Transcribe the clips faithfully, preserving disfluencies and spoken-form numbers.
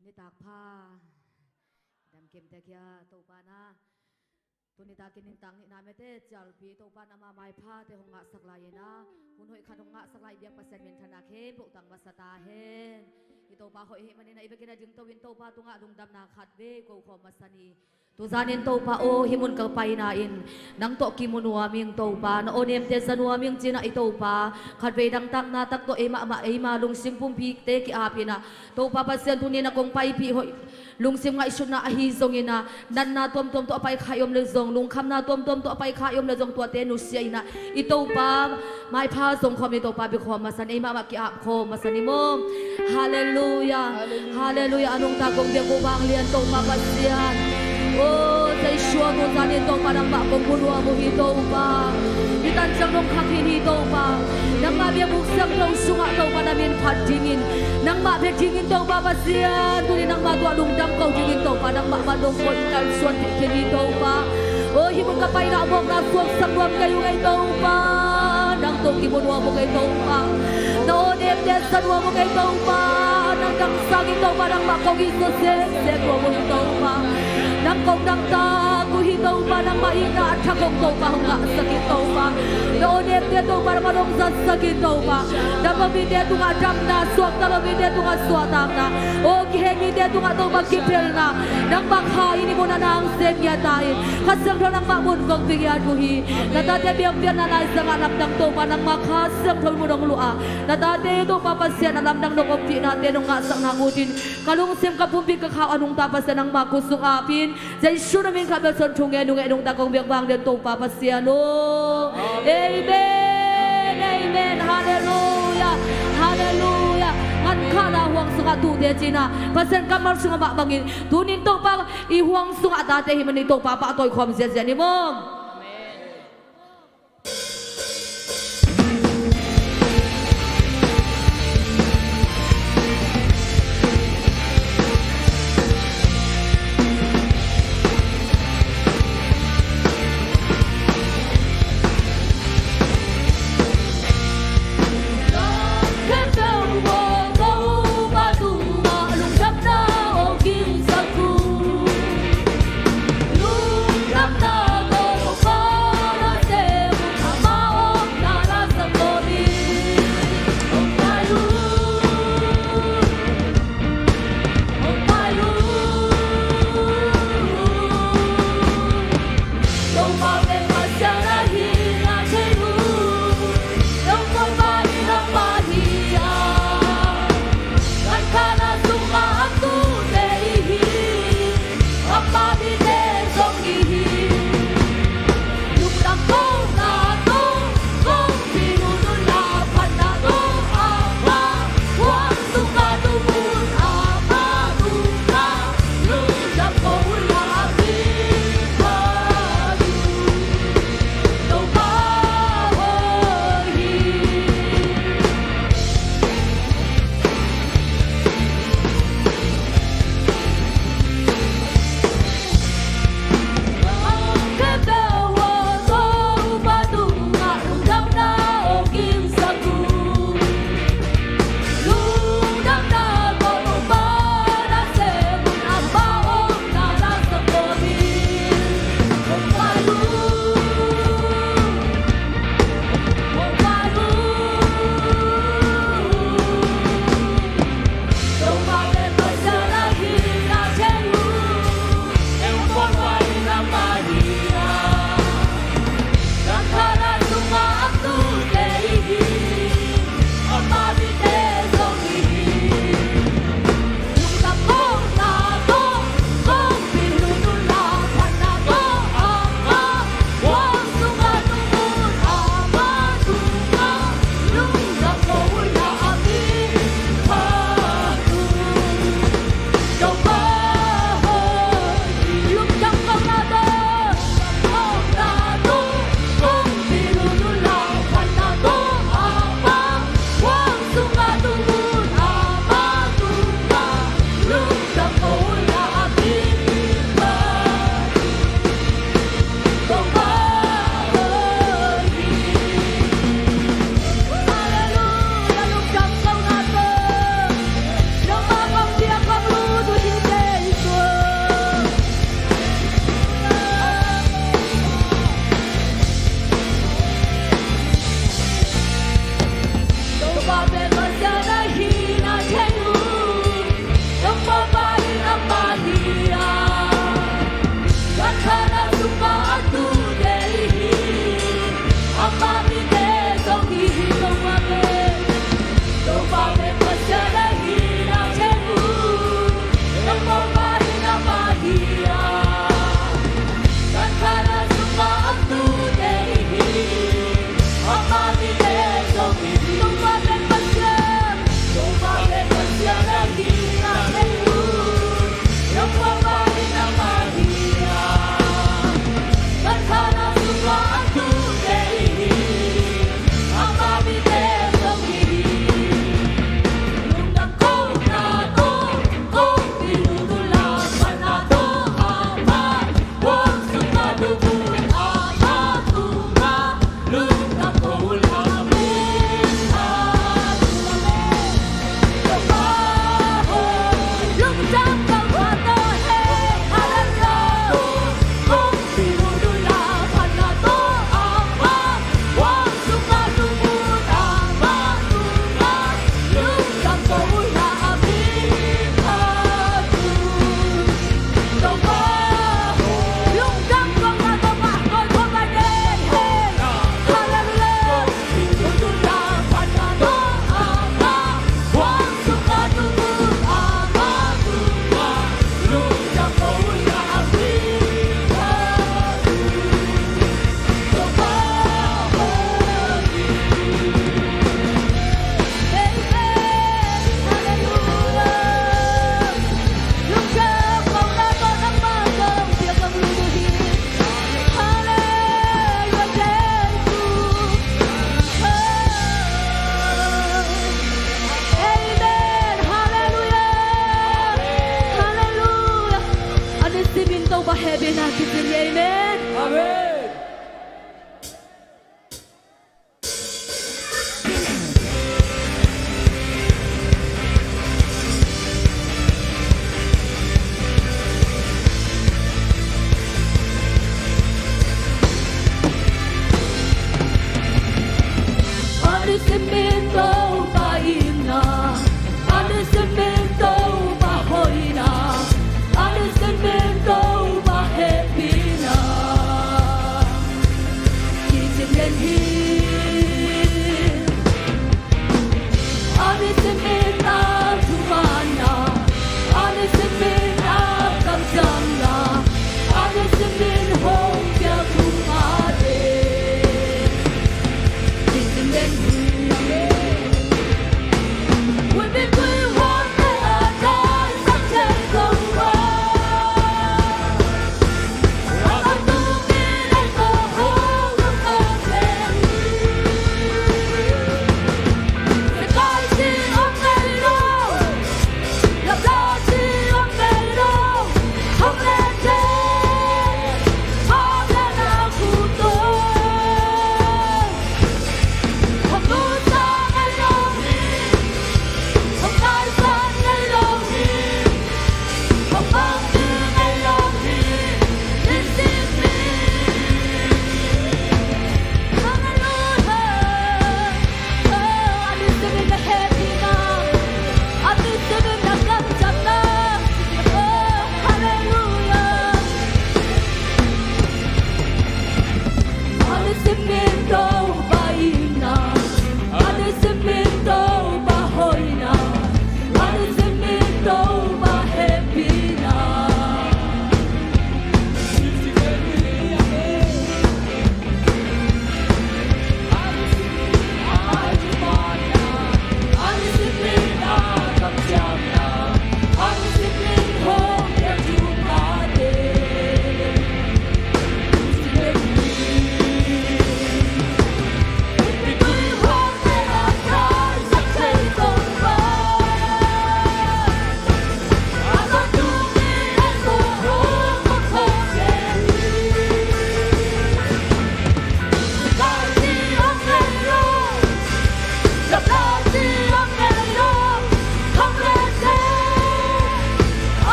Nitak pha. Damkim tek hia Topa na. Tuni takin nintang nihna mete cialpi Topa na ma maiphate hong ngahsak lai-in a, hun hoih khat hong ngahsak lai biak Pasian minthanna khempeuh tang masa ta hen. I Topa hoih hi manin a i bekin a dingto in Topa tungah lungdamna khat vei ko khawm masa ni. Tuzanin Topa aw, hih mun ka paina in nang tawh kimu nuam ing Topa, na aw nemte za nuam ing cinah i Topa khatvei dangtakna tak tawh eimah mah eima lungsim pumpite ki-apinah Topa Pasian tuni na kong paipih hoih lungsim ngaihsutna ahi zonginah natna tuamtuam tawh a paikha i om le zong, lungkhamna tuamtuam tawh a paikha i om le zong tuate nusia inah i Topa maipha zong khawm ni Topa bia khawm masa ni, eimah mah ki-ap khawm masa ni maw. Halleluia. Halleluia. A nungta kong biak uh vanglian Topa Pasian. O Jesu, tuzanin Topa nangmah kong mu nuam uh hi Topa. Hih tan ciang nong khak khin hi Topa. Nangmah biakbuk siangtho sungah Topa na min phat dingin, nangmah bia dingin Topa Pasian, tuni nangmah tuah lungdam ko dingin Topa nangmah mah nong koih kalsuan pih khin hi Topa. O hih mun ka paina mawkna suaksak nuam kei uh ngei Topa. Nang tawh kimu nuam uh ngei Topa. Na aw nemte za nuam uh ngei Topa. Nang dang sangin Topa nangmah kong it zaw semsem nuam uh hi Topa. Nang kong dangtak uh hi Topa, nangmah itna a tha kong Topa hong ngahsak in Topa. Na aw nemte Topa nangmah hong zatsak in Topa. Dam lo mite tungah damna, suakta lo mite tungah suahtakna, aw kihei mite tungah Topa kipelna, nangmah Kha in i mun a nang sem ngiat ta in, Kha Siangtho nangmah mun kong pia ngiat uh hi. Na tate biakpiakna laizangah lamdang Topa nangmah Kha Siangtho i mun hong luah a, na tate Topa Pasian a lamdang nong ompihnate nong ngahsak nang utin ka lungsim ka pumpi ka khau a nungta Pasian nangmah khutsung apin, Jesu na min khat bel son thungen uh ngei nungta kong biak vanglian Topa Pasian aw. Amen. Amen. Halleluia. Halleluia. Ngan kha la huang sungah tuh te cinah Pasian kammal sungah mah bangin tunin Topa i huang sungah tate hih manin Topa pahtawi khawm ziazia ni maw. Topa hehpihna kicing hi. Amen. Amen. A nusiat min Topa itna, a nusiat min Topa hoihna, a nusiat min Topa hehpihna.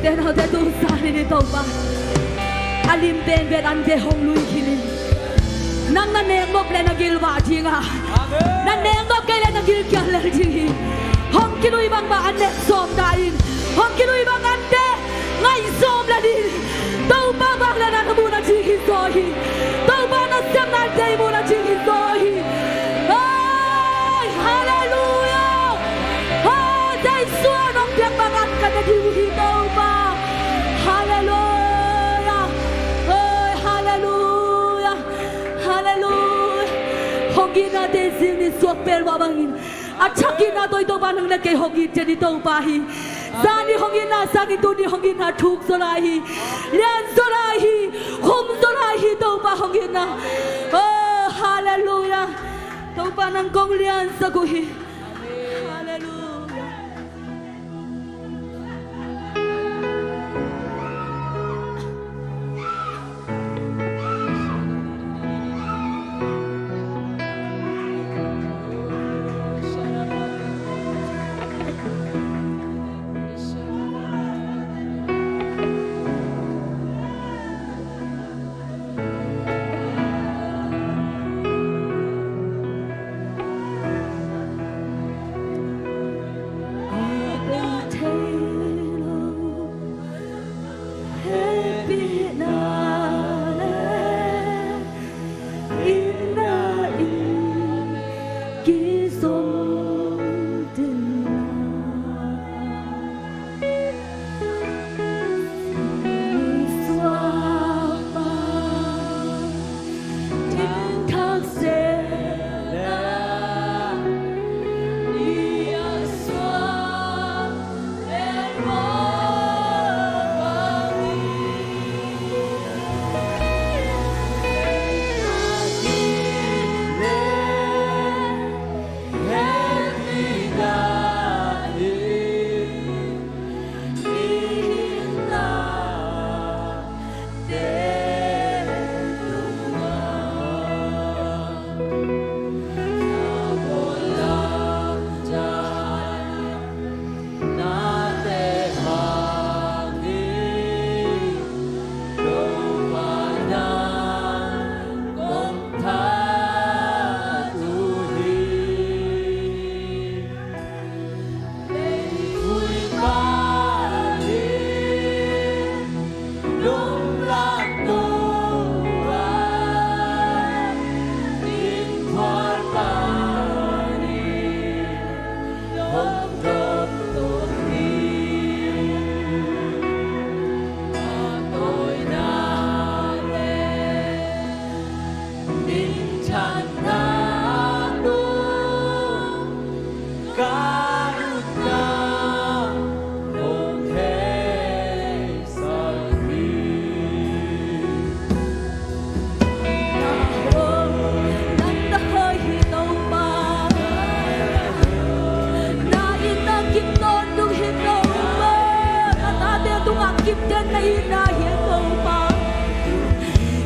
Te naute, tu zan in Topa, a lim penpen ante hong lui khin in. Nang na nek nop leh na gilvah ding a, na nek nop kei leh na gilkial lel ding hi. Hong kilui bangbang an nek sawm ta in. Hong kilui bang ante ngaih sawm lel in. Topa vang leh na muhna ding hi zaw hi. Topa nasepna ante i muhna ding hi zaw hi. Ai, halleluiah. Ai, Jesu nong piak bang an ka ne ding uh hi Topa. Halleluiah. Ai, halleluiah. Halleluiah. Hong itnate zing ni suak pel mah bangin, a thak itna tawh i Topa nang leh kei hong it den i Topa hi. Zani hong itna sangin tuni hong itna thuk zaw lai hi. Lian zaw lai hi. Khum zaw lai hi Topa hong itna. Oh, halleluiah. Topa nang kong liansak uh hi. Halleluiah.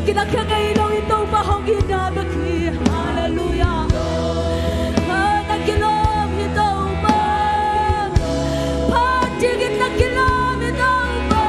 Kinakhia ngei lo i Topa hong itna bek hi. Halleluiah. Ai, na kilawm hi Topa. Phat dingin na kilawm hi Topa.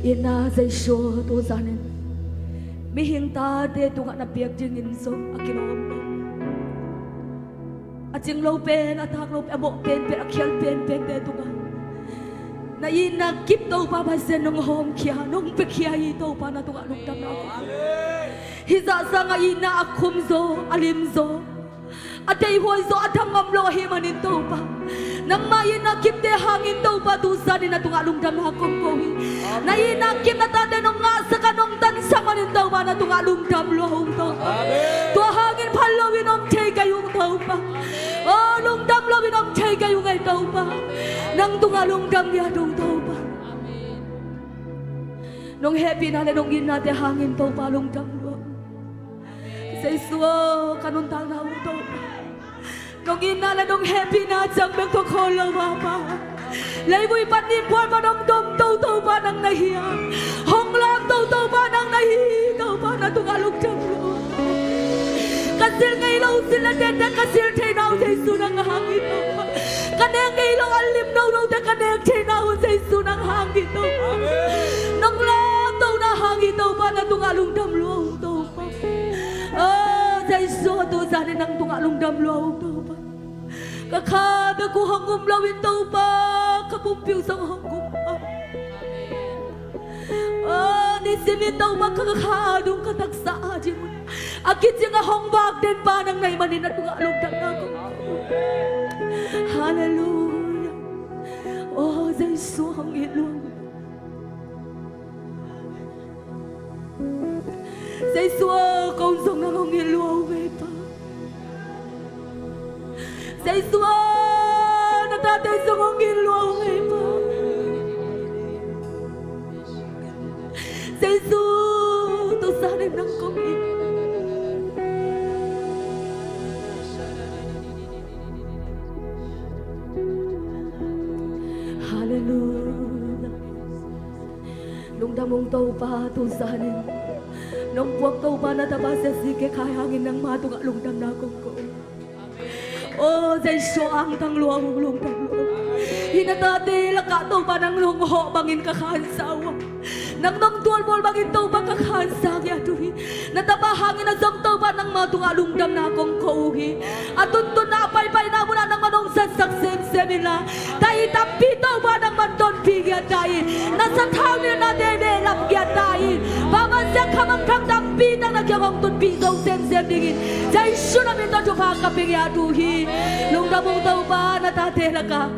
Itna Jesu, tu zanin mihing tate tungah na piak dingin zong a kilawm lo, a cing lo pen, a tak lo pen, a mawh penpen, a khial penpente tungah na itna kip Topa Pasian nong hawmkhia, nong piakhia hi Topa, na tungah lungdamna kong ko. Hih zah sangah itna a khum zaw, a lim zaw, a deihhuai zaw, a dam ngam lo ahih manin Topa, nangmah itna kipte hangin Topa, tu zanin na tungah lungdamna kong ko hi. Na itna kip na tate nong ngahsak a nong tansak manin Topa, na tungah lungdam lua ung Topa. Tua hangin phal loin om thei kei ung Topa. Aw, lungdam loin om thei kei ung ei Topa. Nang tungah lungdam ngiat ung Topa. Nong hehpihna le nong itnate hangin Topa lungdam lua ung. Jesu aw, ka nuntakna uh Topa, nong itna le nong hehpihna ciang bek tawh khawl lo a Pa, leivui pan ni bual pan hong domto Topa nang na hi a, hong lamto Topa nang na hi. Topa na tungah lungdam lua ung. Ka zil ngei lo zil le tenten ka zil theihna uh Jesu nang hang hi Topa. Ka nek ngei lo a lim nonote ka nek theihna uh Jesu nang hang hi Topa. Nong lamtona hang hi Topa, na tungah lungdam lua ung Topa. Aw Jesu, tu zanin nang tungah lungdam lua ung Topa. Ka kha bek uh hong um loin Topa, ka pumpi uh zong hong um a. Aw, nisimin Topa ka kha ading ka taksa ading un a kicing a hong vak den Pa nang na hih manin na tungah lungdamna kong ko. Halleluiah. Aw Jesu, hong it lua ung. Jesu aw, kong zong nang hong it lua ung ei Pa. Jesu aw, na tate zong hong it lua ung ei Pa. Jesu, tu zanin nang kong it. Halleluiah. Lungdam ung Topa, tu zanin nong puak Topa na tapa Sia C K Khai hangin nangma tungah lungdamna kong ko. Aw Jesu, angtang lua ung, lungdam lua ung. Hih na tate lakah Topa nang hong hawh bangin ka khansa uh a, nang nong tualbawl bangin Topa ka khansa ngiat uh hi. Na tapa hangin a zong Topa nangma tungah lungdamna kong ko uh hi. A tuntunna a paipaina munah nangman hong zatsak semsem inla, tahi tampi Topa nangman tonpih ngiat ta in. Na sathau nilhnate behlap ngiat ta in. Pa Pasian, kha mangthang tampi tang na kiang hong tunpih zo semsem dingin Jesu na min tawh thupha ka pia ngiat uh hi. Lungdam ung Topa, na tate lakah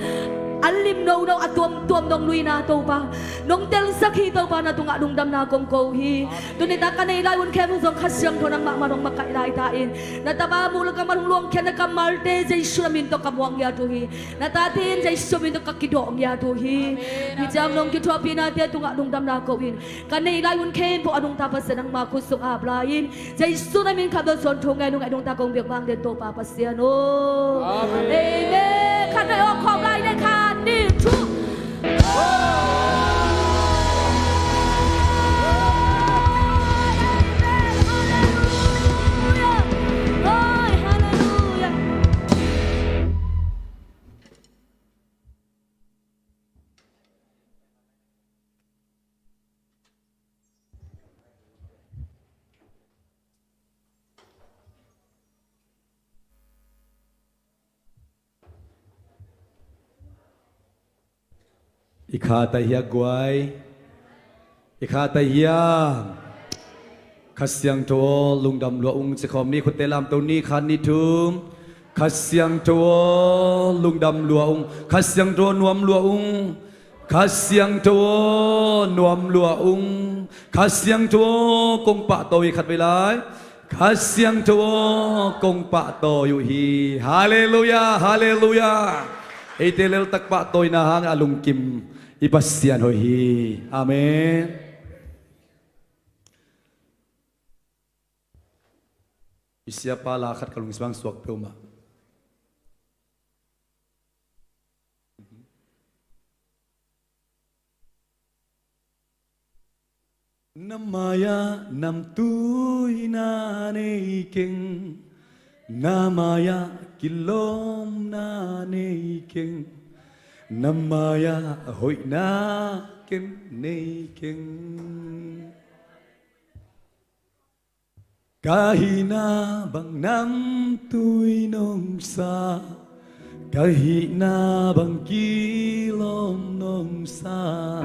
a lim nono, a tuamtuam nong nuihna Topa nong telsak hi Topa, na tungah lungdamna kong ko uh hi. Tuni tak ka neih lai hun khempeuh zong Kha Siangtho nangmah man hong makaih lai ta in. Na tapa muh le kammal hong luangkhiatna kammalte Jesu na min tawh ka muak ngiat uh hi. Na tate in Jesu min tawh ka kidawh ngiat uh hi. Hih ciang nong kithuahpihnate tungah lungdamna ko in, ka neih lai hun khempeuh a nungta Pasian nangma khut sung ap lai in, Jesu na min khat bel suang thu ngai nung ngai nungta kong biak vang den Topa Pasian aw. Amen. Khat nai aw khawm lai ne, khat nih thu. I kha tai hia guai? I kha tai hia? Kha Siangtho aw, lungdam lua ung. Ci khawm ni, khutte lamto ni, khat nih thum. Kha Siangtho aw, lungdam lua ung. Kha Siangtho aw, nuam lua ung. Kha Siangtho aw, nuam lua ung. Kha Siangtho aw, kong pahtawi khat vei lai. Kha Siangtho aw, kong pahtawi uh hi. Halleluiah, halleluiah. Eite leltak pahtawina hang a lungkim i Pasian hoih hi. Amen. I siapa la khat ka lungsim ah suak peuhmah. Na mai-ah namtuina nei keng, na mai-ah kilawmna nei keng. Na mai-ah hoihna ken nei keng. Ka hihna bang namtui nong sa, ka hihna bang kilawm nong sa,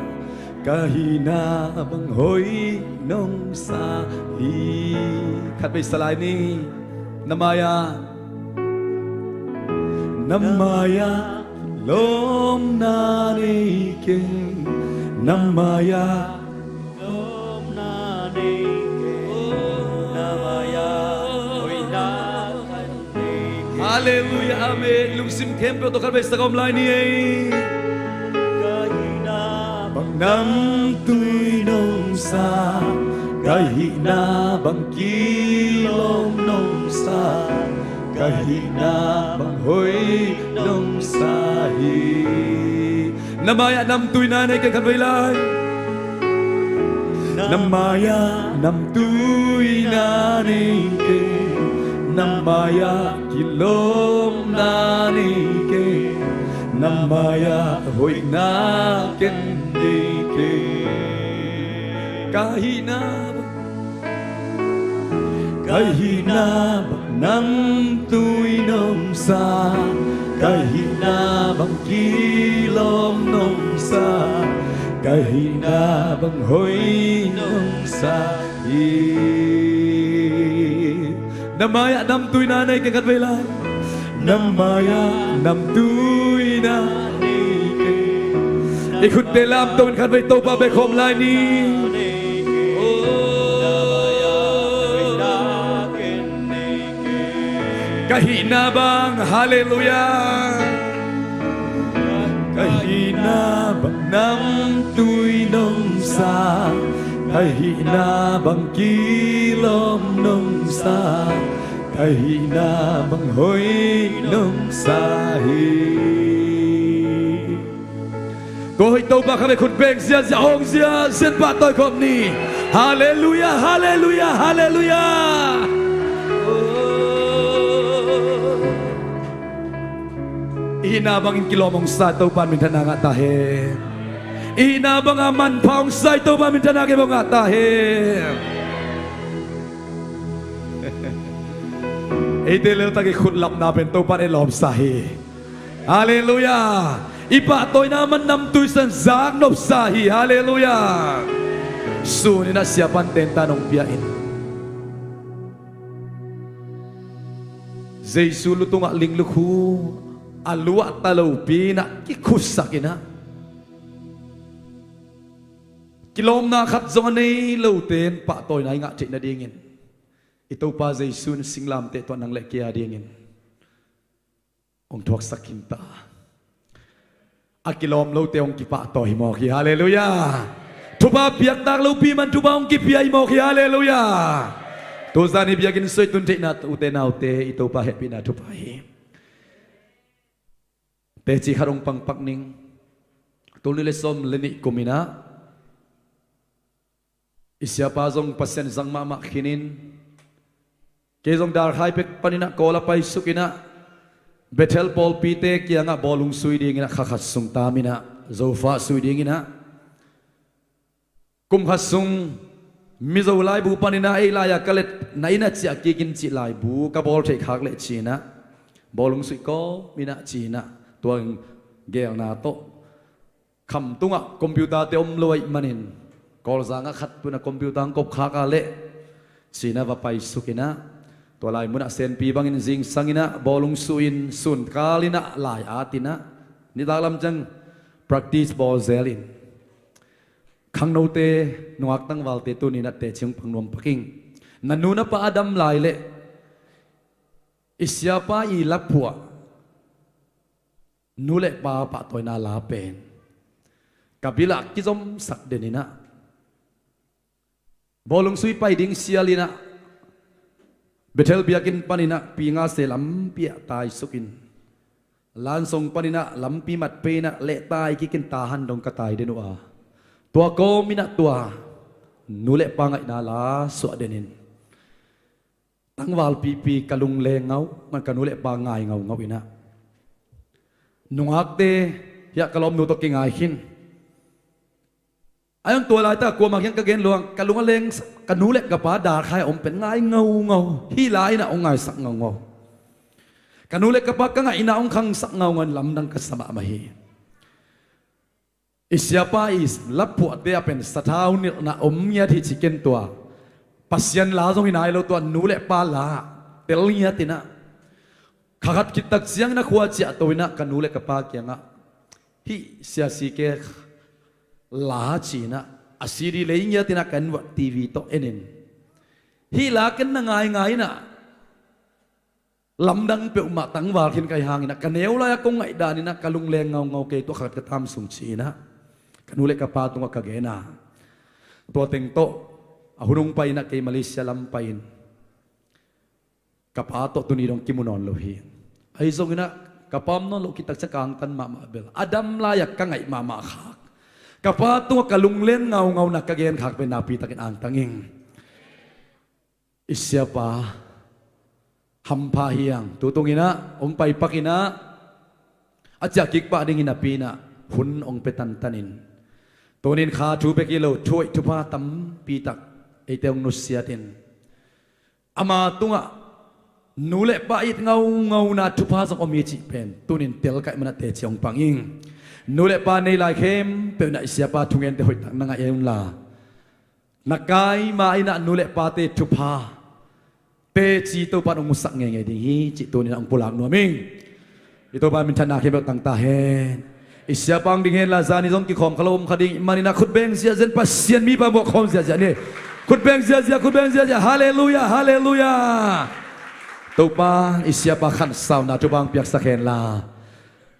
ka hihna bang hoih nong sa hi. Khatvei sa lai ni. Na mai-ah, na mai-ah lawmna nei keng. Na mai-ah lawmna nei keng. Na mai-ah hoihna khat nei keng. Halleluiah, amen. Lungsim khempeuh tawh khatvei sa ka om lai ni ei. Ka hihna bang namtui nong sa, ka hihna bang kilawm nong sa, ka hihna bang hoih nong sa hi. Na mai-ah namtuina nei keng, khatvei lai. Na mai-ah namtuina nei keng. Na mai-ah kilawmna nei keng. Na mai-ah hoihna ken nei keng. Ka hihna, ka hihna bang namtui nong sa, ka hihna bang kilawm nong sa, ka hihna bang hoih nong sa hi. Na mai-ah namtuina nei keng, khatvei lai. Na mai-ah namtuina nei keng. I khutte lamto in khatvei Topa bia khawm lai ni. Ka hihna bang, halleluiah. Ka hihna bang namtui nong sa, ka hihna bang kilawm nong sa, ka hihna bang hoih nong sa hi. Tua hoih Topa khatvei khut beng ziazia, hong ziazia in pahtawi khawm ni. Halleluiah, halleluiah, halleluiah. I hihna bangin kilawm hong sa Topa in minthanna ngah ta hen. I hihna banga manpha hong sa Topa in minthanna hong ngah ta hen. Eite leltak i khut lapna pen Topa in ei lawm sa hi. Halleluiah. I pahtawina man namtui sa in zak nop sa hi. Halleluiah. Sun in ah siapa in tenta nong pia in, Jesu lu tungah linglukhu a luahta lopi in ah kikhutsak in ah, kilawmna khat zong a nei lote in pahtawina i ngah theih nadingin i Topa Jesu in singlamteh tawh nang le kei a dingin hong thuaksak khin ta. A kilawm lote hong kipahtawi hi mawk hi. Halleluiah. Thupha piaknak lopi man thupha hong kipia hi mawk hi. Halleluiah. Tuzan i biakinn sung i tun theihna ute naute i Topa hehpihna thupha hi. Teci khat hong pangpak ning. Tul nih le sawm le nih kum in ah i siapa zong Pasian zang mahmah khinin, kei zong Darkhai pek panin ah Kawl ah paisuk in ah Bethel pawlpite kiangah bawlung sui dingin ah kha khat sung tam in ah Zofa sui dingin ah, kum khat sung Mizo laibu panin ah ei lai-a ka let na inn ah ciah kik in cih laibu ka bawl theih khak leh ci in ah bawlung sui kawm in ah ci in ah, tua gelna tawh Khamtung ah computer te om lo ahih manin, Kawlzang ah khat tun ah computer hong kop khak a leh ci in ah va paisuk in ah, tua lai mun ah senpi bangin zingsang in ah bawlung sui in, sun kal in ah lai at in ah, nitak lam ciang practice bawl zel in, khangnote, nungak tangvalte tuni in ah teci hong pang nuam pak ing. Na nu na pa a dam lai leh i siapa i laphuah nu le pa pahtawina la pen ka bil ah kizomsak den in ah, bawlung sui pai ding sial in ah Bethel biakinn panin ah P nga se lampi ah taisuk in, Lansong panin ah lampi mat pei in ah lehtai kik in Tahan dong ka tai den uh a, tua kawm in ah tua nu le pa ngaihna la suah den in, tangvalpipi ka lungleng ngau, man ka nu le pa ngai ngaungau in ah, nungakte, Hiah ka lawmnu tawh kingai khin. A hong tua laitak kuamah kiang ka gen luang, ka lung a leng, ka nu le ka pa dal khai a om pen ngai ngaungau. Hih lai-in ah hong ngaisak ngaungau. Ka nu le ka pa ka ngaihna hong khangsak ngaungau in lamdang ka sa mahmah hi. I siapa i laphuahte ah pen sathau nilhna om ngiat hi ci ken tua. Pasian la zong hi nai lo tua, nu le pa la tel ngiat in ah. Kha khat khit tak ciangin a khua ciahto in ah ka nu le ka pa kiangah hih Sia C K la ci-in ah a C D lei ngiat in ah ka en uh a, T V tawh en in. Hih la ken na ngaingai in ah lamdang peuhmah tangval khin ka hih hangin ah ka neu lai-a kong ngaihdan in ah ka lungleng ngaungau kei, tua kha khat ka tam sung ci-in ah ka nu le ka pa tungah ka gen a. Tua teng tawh a hun hong pai in ah kei Malaysia lam pai-in ka pa tawh tuni dong kimu nawn lo hi. Ahi zongin ah ka pa om nawn loh khit tak ciang ka angtan mahmah bel a dam lai-a ka ngaih mahmah khak, ka pa tungah ka lunglen ngaungauna ka gen khak pen nakpi takin angtang ing. I siapa hampha hi hang. Tutung in ah hong paipak in ah a ciah kik pah dingin napi in ah hun hong pia tantan in, tunin kha thu bek hi lo, thu hoih thupha tampi tak eite hong nusiat in, ama tungah nu le pa it ngaungauna thupha zong om hi cih pen tunin tel ka hih man ah teci hong pang ing. Nu le pa nei lai khempeuh in ah i siapa thungente hoih tak na ngaih un la, na kaima in ah nu le pate thupha teci Topa'n hong musak ngeingei ding hi cih tunin ah hong pulak nuam ing. I Topa minthanna khempeuh tang ta hen. I siapa hong ding hen la, zani zong kikhawm kha lo om kha ding ih manin ah khut beng ziahziah in, Pasian mipa muak khawm ziahziah ni. Khut beng ziahziah, khut beng ziahziah. Halleluiah, halleluiah. Topa i siapa khansauna thupha hong piaksak hen la,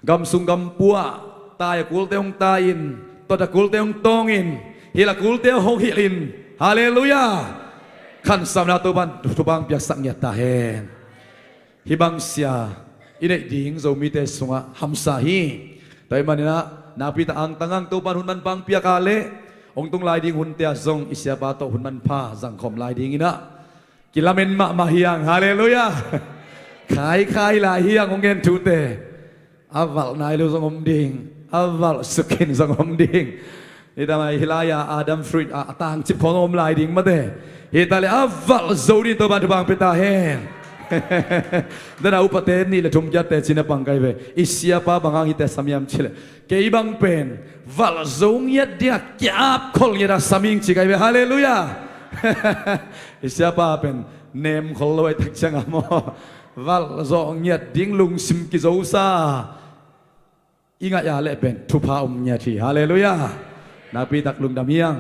gam sung gam puah, tai a kulte hong tai in, tot a kulte hong tawng in, hilh a kulte hong hilh in. Halleluiah. Khansauna Topa'n thupha hong piaksak ngiat ta hen. Hih bang sia i neih ding Zomite sungah hamsa hi. Tua hih manin ah nakpi tak angtang hang. Topa'n hun manpha hong piak a leh hong tung lai ding hunte ah zong i siapa tawh hun manpha zangkhawm lai dingin ah kilamen mahmah hi hang. Halleluiah. Khaikhai lai hi hang hong gen thute. A valh nai lo zong om ding, a valh sukhin zong om ding. Hi ta mai, hih lai-a Adam fruit a, a tangcip khawng om lai ding mate. Hi ta leh a valh zo ding Topa'n thupha hong pia ta hen. Dana upate nih le thum kiatte cina pang kai ve. I siapa bang hang hite sam hiam cih leh, kei bang pen valh zo ngiat dingah kiap khol ngiat a sam ing ci kai ve. Halleluiah. I siapa pen nem khol lo ahih tak ciangah maw, valh zo ngiat ding lungsim kizosa i ngaih a leh pen thupha om ngiat hi. Halleluiah. Nakpi tak lungdam hi hang.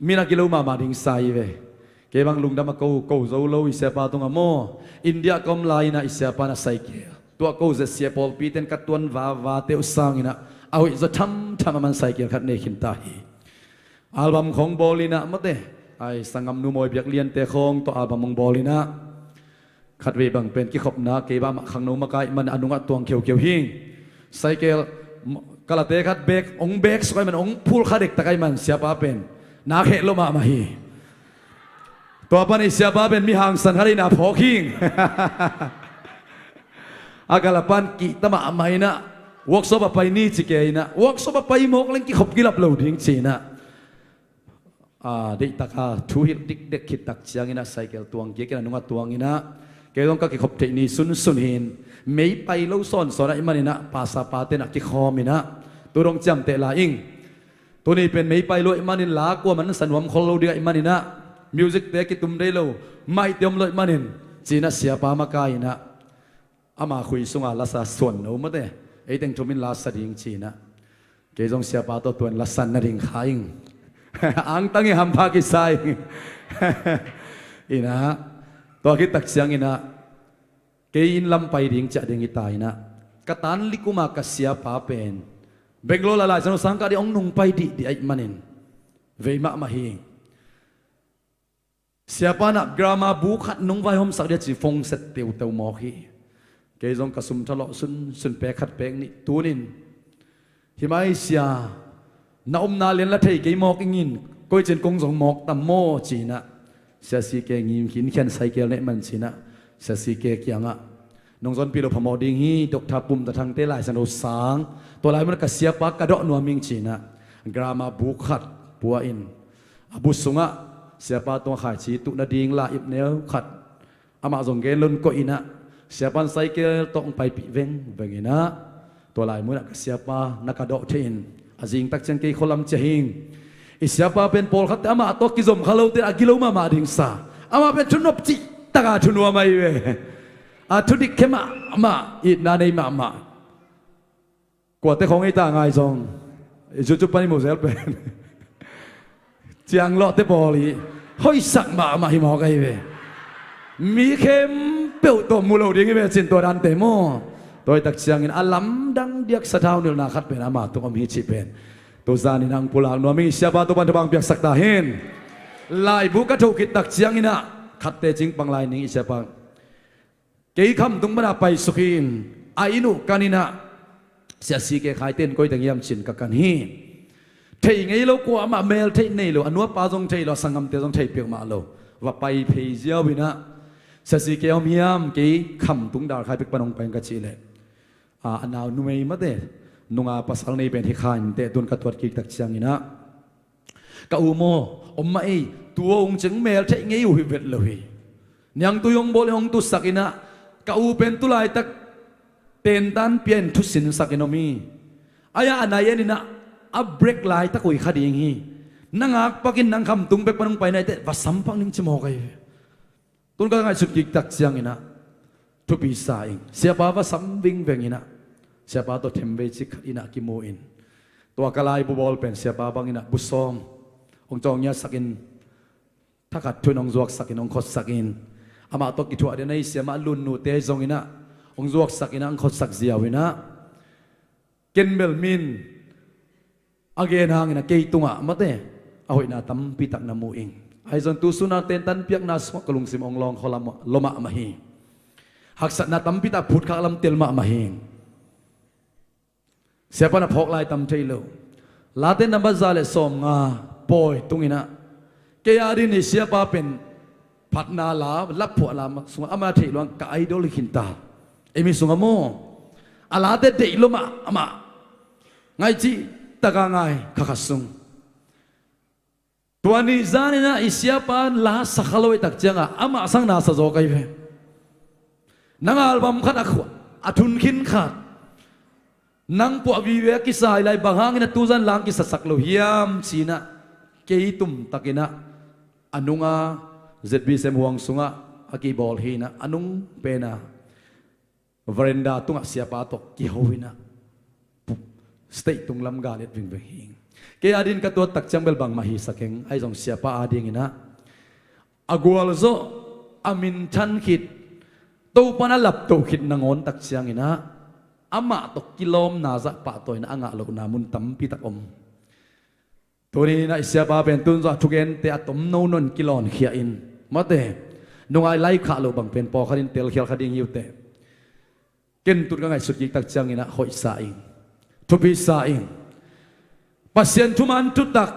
Min a kilo mahmah ding sa hi ve. Kei bang lungdam a ko, ko zo lo i siapa tungah maw, India ka om lai-in ah i siapa in ah cycle, tua ko zia sia pawlpite in ka tuan vavate uh sangin ah a hoih zaw thamtham a man cycle khat nei khin ta hi. Album khawng bawl in ah mate, ai, sanggamnu Mawi Biak Liante khawng tawh album hong bawl in ah, khatvei bang pen kikhopna kei bang mah khangno makaih man a nungah tuang khiokhiok hi. Cycle kalate khat bek hong bek suk ahih man, hong phul kha dektak ahih man siapa pen na kheh lo mahmah hi. Tua pan i siapa pen mi hangsan khat ahihna phawk hi. A kala pan kihta mahmah in ah, workshop ah pai ni ci kei in ah, workshop ah pai mawk leng kikhop kilap lo ding ci in ah, a, deihtak a thu hilh dikdek khit tak ciangin ah cycle tuang kik in a nungah tuang in ah, kei zong ka kikhop theih ni sunsun hi-in, mei pai lo sawnsawn ahih manin ah pastor pate in ah kikhawm in ah, tu dong ciamteh lai ing. Tuni pen mei pai lo ahih manin la kua man sa nuam khol lo ding ahih manin ah, music te kitum dei lo, mic te om lo ahih manin ci in ah siapa makai in ah, ama khui sunga lasa suan no mate, ei teng thumin lasa ding ci in ah, kei zong siapa tawh tuan lasan nading kha ing. Angtang ih, hampha kisa ing. In ah, tua khit tak ciangin ah kei inn lam pai ding ciah ding hi ta in ah, ka tan likuma ka siapa pen Bangalore la lai zan sang ka dih hong nung pai dihdih ahih manin vei mahmah hi. Siapa in ah grama bu khat nong vaihawmsak dih a ci, phone set teuteu mawk hi. Kei zong ka sum thalawh sunsun, pek khat pek nih tunin, hi mai sia, na omna lian la thei kei mawk ingin, koici in kong zong mawk tam maw ci in ah, Sia C K ngim khin khian cycle neih man ci in ah, Sia C K kiangah Nong zonpih lo phamawh ding hi. Doctor Pum Za Thangte Lai Siangtho sang, tua lai munah ka siapa ka dawh nuam ing ci-inah grammar book khat pua in, a bu sungah siapa tungah khaici tuhna ding la ip neu khat amah zong gen lo in koih inah, siapa in cycle tawh hong paipih vengveng inah, tua lai munah ka siapa na ka dawh thei in, a zingtak ciang kei khualam ciah hing. I siapa pen pawlkhatte amah tawh kizom kha lote a gilo mahmah ding sa, amah pen thunop cih taka thunuam ahi ve. A thudik khe mahmah, itna nei mahmah. Kuate khawng ei ta ngai zong, i YouTube pan i mu zel pen cianglawhte pawl i hoihsak mahmah hi mawk ahi ve. Mi khempeuh tawh mu lo ding hi ve cin tua dante maw. Tua hi tak ciangin a lamdang diak sathau nilhna khat pen ama tung om hi cih pen tuzan inah hong pulak nuam ing. I siapa tua pan thupha hong piaksak ta hen. Laibu ka thoh khit tak cianginah khatte cingpang lai ning i siapa. Kei Khamtung pana paisuk hi-in a inn uh kan inah, Sia C K Khaite in koi teng hiam cin ka kan hi. Thei ngei lo, kuamah mel theih nei lo, a nuapa zong thei lo, a sanggamte zong thei peuhmah lo. Va pai phei ziau inah, Sia C K om hiam, kei Khamtung Dalkhai pek pan hong pai ing ka cih leh, a, a nau numei mate, nunga pasal nei pen hi kha inteh, tun ka tuat kik tak cianginah, ka u maw, om mah ei, tu a ung ciang mel theih ngei uh hi vet lo hi. Niangtui hong bawl in hong tusak inah, ka u pen tu laitak tentan pia in thusinsak in om hi. Ai-a a nai en inah a break laitak uh hi kha ding hi. Na ngakpakin nang Khamtung pek pan hong pai naite va sampak ning ci mawk ahi ve. Tun ka ngaihsut kik tak cianginah thupi sa ing. Siapa va sam vingveng inah, siapa tawh themvei cik khat inah kimu in, tua ka laibu bawl pen siapa bang inah bu sawm hong cawng ngiatsak in, thakhat thu in hong zuaksak in, hong khotsak in, amah tawh kithuah den ahi siamah lunnute zong inah hong zuaksak inah hong khotsak ziau inah, ken bel min a gen hangin a kei tungah mate a hoihna tampi tak na mu ing. Ahi zong tu suna tentan piakna sungah ka lungsim hong lawng khualam lo mahmah hi. Haksatna tampi tak phutkhak lam tel mahmah hi. Siapa na phawk lai tam thei lo. Late nambat za le sawmnga pawi tunginah, kei a din i siapa pen phatna la, laphuah la sungah ama theih luang ka idol hi khinta. Ei mi sungah maw, a late deih lo mah amah ngaih cih taka ngai kha kha sung. Tua ni zaninah i siapa la sa kha lo i tak ciangah amah sang na sa zaw ka hi ve. Nang album khat a, a thunkhin khat nang puah vive a kisa hi lai, bang hangin a tuzan lang kisasak lo hiam cinah, kei tumtakinah a nunga Z B C M huang sungah a kibawl hinah a nung pena veranda tungah siapa tawh kiho inah stage tung lam gal et vingveng hi. Kei a din ka tuat tak ciang bel bangmah hi sa keng, ahi zong siapa a dinginah a gualzawh, a minthan khit, Topan a laptoh khit nangawn tak cianginah amah tawh kilawmna zah pahtawi inah a ngah lohna mun tampi tak om. Tuni inah i siapa pen tun zawh a thugente a tomno non kilawnkhia in, mate, nungai lai khah loh bang pen pawlkhat in telkhial kha ding hi uh teh. Ken tun ka ngaihsut kik tak cianginah hoihsa ing, thupisa ing. Pasian thuman thutak,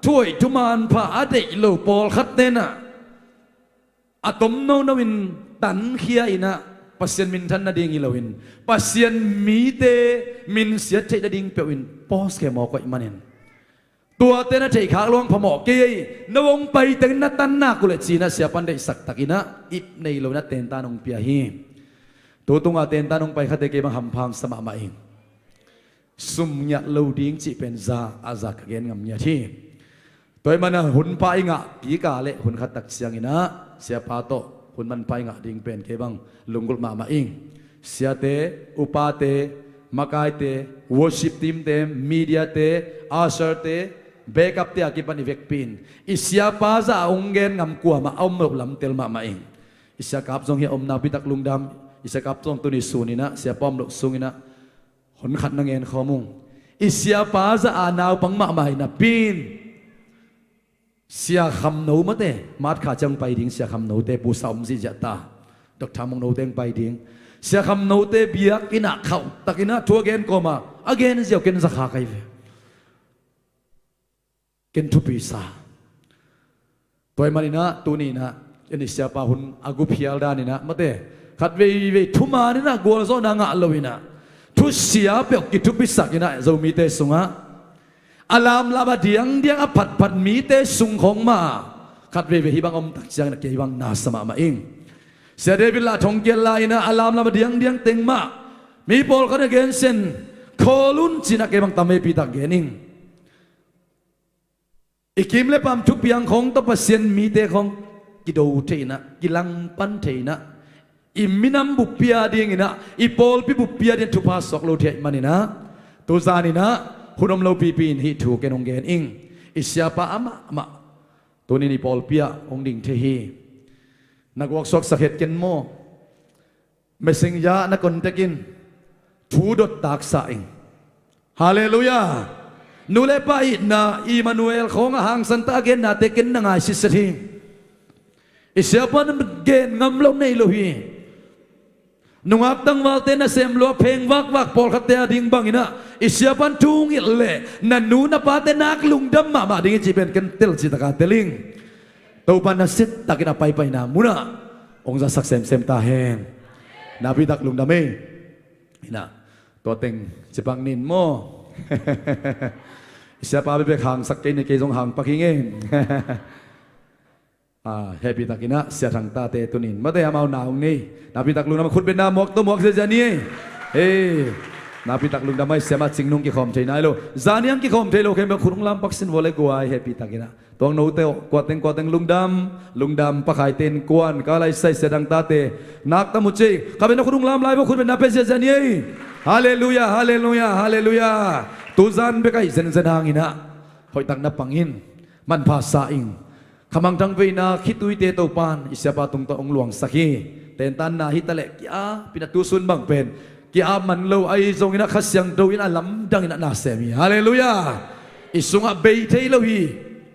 thuhoih thuman pha a deih lo pawlkhat tenah a tomnono in tankhia inah, Pasian minthan nading hi loin Pasian mite minsiat theih nading peuhin post khe mawk uh ahih manin, tuate na theihkhak luang phamawh kei ei, na hong paiteng na tan nak uh leh cinah siapan deihsak takinah ip nei loinah tentan hong pia hi. Tu tunga tentan hong pai khate kei bang hampha sa mahmah ing. Sum ngiat lo ding cih pen za a za ka gen ngam ngiat hi. Tua ahih mana hun pha i ngah kika le hun khat tak cianginah siapa tawh hun manpha i ngah ding pen kei bang lunggulh mahmah ing. Siate, upate, makaite, worship teamte, mediate, usherte, backupte a kipan i vekpi in i siapa zah a hong gen ngam kuamah a om loh lamtel mahmah ing. I siakap zong hi a om, nakpi tak lungdam. I siakap zong tuni suninah siapa om loh sunginah hun khat na ngen khawm ung. I siapa zah a naupang mahmah hi napi in Sia Kham No mate, March kha ciang pai ding Sia Kham Note pusa om zihziah ta. Doctor Mung Note hong pai ding. Sia Kham Note biakinnah khauh takinah thu a gen kawma a gen ziau ken zakha ka hi ve. Ken thupi sa. Tua ahih maninah tuninah en i siapa hun a guphial daninah mate, Khat veivei thuman in ah gualzawhna ngah lo in ah, thusia peuh kithupisak in ah Zomite sungah a lamlam a diangdiang a phatphat mite sung khawng mah khat veivei hih bang om tak ciangin a kei bang nasa mahmah ing. Sia David lah thongkiat lai in ah a lamlam a diangdiang teng mah mi pawlkhat in a gensen khawl un ci-in ah kei bang tam veipi tak gen ing. I kim le pam thupiang khawng tawh Pasian mite khawng kido thei in ah, kilangpan thei in ah, i minam buppi a ding in ah, i pawlpi buppi a ding thupha suak lo thei ahih man in ah, tuzan in ah hun om lopipi in hih thu ken hong gen ing. I siapa amah amah tuni-in i pawlpi ah hong ding thei hi. Na guaksuaksak het ken maw? Messenger na contact in thu dot taksa ing. Halleluiah. Nu le pa itna Emmanuel khawng a hangsan ta a gennate ken na ngai sitset hi. I siapa na gen ngam lo nei lo hi. Nungak tangvalte nasem lua pheng vakvak pawlkhatte a ding bang in ah i siapa in thu ngilh leh na nu na pate nak lungdam mahmah ding hi cih pen ken tel citaka tel ing. Topa na sit takin a paipaina munah hong zasak semsem ta hen. Napi tak lungdam ei. Ina, tua teng cipang nin maw? Siapa bebek hangsak kei ni, kei zong hangpak hi ngei. Ah, hehpih takin ah Sia Thang tate tunin mate amau na hong nei. Napi tak lungdam, khut beng na muak tawh muak ziazia ni ei. Hei, napi tak lungdam ei. Siamah Cing Nung kikhawm thei nai lo, zaniang kikhawm thei lo khempeuh khut hong lampak sin vua le guai, hehpih takin ah. Tuang note aw, kuateng kuateng lungdam, lungdam. Pakhaite in kuan ka laisai Sia Thang tate nak tam uh ci. Kha beng na khut hong lam lai vua, khut beng na pia ziazia ni ei. Halleluiah, halleluiah, halleluiah. Tuzan bek ahi zenzen hangin ah hoihtak na pang in, manpha sa ing. Khamangthang veina khituite Topa in i siapa tungtawn hong luangsak hi. Tentanna hi taleh kia-ap in ah, tusun bang pen kia-ap man lo ahi zongin ah Kha Siangtho in a lamdang in ah na sem hi. Halleluiah. I sungah bei thei lo hi.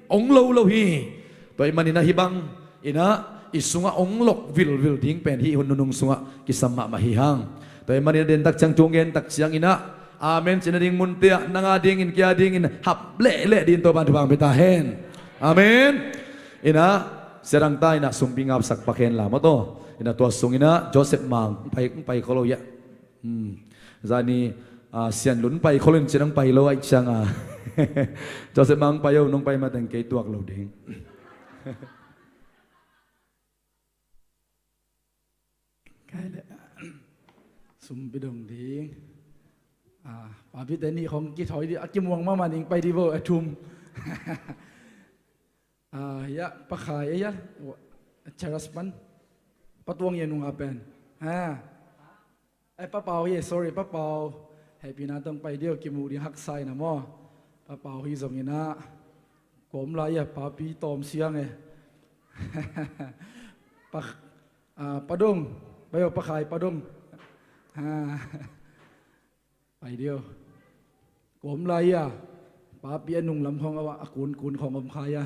Hong lo lo hi. Tua ahih manin ah hih bang in ah i sungah hong lok vilvil ding pen hih hun nunung sungah kisam mahmah hi hang. Tua ahih manin ah dentak ciang, thu hong gentak ciangin ah amen cihna ding munte ah nang a dingin, kei a dingin hap lehleh dingin Topa in thupha hong pia ta hen. Amen. In ah Sia Thang ta in ah sumpi ngapsak pak hen la maw taw. In ah tua sungin ah Joseph Mang hong pai, hong pai khol o ia. Hmm. Zani, ah, Sian Lun pai khol in ci-in hong pai lo ahih ciang a. Joseph Mang pai o, nong pai mateng kei tuak lo ding. Kai le. Sumpi dong ding. Ah, papi te nih khawng kithawi dih, a kimuang mahmah ning pai dih vo, a thum. Ah, ya, Pa Khai, ya, Charas pan. Pa Tuang ya nung a pen. Ha. Eh, Pa Pau ya, sorry, Pa Pau. Hehpihna tawh pai dih o, kimu ding haksa in a maw. Pa Pau hi zongin ah. Kawm lai ya, papi tawm siang e. Pa, ah, Pa Dong, Pa Yo, Pa Khai, Pa Dong. Ah, pai dih o. Kawm lai ya, papi a nunglam khawng a, a kunkun khawng om khai ya.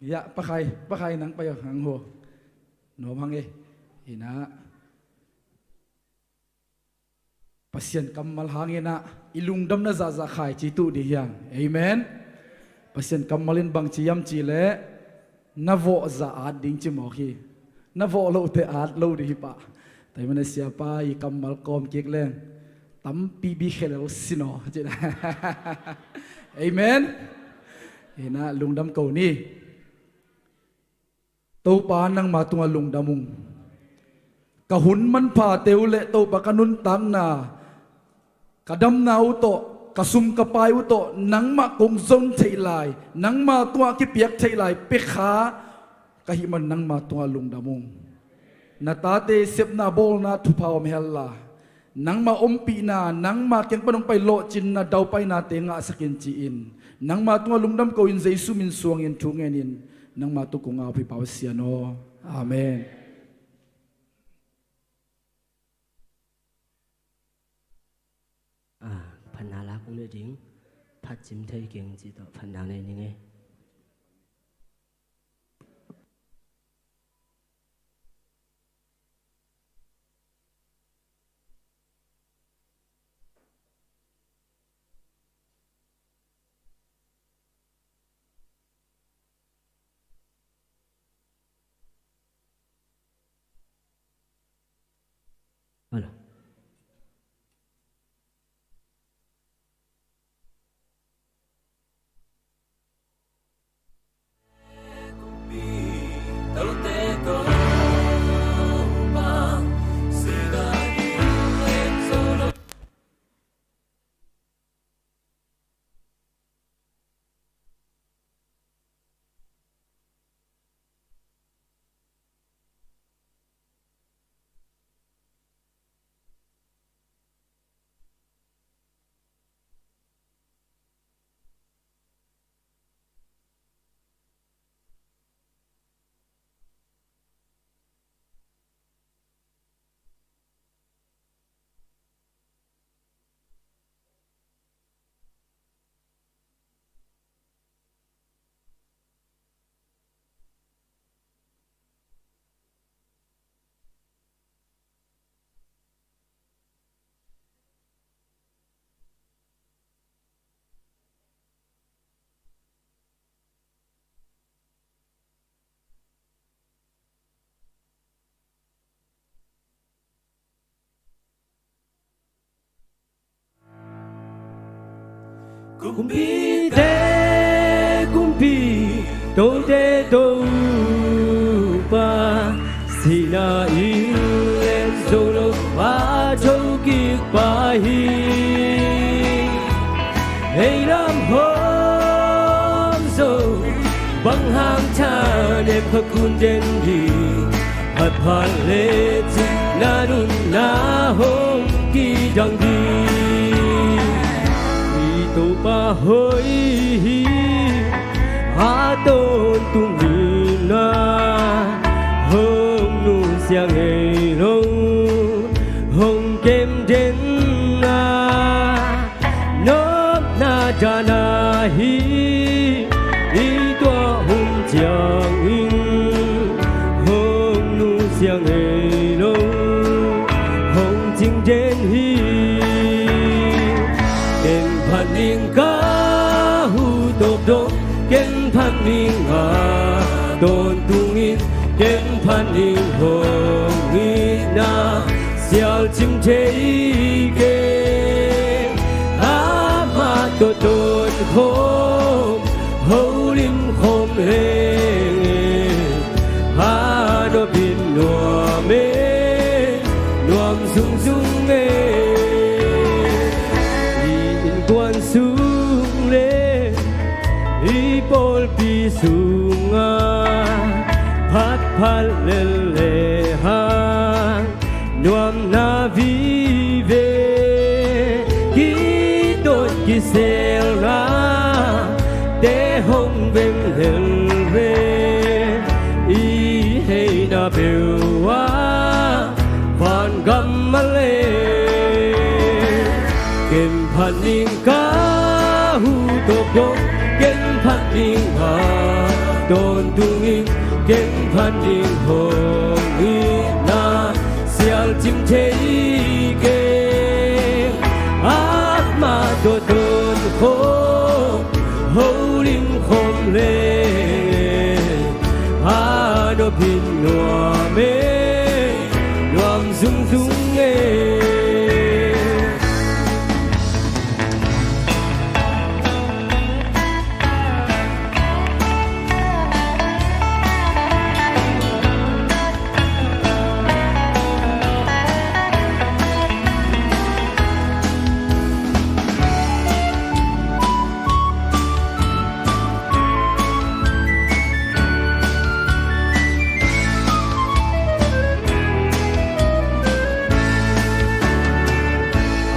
Ya, Pa Khai, Pa Khai nang pai o, hang ho. Nuam hang e. Hi na. Pasian kammal hangin ah i lungdamna zahzah khaici tuh dih hiang. Amen. Pasian kammal in bangci hiam cih leh na vawh zah at ding ci mawk hi. Na vawh loh teh at lo dih hi pah. Tua ahih manin siapa i kammal kawm kik leng tampi bikhelel sin aw ci na. Amen. Hi na, lungdam ko ni. Topa nangma tungah lungdam ung. Ka hun manphate uh le Topa ka nuntakna, ka damna uh tawh, ka sum ka pai uh tawh nangmah kong zon theih lai, nangma tungah kipiak theih lai pia kha ka hih man nangma tungah lungdam ung. Na tate sepna bawlna thupha om hel la, nangma ompihna, nangma kiang pan hong pai lawhcinna daupainate ngahsak in ci-in nangma tungah lungdam ko-in Jesu min suangin thu ngenin nangma tungah kong au hi pau Sian aw. Amen. Ah, phatna lak ung le ding, phat cim thei keng cih tawh phatna nei ning e. Hello. Kumpite kumpi, tote Topa, sihna in lem zo lo a thokik pa hi. Ei lam hong zo, bang hang thanem kha kun den ding, phat phat le cihna nunna hong kidang ding. I Topa hoih hi, a tawntung in a hong nusia ngei lo, hong kem den a, nopna dan ahi i tuah hun ciangin, hong nusia ngei lo, hong cing den hi. Ken phat ning ka hu tawp dong, ken phat ning a tawntung in, ken phat ning hong itna sial cing thei keng. Amah tawh tawn khawm, holim khawm leng e, a nop in nuam e, nuam zungzung e. I innkuan sung le i pawlpi sungah phat phat lel le hang, nuamna vive, kitot kiselna te hong veng lel ve. I heina peuh ah vangam a le, ken phat ning ka hu tawp dong, ken phat ning a tawntung in, ken phat ning hong itna sial cing thei keng. Amah tawh tawn khawm, holim khawm leng e, a nop in nuam e, nuam zungzung e.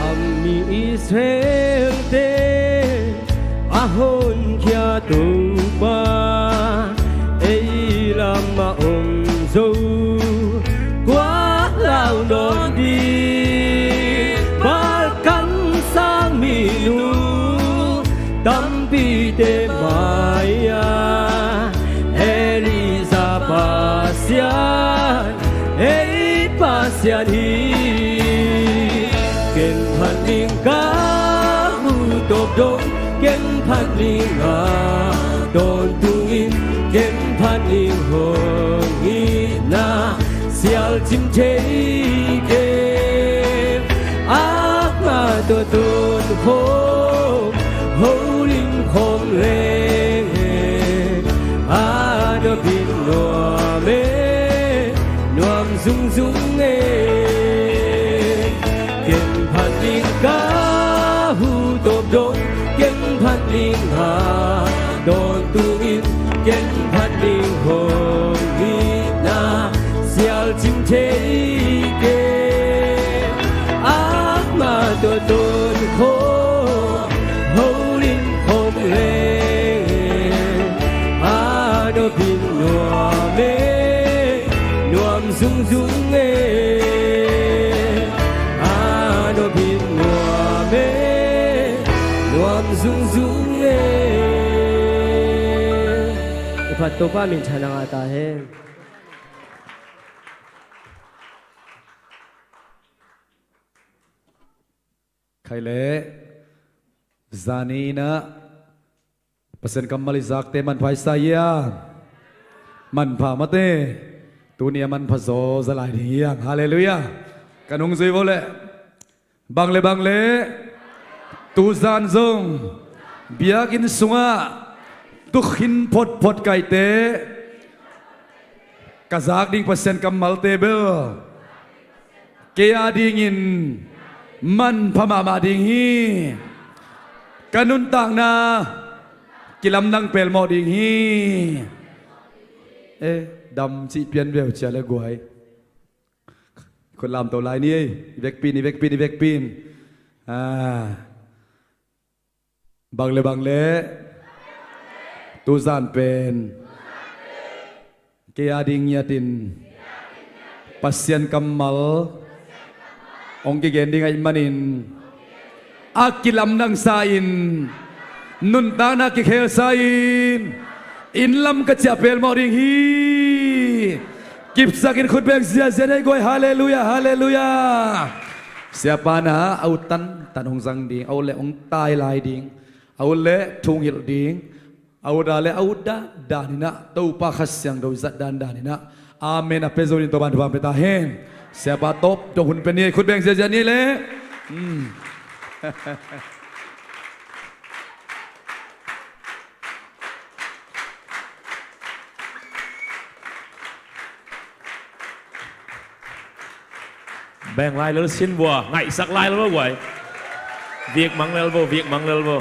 A mi Israel-te a honkhia Topa, ei lamah om zo, kua lau nawn ding? Baal kamsang minu tampite mai-ah Elijah Pasian, ei Pasian hi. Ken phat ning ka hu tawp dong, ken phat ning a tawntung in, ken phat ning hong itna sial cing thei keng. Tua tun khawng holim khawm leng, a nuam in nuam e, nuam zungzung e. Ken phat ding ka hu tawp dong, ken phat ding ha dawn tungin, ken phat ding hong hihna sial cim thei kei. Ama tua tun khawng holim khawm leng, a nuam in nuam e, nuam zungzung e. A nuam in nuam e, nuam zungzung e. I phat Topa minthanna ngah ta hen. Khai leh zani in ah Pasian kammal i zakte manpha i sa ia? Manpha mate. Tuni a manpha zaw za lai ding hi hang. Halleluiah. Ka nungzui vo leh. Bang le bang le, tuzan zong biakinn sungah tukhin photphot kaihte, ka zak ding Pasian kammalte bel kei a dingin manpha mahmah ding hi. Ka nuntakna kilamdang pelmawh ding hi. Eh, dam cih pian veu cia le guai. Khut lamto lai ni ei. I vekpi in, i vekpi in, i vekpi in. Ah. Bang le bang le, tuzan pen kei a ding ngiatin Pasian kammal hong kigen ding ahih manin, a kilamdang sa-in, nuntakna kikhel sa-in, inn lam ka ciah pelmawh ding hi. Kipsakin khut beng ziazia nei guai. Halleluiah, halleluiah. Siapa na a ut tantan hong zang ding, a ut leh hong tai lai ding, a ut leh thu hong hilh ding, a ut a leh a ut dandan in ah Topa Kha Siangtho i zat dandan in ah amen a pia zo ding Topa in thupha hong pia ta hen. Siapa tawp dong hun pia ni ei. Khut beng ziazia ni leh. Hmm. Beng lai lel sin vua, ngaihsak lai lel vua guai. Viak mang lel vua, viak mang lel vua.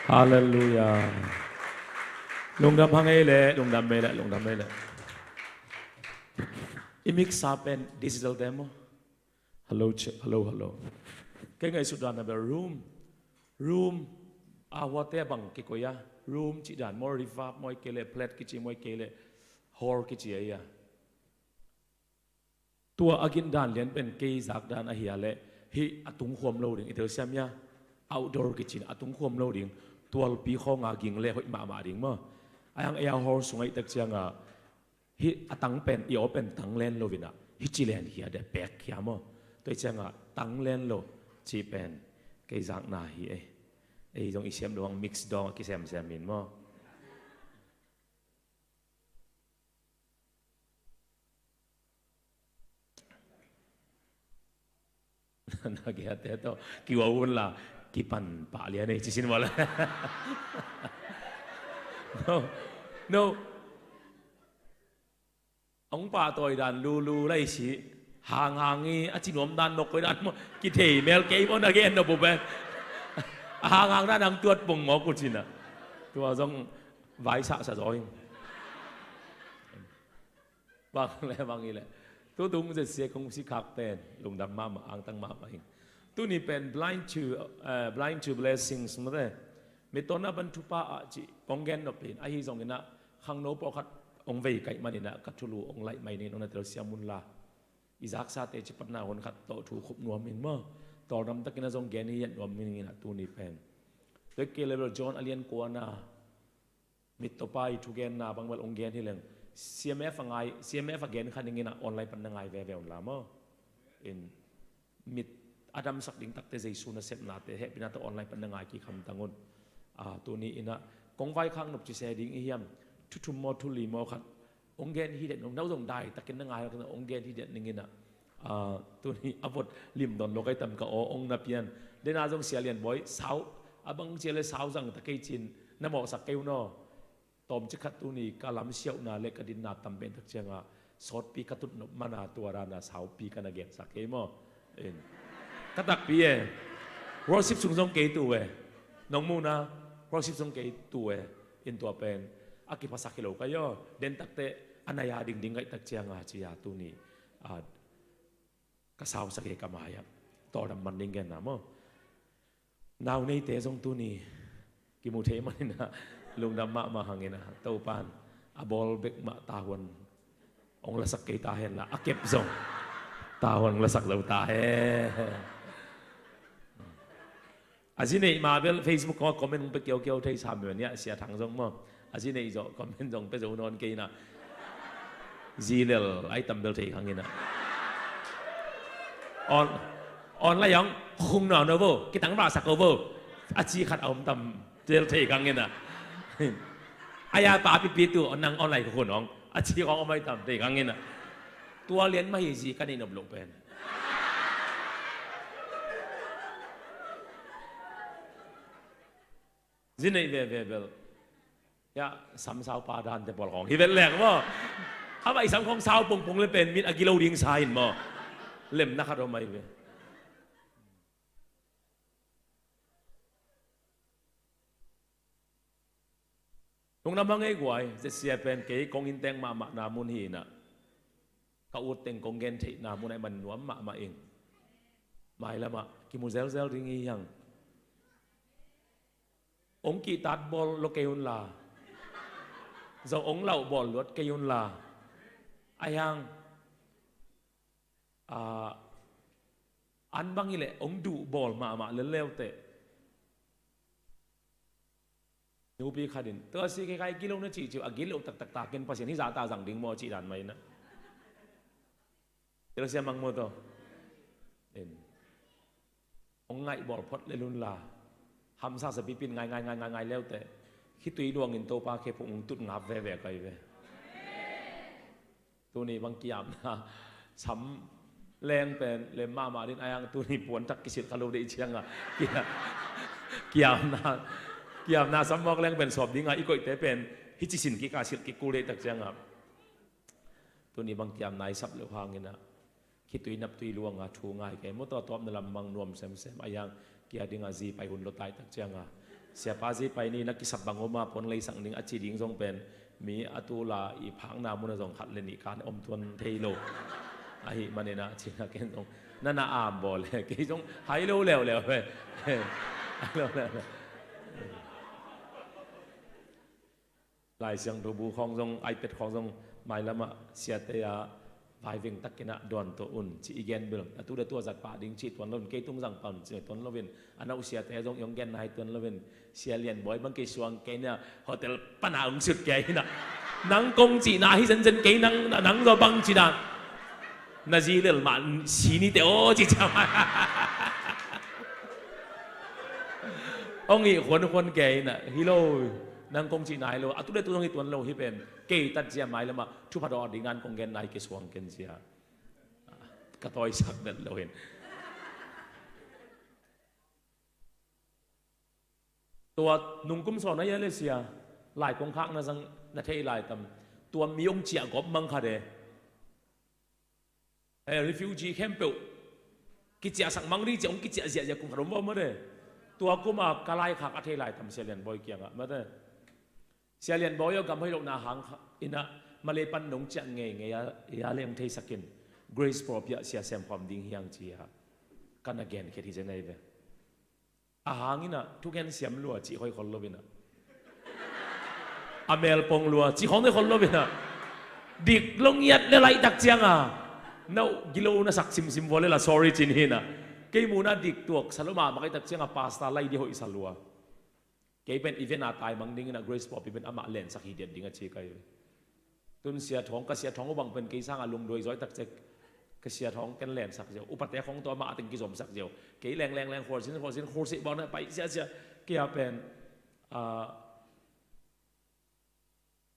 Halleluiah. Lungdam hang ei leh, lungdam ei leh, lungdam ei leh. I mix-a pen digital te maw. Hello, check. Hello, hello. Kei ngaihsut dan a bel room, room a huate a bang kikoih a, room cih dan maw, reverb maw, ahih kei leh flat kici maw, ahih kei leh hall kici a ia. Tua a gin dan lian pen kei zak dan ahi a leh hih a tungkhuam lo ding, i telsiam ia, outdoor kici in a tungkhuam lo ding, tualpi khawng a ging leh hoih mahmah ding maw. A hiang ei a hall sungah i tek ciangah hih a tang pen, i aw pen tang len lo in ah, hih ci len hi a, de pek hi a maw. Tua ciangah tang len lo ci pen kei zakna hi ei. Ei zong i siam dong, mix dong a kisemsem in maw. Na giate tawh kiwa un la, kipan pah lian ei ci sin ua la. No, no. Hong pahtawi dan lulu lai si, hanghang i a ci nuam dan, nok koi dan maw, kithei mel kei maw, na gen na bup e. A hanghang dan hong tuat pong mawk uh cin ah. Tua zong vaisahsa zaw ing. Bang le bang hi leh, tutung zia sia kong sikhak pen lungdam mahmah, angtang mahmah ing. Tuni pen blind to, eh, blind to blessings mate. Mittawnna pan thupha ah cih kong gen nop in, ahi zongin ah khangno pawlkhat hong vei kaih manin ah ka thulu hong laih mai ning, hong na telsiam un la. I zaksate cipatna hun khat tawh thu khup nuam ing maw. Tawldam takin ah zong gen hi hiat nuam ning in ah tuni pen. Tua kei leh bel John a lian kuana, mittawpa i thugenna bang bel hong gen hi leng, C M F a ngai, C M F a gen kha ning in ah online pan na ngai veve un la maw. In mit a damsak ding takte Jesu nasepnate hehpihna tawh online pan na ngai kik hamtang un. A, tuni in ah kong vaikhak nop ci se ding i hiam, thu thum maw thu li maw khat hong gen hi den, no zong dai takin na ngai hong gen hi den ning in ah, Ah, tuni a vot limdon lo kai tam ka aw ong na pian. Dena zong Sia Lian Bawi sau, a bang cia le sau zang ta kei cin, na mawhsak kei un aw. Tawmcik khat tuni ka lam siauhna le ka dinna tam pen tak cianga sawtpi ka tutnop mana tua dana saupi ka na gensak kei maw? In. Ka takpi e. Worship sung zong kei tu e. Nong muna worship sung kei tu e. In tua pen a kiphasak hi lo kai aw. Den takte a naya dingding ngaih tak cianga cia tuni a ka sausak e ka mai-ah. Tawldam man ding genna maw? Nau neite zong tuni kimu thei maninah lungdam mahmah hanginah Topan a bawl bek mah tahuan ong lasak kei ta henla a kep zong tahuan ong lasak zo ta hen. A zi neih ma bel Facebook kong a comment hong pe kiaukiau thei sam mia nia Sia Thang zong maw? A zi neih zawh comment zong pe zo nawn kei inah. Zi lel ai tam bel thei khang inah. On, on lai ong khung nawn no vo, kitang ba sak ko vo. A ci khat a om tam bel thei khang inah. Aya pa pipi tu nang on lai khung ong a ci kong om ai tam thei khang inah. Tua lian ma hi zi ka neih nop loh pen. Zi neih veve bel. Ya, sam sau pa dante pawl khong hi vet lek maw? Amah i sam khong sau pongpong le pen min a gilo ding sa in maw? Lemna khat om ai ve. Lungdam hang ei guai, zia sia pen kei kong in teng mahmah na mun hi inah. Ka ut teng kong gen theih na mun ai man nuam mahmah ing. Mailamah kimu zelzel ding hi hang. Ong kihtat bawl lo kei unla, zong ong lauh bawl luat kei unla, a hiang an bang hileh ong duh bawl mahmah lelleuteh. Nupi khatin tua si kei kai gilo na cihciu a gilo taktak takin Pasian hizahta zang ding maw cih dan mah inah. Tel sia mang maw taw. Ong ngaih bawl phot le lunla. Hamsa sa pipin ngai ngai ngai ngai ngai leute. Khitui luangin Topa khe phung ung tut ngap veve kai ve. Tuni bang kiamna sam leng pen lem mahmah din a hiang tuni puan thak kisilh kha lo deih cianga. Kiamna, kiamna sam mawk leng pen sawp dinga i koihte pen hici sin kika silh kikul deih tak cianga. Tuni bang kiamna i sap lo hanginah khitui naptui luanga thu ngai kei maw taw tawpna lam mang nuam semsem a hiang kia dinga zi pai hun lo tai tak cianga. Siapa zi pai ni na kisap bang oma puan leisak ding a ci ding zong pen mi a tula i phakna muna zong khat le nih kan om tuan thei lo. Ahi maninah cina ken zong nana am bawl le kei zong hai lo leuleu ve. Hai lo leuleu. Lai Siangtho bu khawng zong, iPad khawng zong, mailamah siate a vaiveng takinah dawn tuah un, ci i gen bil. A tu le tua zat pah ding ci tuan loin, kei tung zang pan ci tuan loin, a nauh siate zong i hong gen nai tuan loin, Sia Lian Bawi bang kei suang kei nia, hotel pana hong sut kei hinah. Nang kong cihna hi zenzen kei nang, nang zaw bang ci dan. Na zi lel mah si nite aw ci ciang. Hong ih khuankhuan kei hinah, hi lo. Nang kong cihna hi lo, a tu le tu zong hi tuan lo hi pen. Kei tat zia mailamah thupha dawh a ding nan kong gen nai kei suang ken zia. Ka tawisak vet lo hin. Tua nungkum sawn a ia le sia lai kong khakna zang na thei lai tam. Tua mi hong ciah gawp mang khat e. Eh, refugee khempeuh kiciahsak mang ding ciah hong kiciah ziahziah kum khat om va mate. Tua kuma ka laikhak a thei lai tam Sia Lian Bawi kiangah mate. Sia Lian Bawi aw gam hoih lohna hang kha inah Malay pan nong ciah ngeingei a, a leng theisakin Grace Pro piah sia semkhawm ding hiang cia ka na genkhiat hi zen ahi ve. A hanginah thugen siam lua cih hoih khol loinah a melpong lua cih khawng hoih khol loinah dik longiat le laihtak cianga nauh gilo na sak simsim vua lela sorry cin hinah kei munah dik tuak sa lo mahmah kaitak cianga pasta lai di hoih sa lua. Kei pen event a taimang dinginah Grace Poppy pen amah lensak hi diat ding a ci kai ve. Tun sia thawng ka sia thawng ubang pen kei sanga lungduai zawi takcek ka sia thawng ken lensak ziau upate khawng tawh amah a teng kizomsak ziau kei lengleng leng khualsin khualsin khualsih bawna pai siasia kei a pen a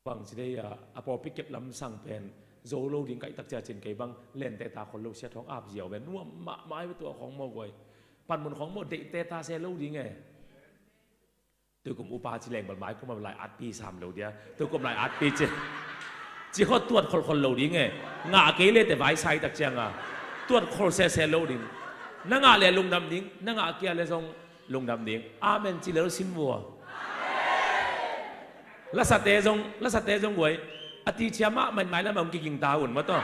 bang ci dei a a pawpi kep lam sang pen Zo lo ding kaihtak cia cin kei bang lente ta khol lo sia thawng ap ziau ve. Nuam mahmah ve tua khawng maw guai. Panmun khawng maw deihte ta se lo ding e. Tuikum upa ci leng bal mai kum a lai atpi sam lo dia. Tuikum lai atpi ci. Ci khawng tuat kholkhol lo ding e. Ngah kei le te vai sai tak cianga tuat khol sese lo ding. Na ngah le lungdam ding. Na ngah kia le zong lungdam ding. Amen ci lel sin vua. Lasate zong, lasate zong guai. A ti cia mah man mai lamah hong kiging ta un maw taw.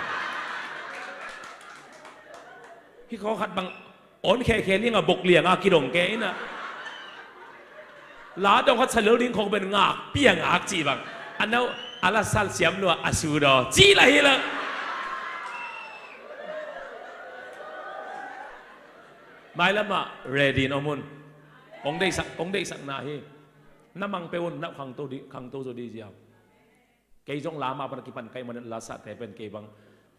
Hi khaw khat bang on khekhe lianga bok lianga kidong ke ina. La dong khat sa lel ding khong ben ngak pia ngak ci bang. A nau a la sal siam lua a su daw ci la hi la. Mai lamah ready in om un. Kong deihsak, kong deihsak na hi. Na mang pe un, na khangto di, khangto zo di ziau. Kei zong la mah pan a kipan kai man lasate pen kei bang,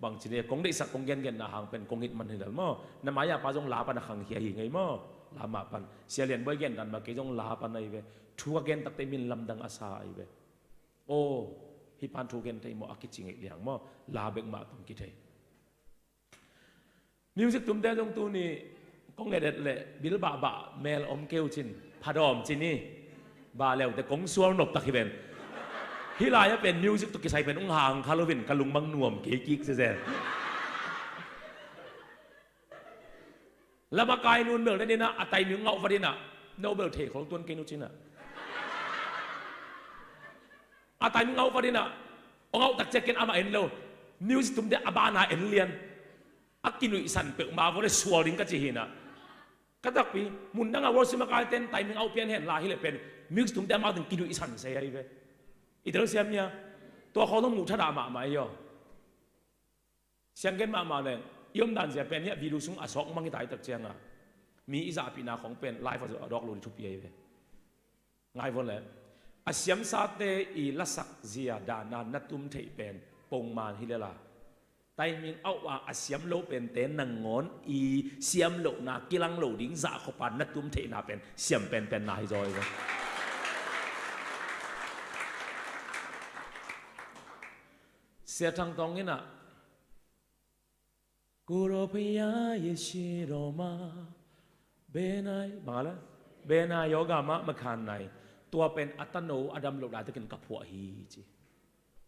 bang ci ne kong deihsak kong gengen na hang pen kong it man hi lel maw. Na mai a pa zong la pan a khangkhia hi ngei maw. La mah pan. Sia Lian Bawi gen dan mah kei zong la pan ahi ve. Thu a gen takte min lamdang a sa ahi ve. Aw, hi pan thu gen thei maw a kici ngei liang maw. La bek mah tong kithei. Music tumte zong tuni kong et et le bil bahbah mel om keu cin phadawm cin hi. Bah leute kong sual nop tak hi ven. Hih lai-ah pen music tawh kisai pen ung hang kha lovin ka lungmang nuam kei kik sese. Lama kai nun bel na dinah a taiming ngauh va dinah no bel thei khol tuan kei nu cinah. A taiming ngauh va dinah ong auh tak ciakin amah en lo. Music tumte a bana en lian. A kinuihsan peuhmah vawle sual ding ka ci hinah. Ka takpi mun dangah worship makaiten taiming auh pian hen la hileh pen music tumte amau ding kinuihsan sei ahi ve. I telsiam hia? Tua khawng dong muh thadah mahmah ahi aw. Sianggen mahmah leng i omdan zia pen hiah video sung a sawk mang hi ta hi tak cianga mi i zahpihna khawng pen live a dawk lo ding thupi ahi ve. Ngai vawn le a siamsate i lasak zia dana na tum theih pen pongman hi lela. Taiming auh a a siam lo pente nangawn i siam lohna kilang lo ding zahkhopa na tum theihna pen siam penpen na hi zaw hi ve. Sia Thang Tawng inah Kuro Phaya Yeshiroma Benai bangala Benai Yoga ma makhan nai. Tua pen a tano a dam lo daitakin ka phuah hi ci.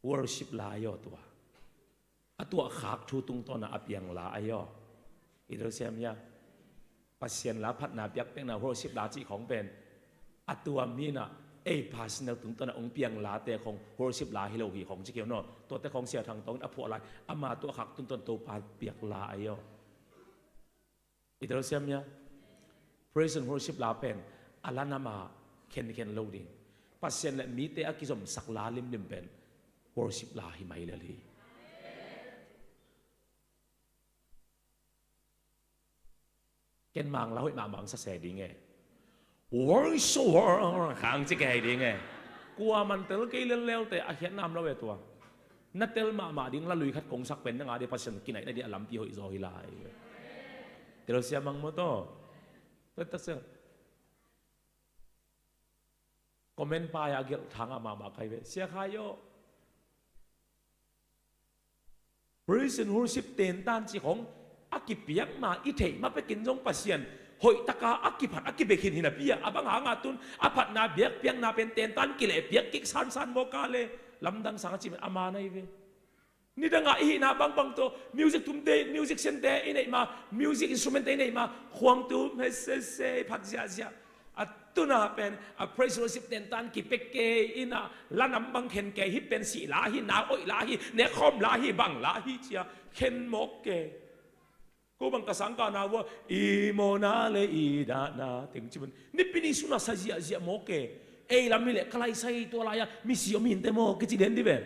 Worship la ahi aw tua. A tuahkhak thu tungtawnah a piang la ahi aw. I telsiam hia? Pasian la phatna biakpiakna worship la cih khawng pen a tuam hinah ei personal tungtawnah ong piang late khawng worship la hi lo hi khawng ci keu naw. Tuate khawng Sia Thang Tawng in a phuah lai ama tuahkhak tungtawn Topa piak la ahi aw. I telsiam hia? Praise and worship la pen a la nama khenkhen lo ding. Pasian le mite a kizomsak la limlim pen worship la hi mai lel hi. Ken mang la hoih mahmah ang sase ding e. Worship khang ci kei ding e. Kua man tel kei lellelte a khiat nam lo e tua. Na tel mahmah ding la lui khat kongsak pen na nga ding Pasian kinaihna ding a lampi hoih zaw hi lai. Telsiam ang maw taw. Tua tak sia. Comment pai a gelh thang a mahmah kai ve. Sia Khai aw. Praise and worship tentan ci khong a kipiak ma i theih ma pekin zong Pasian hoihtaka a kiphat a kibek hin hinapi a bang hanga tun a phatna biakpiakna pen tentan kilehpiak kik sansan mawka le lamdang sang a ci a man ahi ve. Nidangah i hihna bangbang tawh music tumte, musiciante i neih ma, music instrumentte i neih ma, khuangtum hesese phat ziahziah. A tuna pen a praise worship tentan kipek kei inah lanam bang khen kei hi pen sih la hi, nak oih la hi, nekkhawm la hi, bang la hi cia khen mawk kei. Ko bang ka sangkahna vua i mawna le i dahna teng ci man nipi ni suna sa ziahziah mawk kei. Ei lam hi leh ka laisai tua lai-a misi om hinte maw kici den di ve.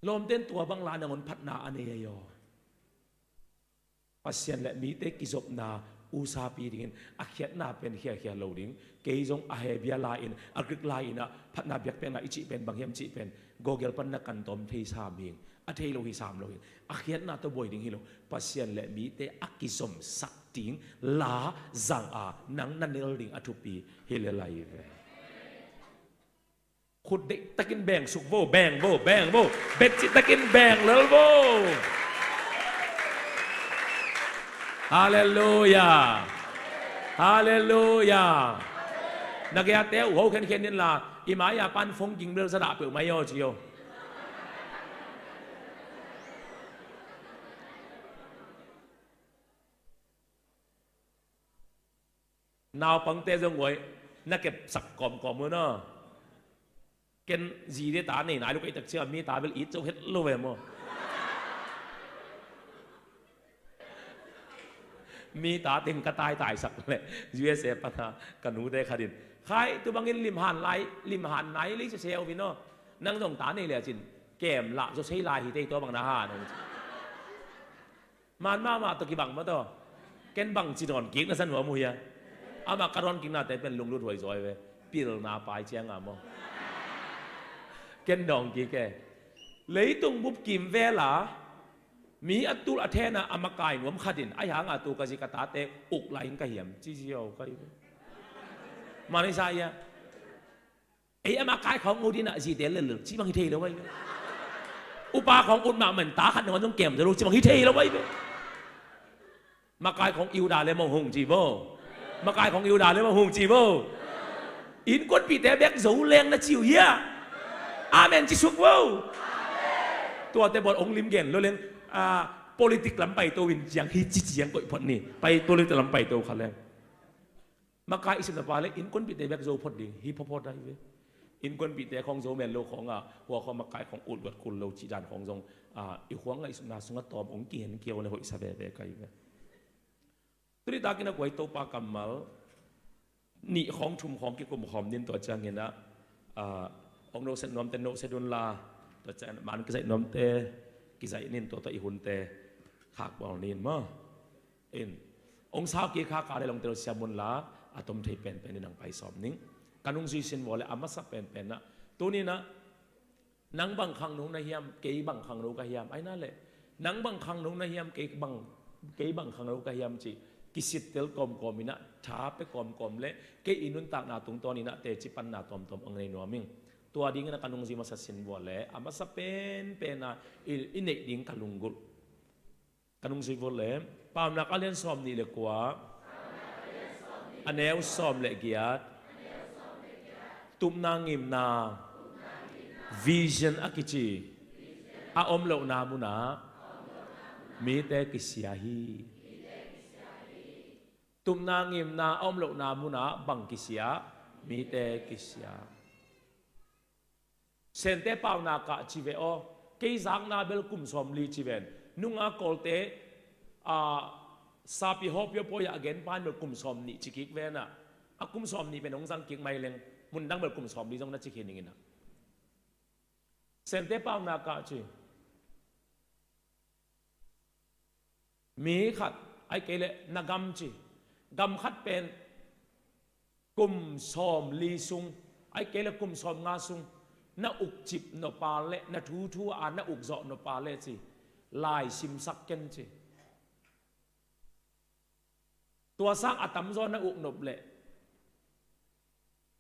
Lawmten tua bang la nangawn phatna a nei ahi aw. Pasian le mite kizopna usapi dingin a khiatna pen khiakhia lo ding. Kei zong a Hebia lai-in a Greek lai-inah phatna biakpiakna i cih pen bang hiam cih pen Google pan na kan tawm thei sam hing. A thei lo hi sam lo hing. A khiatna tawh buai ding hi lo. Pasian le mite a kizomsak ding la zang a nang na nel ding a thupi hi le lai ve. Khut deih takin beng suk vo, beng vo, beng vo. Betcih takin beng lel vo. Halleluia. Halleluia. Na geite uh ho khenkhen in la, i mai-a pan phone ging bel zadah peuh mai aw ci aw. Naupangte zong uai na kepsak kawmkawm un aw. Ken zi le ta nei nai lo ka hih tak ciang mi ta bel it zo het lo ve maw. Mi ta teng ka taitaisak leh U S A pana ka nute khat in, khai, tu bangin limhan lai, limhan nai lei sese uh in aw. Nang zong ta nei le cin kem lah zaw sei lai hi tei, tua bang na ha nong ci. Man mahmah tawh kibang maw tawh. Ken bangci dawn kik na sa nuam uh hia? Amah ka dawn kiknate pen lunglut huai zaw hi ve. Pilna pai cianga maw? Ken dawn kik e. Leitung bup kimvel a mi a tul a then a, a makai nuam khat in, ahi hanga tu ka zi ka tate uk lai in ka hiam ci ziau ka hi ve. Man hi sa hia? Ei, a makai khawng ut in a zite lellel cih bang hi thei lo ahi ve. Upa khawng ut mahmah in ta khat nangawn zong kem zo lo cih bang hi thei lo ahi ve. Makai khawng i ut a le mong hung ci vo. Makai khawng i ut a le mong hung ci vo. Innkuanpihte bek zo leng na ci uh hia? Amen ci suk vo. Tuate bawl hong lim gen lo leng, a, politik lam paito in ciang hi ci ciang koih phot ni. Pai politik lam paito kha leng. Makai i sepna pa le innkuanpihte bek zo phot ding hi phawtphawt ahi ve. Innkuanpihte khawng zo men lo khawnga, hua khawng makai khawng ut luat kul lo cih dan khawng zong, a, i khuang ngaihsutna sungah tawm hong kihen kiau le hoihsa veve ka hi ve. Tuni takin a kuai Topa kammal nih khawng thum khawng kikum khawm nin, tua ciangin a, a, hong noset nuamte noset unla, tua ciangin man kizaih nuamte kizaih nin, tua tawh i hunte khakbawl nin maw. In, hong sau kik kha ka le lawngte lo siam unla, a tom thei penpen in nang pai sawm ning. Ka nungzui sin vua le a masa penpen ah, tuni-in ah, nang bang khangno na hiam, kei bang khangno ka hiam, ahi na le, nang bang khangno na hiam, kei bang, kei bang khangno ka hiam cih kisittel kawmkawm in ah, tha pe kawmkawm le, kei i nuntakna tungtawn in ah teci panna tuamtuam hong nei nuam ing. Tua dingin ah ka nungzui masa sin vua le a masa penpen ah i, i neih ding ka lunggulh. Ka nungzui vua le, Paunak a lian sawm nih le kua, a neu sawm le giat, tupna ngimna, vision a kici, a om lohna munah mite kisia hi. Tupna ngimna a om lohna munah bang kisia? Mite kisia. Sente Paunak ah ci ve aw, kei zakna bel kum sawmli ci ven. Nunga Kawlte, a, sapi hawpia pawi ah a gen pan bel kum sawmnih ci kik ven ah, a kum sawmnih pen hong zang kik mai leng, mundang bel kum sawmli zong na ci khin ning in ah. Sente Paunak ah ci. Mi khat, ahih kei leh na gam ci, gam khat pen kum sawmli sung, ahih kei leh kum sawmnga sung na ukcip nop a leh, na thuthu a na ukzawh nop a leh ci, lai simsak ken ci. Tua sang a tamzaw na uknop leh,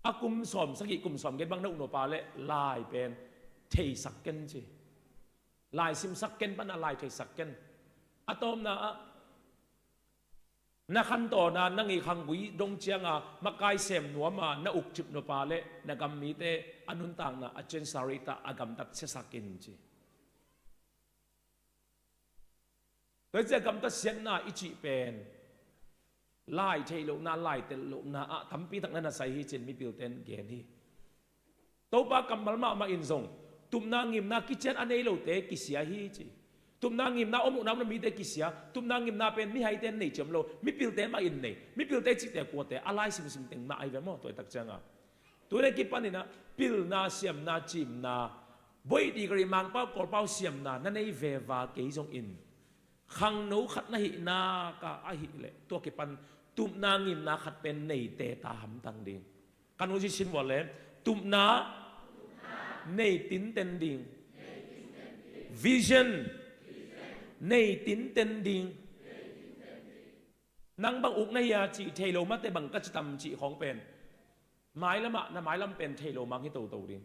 a kum sawmsagih kum sawmgiat bang na uknop a leh lai pen theisak ken ci. Lai simsak ken pan a lai theisak ken. A tawpna ah, na khantawn a, na ngeikhanggui dong cianga makai sem nuam a na ukcip nop a leh na gam mite a nuntakna a ciansa rita a gamtat siasak in ci. Tua hi ciah gamtat siatna i cih pen lai theih lohna, lai telh lohna ah tampi tak na na sai hi ci-in mipilte in gen hi. Topa kammal mahmah in zong tupna ngimna kician a nei lote kisia hi ci. Tupna ngimna om lohna mite kisia, tupna ngimna pen mihaite in nei ciam lo, mipilte mah in nei, mipilte cihte kuate a lai simsim teng mah ahi ve maw, tua hi tak cianga. Tuni a kipan in ah pilna, siamna, cimna, boih dih ka rih, Mangpau Kawlpau siamna na nei veva kei zongin khangno khat na hih nak a ahih leh tua kipan tupna ngimna khat pen nei teta hamtang ding. Ka nungzui sin vua le tupna nei tinten ding. Vision nei tinten ding. Nang bang uk na hia cih thei lo mate bang ka ci tam cih khawng pen mailam ah na mailam pen thei lo mang hi toto ding.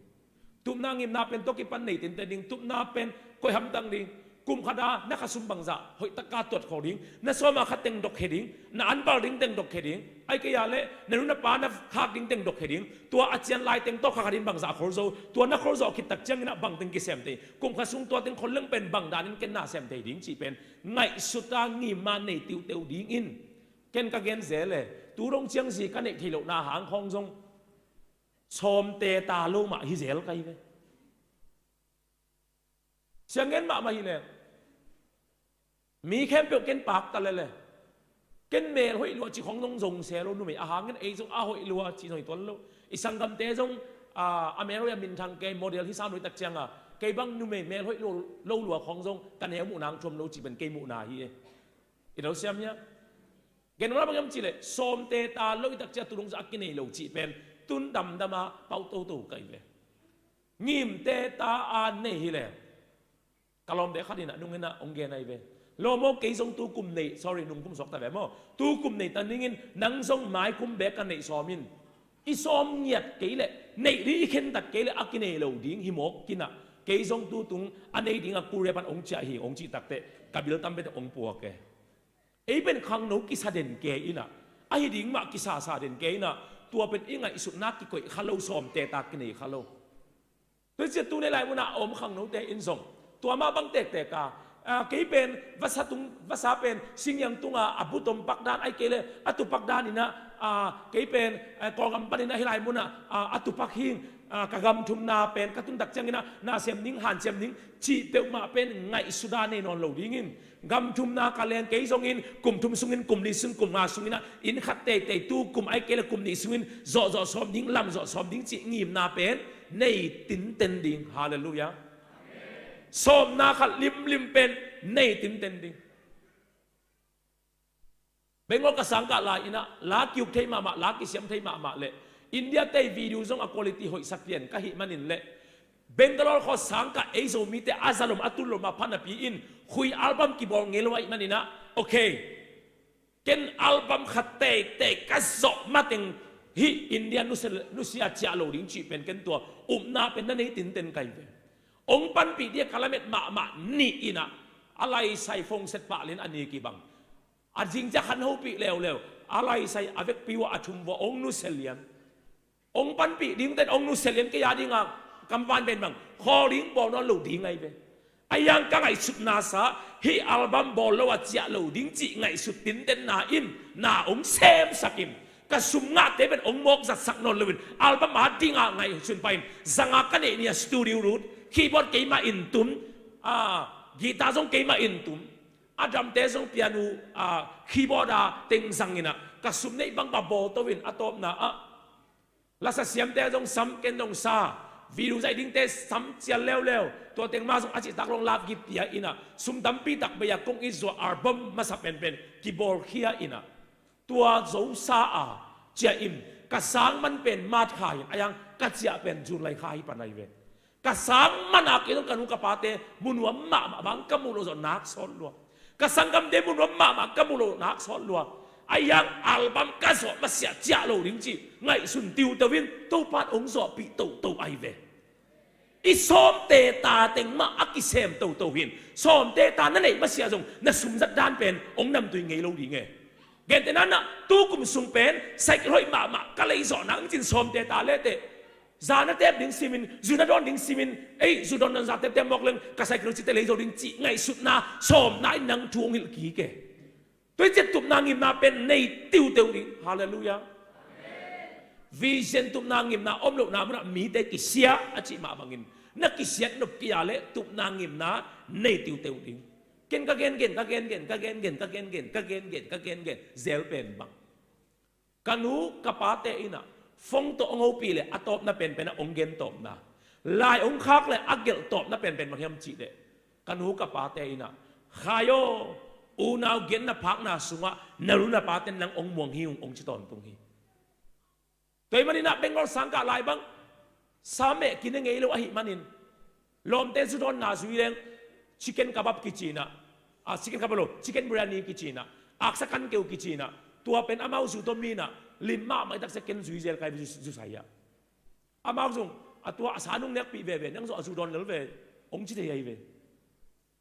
Tupna ngimna pen tawh kipan nei tinten ding, tupna pen koih hamtang ding. Kum khat a na khasum bangzah hoih taka tuat khawh ding, na sawma khat teng dok khia ding, na anpal ding teng dok khia ding, ai kei a leh na nu na pa na khak ding teng dok khia ding. Tua a cian lai teng tawh kha khat in bangzah khol zo, tua na khol zawh khit tak ciangin ah bang teng kisem thei, kum khat sung tua teng khol leng pen bang danin ken na sem thei ding cih pen ngaihsut a ngimna nei tiuteu dingin. Ken ka gen zel e, tu dong ciang zi ka neih theih lohna hang khawng zong sawmte ta lo mah hi zel ka hi ve. Siang ngen mahmah hi le, mi khempeuh ken pakta lele. Ken mel hoih lua ci khong nong zong se lo, numei a hangin ei zong a hoih lua ci zong hi tuan lo. I sanggamte zong a, a mel hoih a minthang kei, model hi sam lo i tak cianga, kei bang numei mel hoih lo, lo lua khong zong ka neu muh nang thuam lo ci pen kei muhna hi e. I lo siam hia? Gen ula bang yam ci le, sawmte ta lo i tak cia tu dong zah a kinei lo cih pen tun damdama pau toto ka hi ve. Ngimte ta a nei hi le, ka lawmte khat in ah nung in ah hong gen ahi ve. Lawm aw, kei zong tu kum nei, sorry, nung kum suak ta ve maw, tu kum nei ta ningin nang zong mai kum bek ka neih sawm in. I sawm ngiat kei leh, neih ding i khentat kei leh a kinei lo ding hi mawk kinah, kei zong tu tung a nei dingah Korea pan hong ciah hi hong cih takteh ka bil tam bete hong puak e. Ei pen khangno kisa den ke inah, ahi ding mah kisasa den ke inah, tua pen i ngaihsutna kikoih kha lo, sawmte ta kinei kha lo. Tua ciah tu nei lai munah a om khangnote in zong tua mah bang tektek a, a, kei pen vasa tung, vasa pen singiang tunga a butom pakdan ai kei le a tupak dan inah, a, kei pen, a, Kawlgam paninah hih lai munah, a, a tupak hing, a, ka gam thumna pen ka tuntak cianginah na sem ning, han sem ning cih peuhmah pen ngaihsuda nei nawn lo dingin, gam thumna ka leng kei zongin kum thum sungin, kum li sung, kum nga sunginah inn khat teitei tu kum ai kei le kum nih sungin zawhzawh sawm ding, lamzawh sawm ding cih ngimna pen nei tinten ding. Halleluiah. Sawmna khat limlim pen nei tinten ding. Bengal ka sangkah lai inah la kiuk thei mahmah, la kisiam thei mahmah le India tei video zong a quality hoihsak pian ka hih manin le Bangalore khaw sangkah ei Zomite a zalom a tullom a phanapi in khui album kibawl ngei lo ahih maninah, okay, ken album khat teitei ka zawh mateng hih India nusia, nusia ciah lo ding cih pen ken tua upna pen na nei tinten ka hi ve. Hong panpih dia ka lamet mahmah nih inah a laisai phone set pah len a ni kibang. A zingcia khan hopih leuleu, a laisai a vekpi uh a thum vua hong nusia lian. Hong panpih dingten hong nusia lian kei a dinga kam van pen bang khawl ding bawl nawn lo ding ahi ve. Ahi hang ka ngaihsutna sa hih album bawl lo a ciah lo ding cih ngaihsut tintenna in na hong semsak in, ka sum ngahte pen hong mawk zatsak nawn loin album a dinga ngaihsun pahin zanga ka neih ni a studio lut, keyboard keimah in tum, a, guitar zong keimah in tum, a drumte zong piano, a, keyboard a teng zanginah ka sum neih bangba bawl to in a tawpna ah lasa siamte zong sam, ken zong sa, video zaih dingte sam cial leuleu, tua teng mah zong a cihtak long lak gip pia inah sum tampi tak bei a kong it zuah album masa penpen kibawlkhia inah tua zosa a ciah in ka sang man pen March kha in, ahi hang ka ciah pen July kha hi pan ahi ve. Ka sang man a kei zong ka nu ka pate mu nuam mahmah bang ka muh loh zawh nak sawt lua. Ka sanggamte mu nuam mahmah ka muh loh nak sawt lua. Ahi hang album ka zawh masiah ciah lo ding cih ngaihsun tiuteu in Topan hong zawhpih toto ahi ve. I sawmte ta teng mah a kisem toto hin sawmte ta na neih masiah zong na sumzat dan pen hong namtui ngei lo ding e. Gentehna nah tu kum sung pen cycle hoih mahmah ka lei zawh nang cin sawmte ta leteh zana tep ding simin, zuna dawn ding simin, ei, zu dawn dawn za teptep mawk leng ka cycle cite lei zo ding cih ngaihsutna sawmna in nang thu hong hilh kik e. Tua hi ciah tupna ngimna pen nei tiuteu ding. Halleluiah. Vision tupna ngimna om lohna munah mite kisia a cih mah bangin na kisiat nop kei a leh tupna ngimna nei tiuteu ding. Ken ka gengen, ka gengen, ka gengen, ka gengen, ka gengen, ka gengen zel pen bang, ka nu ka pate inah phone tawh hong hopih le a tawpna penpenah hong gen tawpna, lai hong khak le a gelh tawpna penpen bang hiam cih leh, ka nu ka pate inah, khai aw, unau genna phakna sungah na nu na pate nang hong muang hi ung, hong ci tawntung hi. Tua ahih maninah Bengal sangkah lai bang sa meh kine ngei lo ahih manin lawmte zu dawnna zui leng chicken kebab kicinah, a, chicken kebab lo, chicken biryani kicinah, aksa kan keu kicinah, tua pen amau zu tawh minah lim mahmah i taksa ken zui zel kai zu, zu sai ah. Amau zong A tua a sa nung nekpih veve, nang zong a zu dawn lel ve, hong ci thei ahi ve.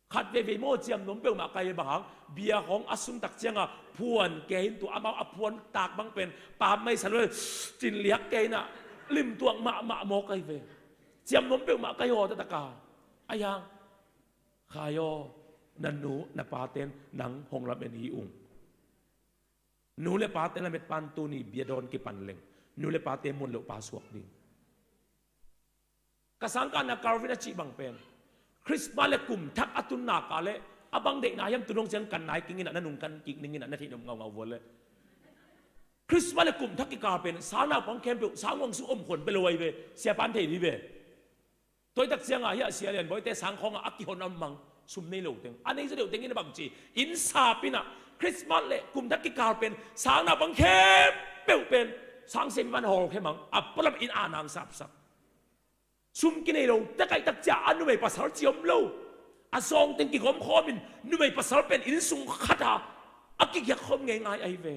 Khat veivei maw, ciamnuam peuhmah ka hi bang hang, bia khawng a sungtak ciangah phuan kei in, tua amau a phuan tak bang pen pammaih sa lua, cin liak kei in ah limtuak mahmah maw ka hi ve. Ciamnuam peuhmah ka hi aw, taktak a. Ahi hang, Khai aw, na nu na paten nang hong lamen hi ung. Nu le pate lamet pan tuni bia dawn kipan leng, nu le pate muan loh pa suak ding. Ka sangkahna Calvin a cih bang pen, Christmas le kum thak a tun nak leh, a bang deihna hiam, tu dong ciang kan nai kik in ah, na nung kan kik ning in ah, na theih nop ngaungau vua leh. Christmas le kum thak kikal pen sang naupang khempeuh sang huang sung om khon bel lo ahi ve, siapa in thei dih ve. Tua hi tak ciangah hiah Sia Lian Bawite sang khawngah a kihon a mang, sum nei lo teng, a nei zaw deuh teng in a bang ci, inn sap in ah, Christmas le kum thak kikal pen sang naupang khempeuh pen sang sem van hawlkhia mang, a pualam in a nang sapsak. Sum kinei lo, tua ka hih tak ciang a numei pasal ci om lo. A zawng teng kigawm khawm in, numei pasal pen inn sung khat ah a kikhiak khawm ngeingai ahi ve.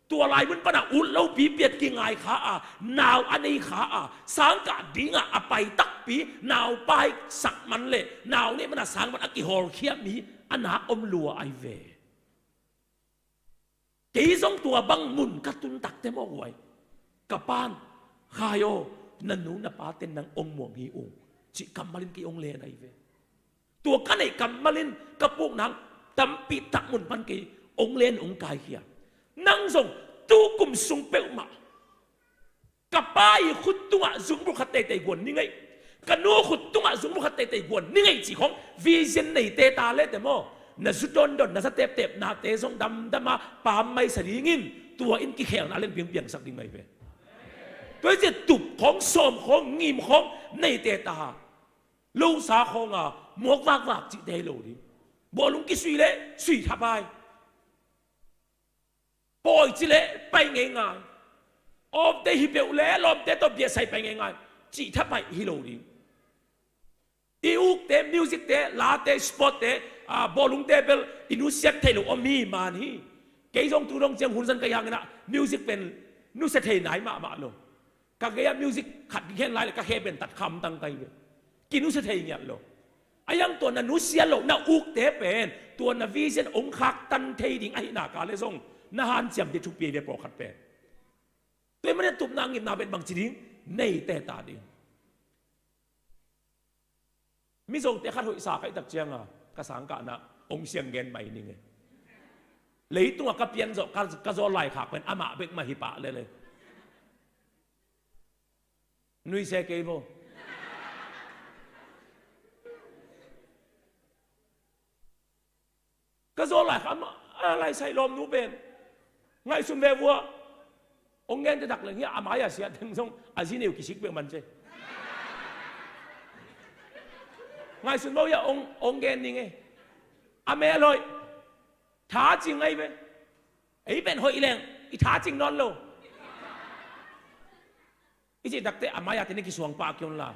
Tua lai mun pan a ut lopi piat kingai kha a, nau a nei kha a, sang kah ding ah a pai takpi, nau paisak man le nau neih man a sang man a kihawlkhia mi a na om lua ahi ve. Kei zong tua bang mun ka tun tak teh maw guai, ka pa'n, Khai aw, na nu na paten nang hong muang hi ung, cih kammal in kei hong len ahi ve. Tua ka neih kammal in ka puk nang tampi tak mun pan kei hong len, hong kaikhia. Nang zong tu kum sung peuhmah, ka pa i khut tungah zungbul khat teitei guan ning ei, ka nu khut tungah zungbul khat teitei guan ning ei cih khawng vision nei teh ta leh teh maw, na zu dondon, na za teptepnate zong damdam a pammaih sa dingin, tua in kikhelna leng piangpiangsak ding mah hi ve. Tua hi ciah tup khawng, sawm khawng, ngim khawng nei teh ta. Losa khawng a muak vakvak cihte hi lo ding. Bawlung kisui leh sui thapai. Pawi ci leh pai ngeingai. Off day hi peuh leh lawmte tawh biasai pai ngeingai, cih thapai hi lo ding. I ukte, music-te, late, sport-te, a, bawlungte bel i nusiat theih loh om hi man hi. Kei zong tu dong ciang hun zan ka hih hangin ah music pen nusia thei nai mahmah lo. Ka gei ah music khat kikhen lai leh ka khe pen tat khamtang ka hi ve. Kinusia thei ngiat lo. A hiang tua na nusia loh na ukte pen tua na vision hong khaktan thei ding ahih nak leh zong na hanciam ding thupi ve pawlkhat pen. Tua ahih manin tupna ngimna pen bangci ding, nei teh ta ding. Mizote khat hoihsa ka hih tak ciangah ka sangkahna hong siang gen mai ning e. Leitungah ka pian zawh, ka, ka zawl laikhak pen amah bek mah hi pah lel e. Nuisia kei vo. Ka zawl laikhak amah, a, laisaih lawmnu pen ngaihsun ve vua. Hong gen te tak leng hiah a mai-ah siah teng zong a zi neu kisik peuh man ce. Ngaihsun vo hiah hong, hong gen ning e. A mel hoih. Tha cing ahi ve. Ei pen hoih leng i tha cing nawn lo. I cih tak teh a mai-ah teh na kisuang pah kei un la.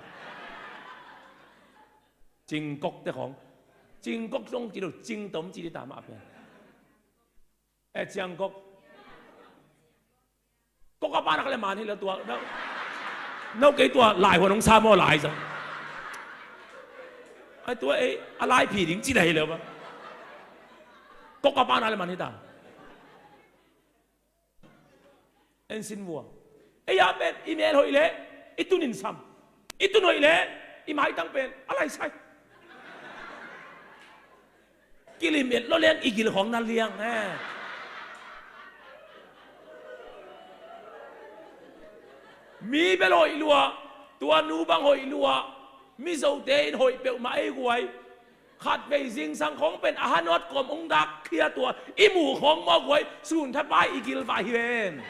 Cingkok te khawng. Cingkok zong ci lo, cingtom ci dih ta mah pen. Eh, ciangkok. Kok a panak le man hi lo tua. No, no kei tua lai huan hong sa maw lai zong. Ai tua ei, a lai phi ding ci dai hi lo ba. Kok a panak le man hi ta. En sin vua. Ei a pen i mel hoih leh i tunin sam. I tun hoih leh i maitang pen a laisai. Kilim et lo leng i gil khawng na liang e. Mi bel hoih lua, tua nu bang hoih lua, Mizote in hoih peuhmah ei guai. Khatvei zingsang khawng pen a hanawt kawm hong dak khia tua i muh khawng maw guai, sun thapai i gil vai hi ven.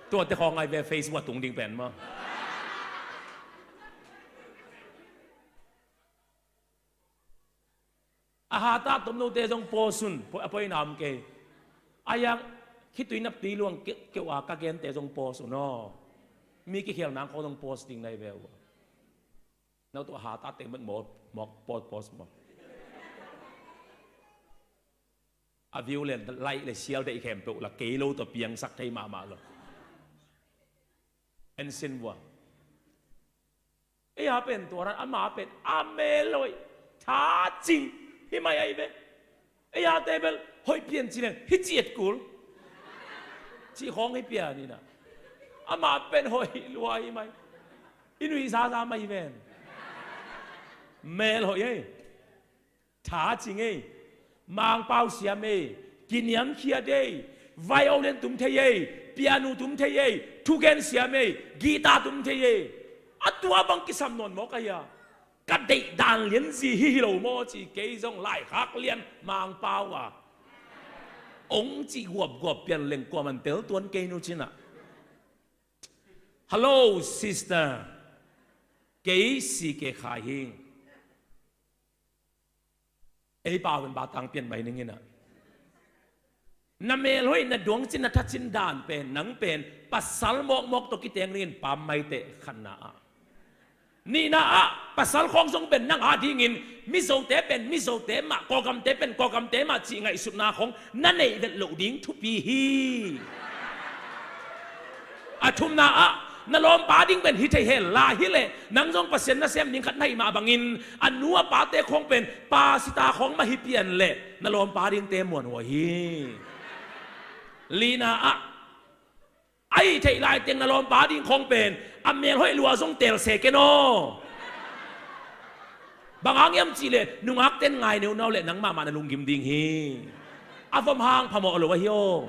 Tuate khawng ai ve Facebook a tung ding pen maw. A hata tomnote zong post un, a poina om kei. A hiang khitui naptui luang keuh a ka gente zong post un aw. Mi kikhial nang khawng zong post ding nai ve uh. No tua hata teng bek maw, maw post, post maw. A view le like le share deih khempeuh la kei lo tua piangsak thei mahmah lo. En sin vua. Ei a pen tua dan, ama pen a mel hoih, tha cing hi mai ahi ve. Ei a te bel hoih pian ci leng hi ci et kul. Ci khawng hi pian ina. Ama pen hoih lua hi mai. I nuih zaza mai ven. Mel hoih ei. Tha cing ei, mangpau siam ei, kiniamkhiat ei, violin tum thei ei, piano tum thei ei, thugen siam ei, guitar tum thei ei. A tua bang kisam nawn maw ka hia? Ka deih dan lianzi hi hi lo maw ci kei zong laikhak lian mangpau a. Ong ci guapguap pian leng kuaman tel tuan kei nu cinah. Hello, sister. Kei si ke khai hing. Ei pau in batang pian mai ning ina. Na mel hoih, na duang cin, na tha cin dan pen, nang pen pasal mawkmawk tawh kiteng ringin pam mai teh khatna ah. Nihna ah pasal khawng zong pen nang a dingin Mizote pen Mizote mah, Kawlgamte pen Kawlgamte mah cih ngaihsutna khawng na neih vet loh ding thupi hi. A thumna ah na lawmpa ding pen hi thei hen la hi leh nang zong Pasian nasem ding khat na hi mah bangin a nu a pate khawng pen pasita khawng mah hi pian leh na lawmpa dingte muanhuai hi. Lina ah a hi theih lai teng na lawmpa ding khawng pen a mel hoih lua zong tel se ken aw. Bang hang hiam cih leh nungak ten ngai neunau leh nang mahmah na lunggim ding hi. A vom hang phamawh lo ahi aw.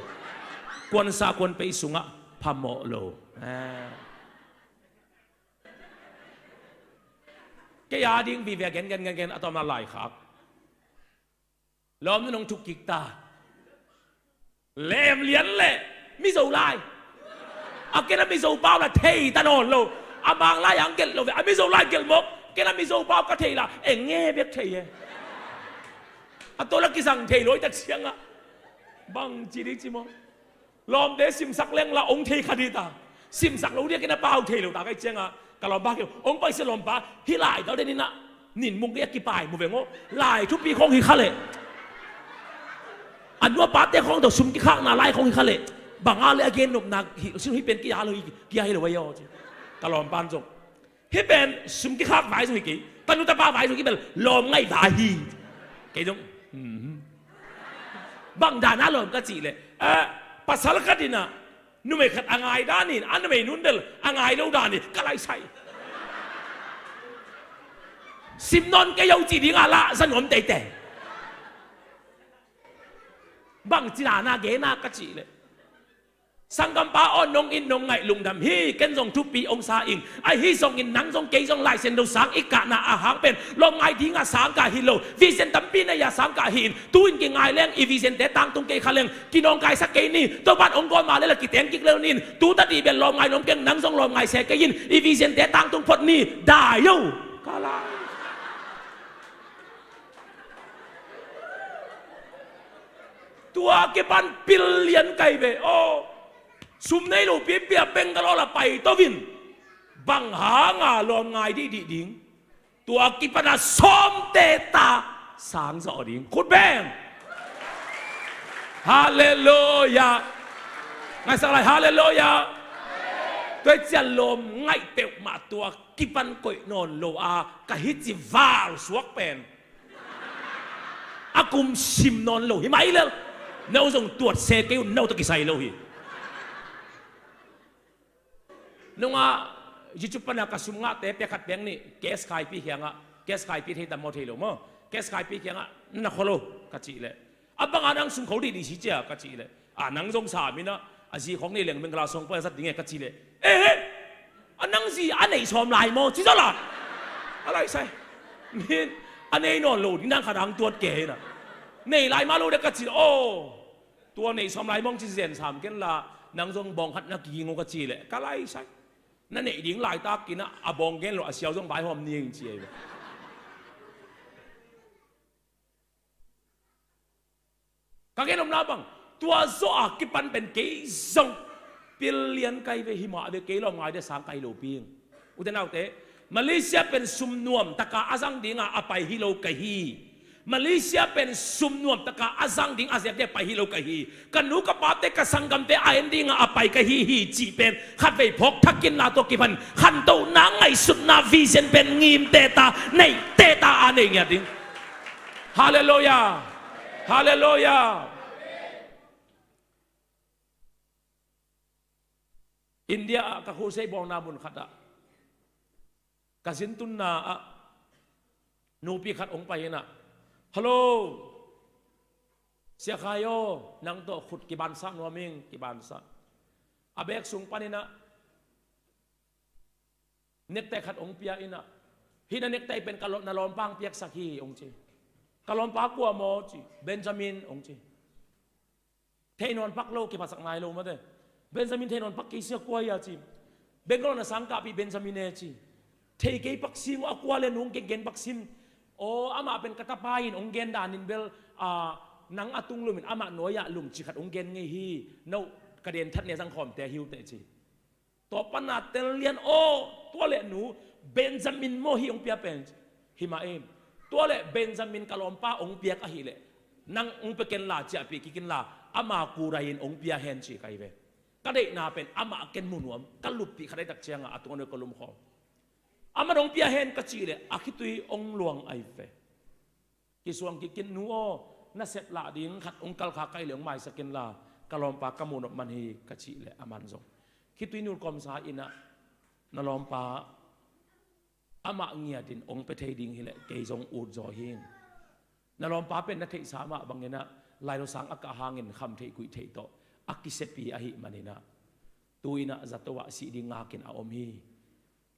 Kuansa kuanpei sungah phamawh lo. Ah. Kei a ding vive a gen gen gen gen a tawm a laikhak. Lawm nunung thuk kik ta. Lem lian leh Mizo lai. A ken a Mizo pau la thei ta nawn lo. A Mang lai ang gelh lo ve. A Mizo lai gelh mawk. Ken a Mizo pau ka thei la. Eng nge bek thei e. A tawh la kizang thei lo i tak ciangah. Bang ci ding ci mawk. Lawmte simsak leng la ong thei kha dita. Simsak lo dia kei na pau thei lo ta kai cianga ka lawmpa kei ong paisa lawmpa hi lai dal den ina. Nin mung kei a kipai mu veng aw. Lai thupi khawng hi kha leh a nu a pate khawng tawh sum kikhakna lai khawng hi kha leh banga le a gen nopna hi sin hi pen kia lo hi kia hi lo ai aw ci. Ka lawmpan zong Hih pen sum kikhak vai zong hi kei. Tanu tapa vai zong hi bel lawm ngaih vai hi. Kei zong, hmm. Bang dana lawm ka cih leh, eh, pasal khat in ah numei khat a ngai dan in, a numei nun bel a ngai lo dan in ka laisai. Sim nawn kei yo cih ding a lah za nuam teitei. Bang ci dana gena ka cih leh. Sanggampa aw, nong it nong ngaih lungdam hi, ken zong thupi ong sa ing. Ahi zongin nang zong kei zong Lai Siangtho sang i kahna a hang pen lawmngai dinga sang kah hi lo. Vision tampi nei a sang kah hi in, tu-in kingai leng i vision te tangtung kei kha leng kinawngkaisak kei ni. Topan ong gawm a le la kiteng kik lel ni in, tu tadih bel lawmngai nuam keng, nang zong lawmngai se kei in, i vision te tangtung phot ni. Dai o. Ka lai. Tua kipan pil lian kai ve aw. Sum nei lo pipia Bangalore la pai to vin. Bang hanga lawmngai dihdih ding. Tua kipan a sawmte ta sang zawh ding. Khut beng. Halleluia. Ngaisak lai, halleluia. Tua i cian lawmngaih peuhmah tua kipan koih nawn lo a ka hi ci val suak pen. A kum sim nawn lo hi mai lel. No zong tuat se kei un, no tawh kisai lo hi. Nungah YouTube pana ka sum ngahte pia khat peng nih, cash khaipi khiangah, cash khaipi thei tam maw thei lo maw, cash khaipi khiangah na kho lo ka cih leh, a banga nang sum kho dihdih si cia ka cih leh, a nang zong sa minah a zi khawng nei leng Mengkala sawng pua zat ding e ka cih leh, eh, a nang zi a neih sawm lai maw ci zaw la. A laisai. Min a nei nawn lo ding nang khat ang tuat ke hina. Nei lai mah lo dek ka cih leh, aw. Tua neih sawm lai mawng ci zen sam ken la, nang zong bawng khat na kiging uh ka cih leh ka laisai. Na neih ding laitak kinah a bawng gen lo a siau zong vaihawm ni ing ci ei. Ka gen omna bang tua zawh a kipan pen kei zong pil lian kai ve, hi mah ve, kei lawmngai de sang kai lo ping. Ute naute, Malaysia pen sum nuam taka a zang dinga a pai hi lo ka hi. Malaysia pen sum nuamtaka a zang ding a ziak dia pai hi lo ka hi. Ka nu ka pate ka sanggamte a en dinga a pai ka hi hi cih pen khatvei phawk thakin la tua kipan khantohna ngaihsutna vision pen ngimte ta neihte ta a nei ngiat ding. Halleluiah. Halleluiah. India ah ka khusei bawlna mun khatah ka zintunna ah nupi khat hong pai inah, "Hallo, Sia Khai aw, nang tawh khut kibansa nuam ing, kibansa." A bek sung paninah nektai khat hong pia inah, "Hih na nektai pen ka lo-, na lawmpa hong piaksak hi," hong ci. "Ka lawmpa kua maw?" ci. "Benjamin," hong ci. "Thei nawn pak lo, kiphasak nai lo mate. Benjamin thei nawn pak kei sia, kua hia?" ci. "Bangalore na sangkahpih Benjamin e," ci. "Thei kei pak sing aw, a kua le nung kengkeng pak sin." "Aw, amah pen ka tapa in hong gen danin bel, a, nang a tunglumin amah nuai-ah lumci khat hong gen ngei hi. No, ka den that ne zang khawmte hi uh teh," ci. Tua pana tel lian aw, tua le nu, Benjamin maw hih hong pia pen? Himah in. Tua le Benjamin ka lawmpa hong piak ahileh nang hong pia ken la, ciahpih kik inla, ama kurai in hong pia hen ci ka hi ve. Ka deihna pen amah ken mu nuam, ka luppih kha daitak cianga a tung a neu ka lumkhawm. Aman hong pia hen ka cih leh a khitui hong luang ahi ve. Kisuang kikin, "Nu aw, na sep lah ding khat hong kalkha ka hih leh hong maisak inla, ka lawmpa ka muh nop man hi," ka cih leh aman zong khitui nulkawmsa inah, "Na lawmpa amah ngiatin hong pia thei ding hileh kei zong ut zaw hing. Na lawmpa pen na theihsa mah banginah lailosang a kah hangin kham theih kuih theih tawh a kisepi ahih maninah tu-inah zato ah sih ding ngakin a om hi.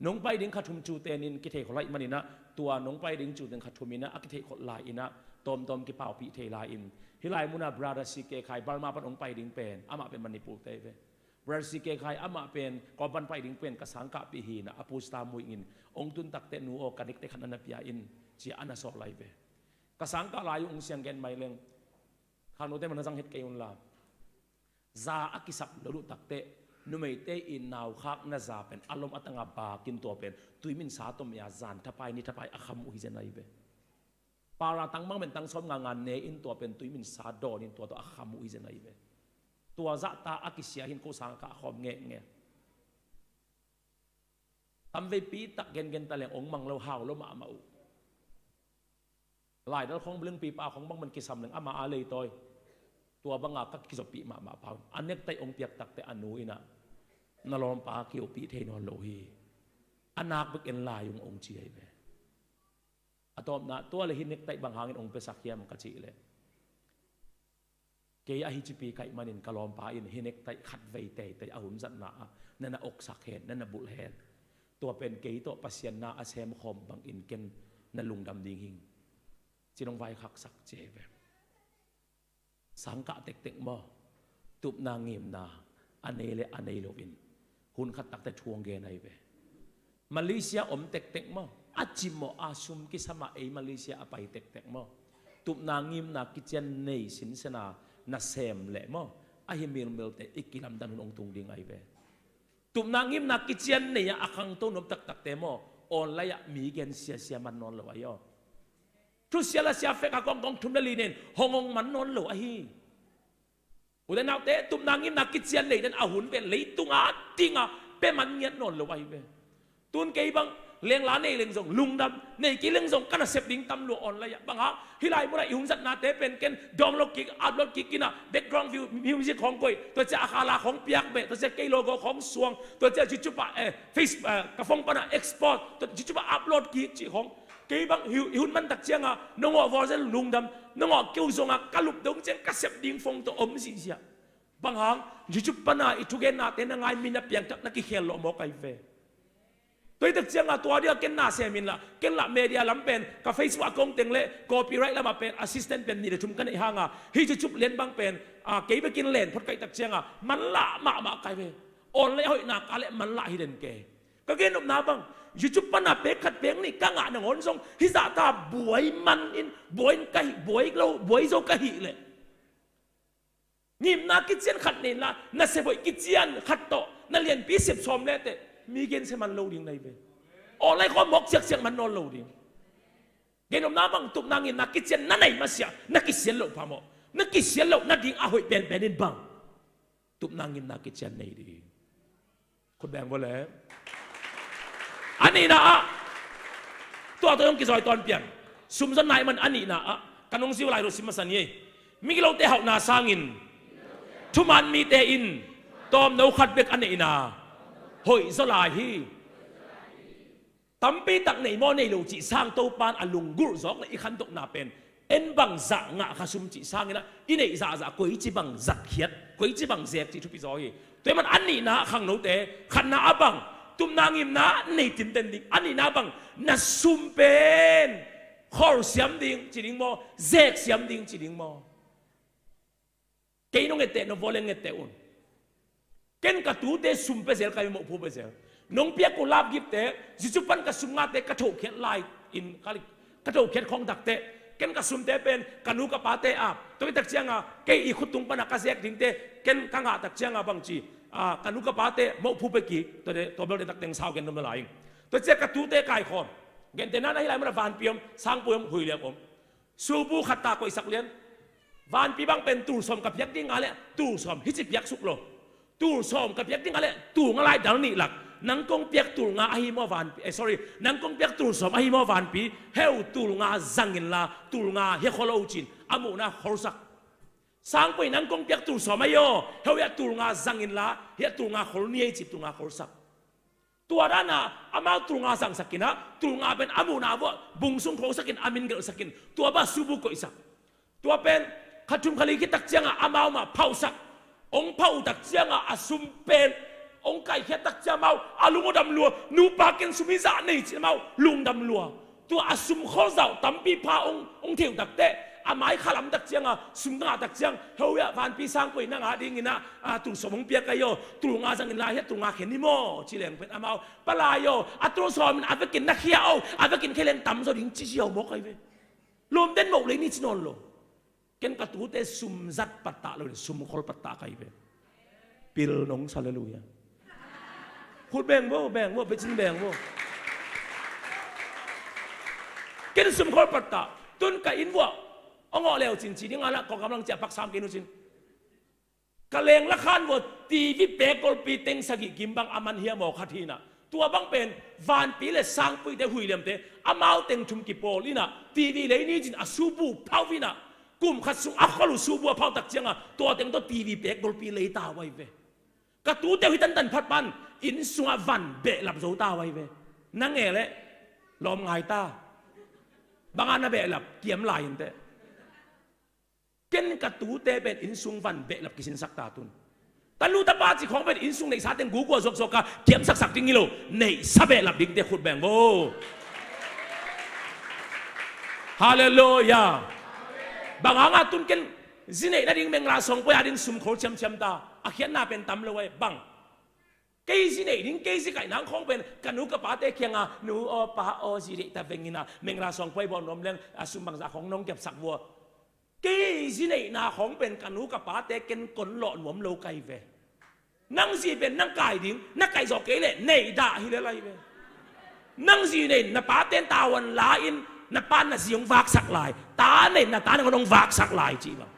Nong pai ding kha thum cu tenin kithei khol ahih maninah, tua nong pai ding cu ten kha thum inah a kithei khol lai inah tawmtawm kipaupih thei lai-in, hih lai munah Brother C K Khai Burma pan hong pai ding pen, amah pen Manipur te ve. Brother C K Khai amah pen kawm pan pai ding pen ka sangkahpih hi inah a pusta muingin hong tun takteh, 'Nu aw, ka nektai khat na na pia in,' ci-a a na sawh lai ve. Ka sangkah lai uh hong siang gen mai leng, khangnote man na zang het kei unla, za a kisap lo luh takteh numeite in naukhak na za pen a lom a tanga bakin tua pen tuimin sa tom ia zan thapai ni thapai a kham uh hi zen ahi ve. Para tangmang pen tang sawm nga nga ne in tua pen tuimin sa dawn in tua tawh a kham uh hi zen ahi ve. Tua zahta a kisia hin ko sangkah a khawm ngekngek. Tamveipi tak gengen ta leng hong mang lo, hau lo mahmah uh. Laidal khawng bulingpi pa khawng bang man kisam leng ama a leitawi. Tua banga ka kizoppih mahmah pau. A nektai hong piak takteh a nu inah, "Na lawmpa kiopih thei nawn lo hi. A nak bek en lai ung," hong ci ahi ve. A tawpna, "Tua le hih nektai bang hangin hong piasak hiam?" ka cih leh, "Kei ahi cipi kaih manin ka lawmpa in hih nektai khatvei teitei a hun zatna ah na na oksak hen, na na bulh hen. Tua pen kei tawh Pasian na a semkhawm bangin ken na lungdam ding hing," ci-in hong vaikhaksak ci ahi ve. Sangkah tektek maw, tupna ngimna a nei le a nei loin hun khat takteh thu hong gen ahi ve. Malaysia om tektek maw, a cimawh a sum kisam a ei Malaysia a pai tektek maw, tupna ngimna kician nei sinsena nasem leh maw, ahi milmilte i kilamdan hun hong tung ding ahi ve. Tupna ngimna kician nei-a a khangto nop taktakte maw, online-ah mi gen siasia man nawn lo ahi aw. Thusia lasia fek a kongkong thum le li nen hong hong man nawn lo ahi. Ute naute, tupna ngimna kician nei den a hun pen leitunga dinga pia man ngiat nawn lo ahi ve. Tun kei bang lengla nei leng zong lungdam, nei kei leng zong ka nasep ding tam lua online ah. Bang hang, hih lai munah i hun zatnate pen ken download kik, upload kik inah background view music khawng koih, tua ciah a khala khawng piak beh, tua ciah kei logo khawng suang, tua ciah YouTube ah, eh, Face, eh, ka phone panah export, tua YouTube ah upload kik cih khawng. Kei bang hi, i hun mantak cianga nong awh version lungdam, nong awh keu zonga ka lup dong ciang ka sep ding phone tawh om zihziah. Bang hang, YouTube pana i thugennate na ngai mi na piangthak na kikhel lawh mawk ahi ve. Tua hi tak cianga tua dia ken na sem inla, ken lah media lam pen ka Facebook account teng le copyright lama pen assistant pen nih le thum ka neih hanga, hih YouTube lian bang pen, a, kei bekin len phot ka hih tak cianga manlah mahmah ka hi ve. Online a hoihna ka le manlah hi den ke. Ka gen nopna bang, YouTube pana pek khat pek nih ka ngah nangawn zong hih zahta buai man in, buai in ka hih, buai lo, buai zo ka hih leh, ngimna kician khat nei inla, na sep hoih kician khat tawh na lianpi sep sawm leteh mi gensia man lo ding na hi ve. Online khawng mawk siaksiak man nawn lo ding. Gennopna bang tupna ngimna kician na nei masiah na kisiat loh phamawh. Na kisiat loh nading a hoih penpen in bang tupna ngimna kician nei dih. Khut beng vua le. A nihna ah tua tawh hong kizawitawn pian. Sum zonna ahih man a nihna ah kan hong zil lai lo sim masa ni ei. Migilote hauhna sangin thuman mite in tawmno khat bek a neihna hoih zaw lai hi. Tampi tak nei maw nei lo cih sang Topa in a lunggulh zawk le i khantohna pen en bang zah ngah kha sum cih sangin ah i neih zahzah koici bang zatkhiat, koici bang zek cih thupi zaw hi. Tua ahih man a nihna ah khangnote, khatna ah bang tupna ngimna nei tinten ding, a nihna ah bang na sum pen khol siam ding ci ding maw, zek siam ding ci ding maw? Kei nong etteh, nong vua leng etteh un. Ken ka tute sum pia zel, ka i mohphu pia zel. Nong piak uh love gift te, zicu pan ka sum ngate ka thokhiat lai in, ka, ka thokhiat khong takte. Ken ka sumte pen ka nu ka pate a, tua i tak cianga kei i khut tung pana ka zek dingte, ken ka ngah tak cianga bangci, a, ka nu ka pate mohphu pia kik, tua de, tua belte tak teng sau gen num na lai ing. Tua cia ka tute kaikhawm. Gente nana hi lai mana vanpi om, sangpui om, huiliak om. Subu khat ta koihsak lian. Vanpi bang pen tul sawm ka piak ding a le tul sawm hici piak suk lo. Tul sawm ka piak ding a le tul nga lai dal nih lak. Nang kong piak tul nga ahi maw vanpi? Eh, sorry. Nang kong piak tul sawm ahi maw vanpi? Heu tul nga zangin la tul nga hia khol lo cin. A muhna kholsak. Sangpui nang kong piak tul sawm ahi aw. Heu hia tul nga zangin la hia tul nga khol ni ei ci tul nga kholsak. Tua dana amau tul nga zangsakin ah, tul nga pen a muhna vuah bung sung khosakin a min gelhsakin, tua ba subu koihsak. Tua pen khat thum kha li khit tak cianga amau mah phauhsak. Ong phauh tak cianga a sum pen ong kaikhiat tak cianga amau a lung aw dam lua. Nupa ken sum hi zah nei ci amau lungdam lua. Tua a sum khol zah uh tampi pha ong, ong thei uh takteh, a mai khalam tak cianga sum ka ngah tak ciang, heu hia vanpi sangpui nang a dingin ah, a, tul sawm ong piak ahi aw, tul nga zangin la hia tul nga khen ni maw ci leng pen amau, palai aw, a tul sawmin a vekin na khia aw, a vekin khia leng tam zaw ding ci ziau mawk ahi ve. Lawm den moh lei ni ci nawn lo. Ken ka tute sum zat pattah lo in sum khol pattah ka hi ve. Pil nong sa, halleluiah. Khut beng vo, beng vo, pecin beng vo. Ken sum khol pattah. Tun ka inn vuah ong awh leu cin ci ding a lah kawngkam lang ciah pak sam kei nu cin. Ka leng la khan vuah T V pek golpi teng sagih kim bang a man hiam aw khat hinah. Tua bang pen vanpi le sangpuite huiliamte amau teng thum kipawl inah T V lei ni cin a subu phauh inah kum khat sung a khol uh subu a phauh tak cianga tua teng tawh T V pek golpi lei ta uh ahi ve. Ka tute uh hi tantan phat pan inn sungah van behlap zo ta uh ahi ve. Na nge leh lawm ngai ta. Banga na behlap kiam lai inteh. Ken ka tute pen inn sung van behlap kisinsak ta tun. Tanu tapa ci khawng pen inn sung neihsa teng gugua zuakzuak a kiamsaksak ding hi lo, neihsa behlap dingte khut beng vo. Halleluiah. Bang hanga tun ken zi neih nading mengla sawngpuai a ding sum khol ciamciam ta, a khiatna pen tam lo ahi bang. Kei zi neih ding, kei zi kaih nang khawng pen ka nu ka pate kianga nu aw pa aw zi deih ta vengina mengla sawngpuai bawl nuam leng a sum bangzah khawng nong kepsak vua. Kei zi neihna khawng pen ka nu ka pate ken kon lawh nuam lo ka hi ve. Nang zi pen nang kai ding, na kaih zawh kei leh neih dah hi lel ahi ve. Nang zi nei na pate in tavuan la in na pa na zi hong vaksak lai, ta nei na ta na hong vaksak lai ci bang.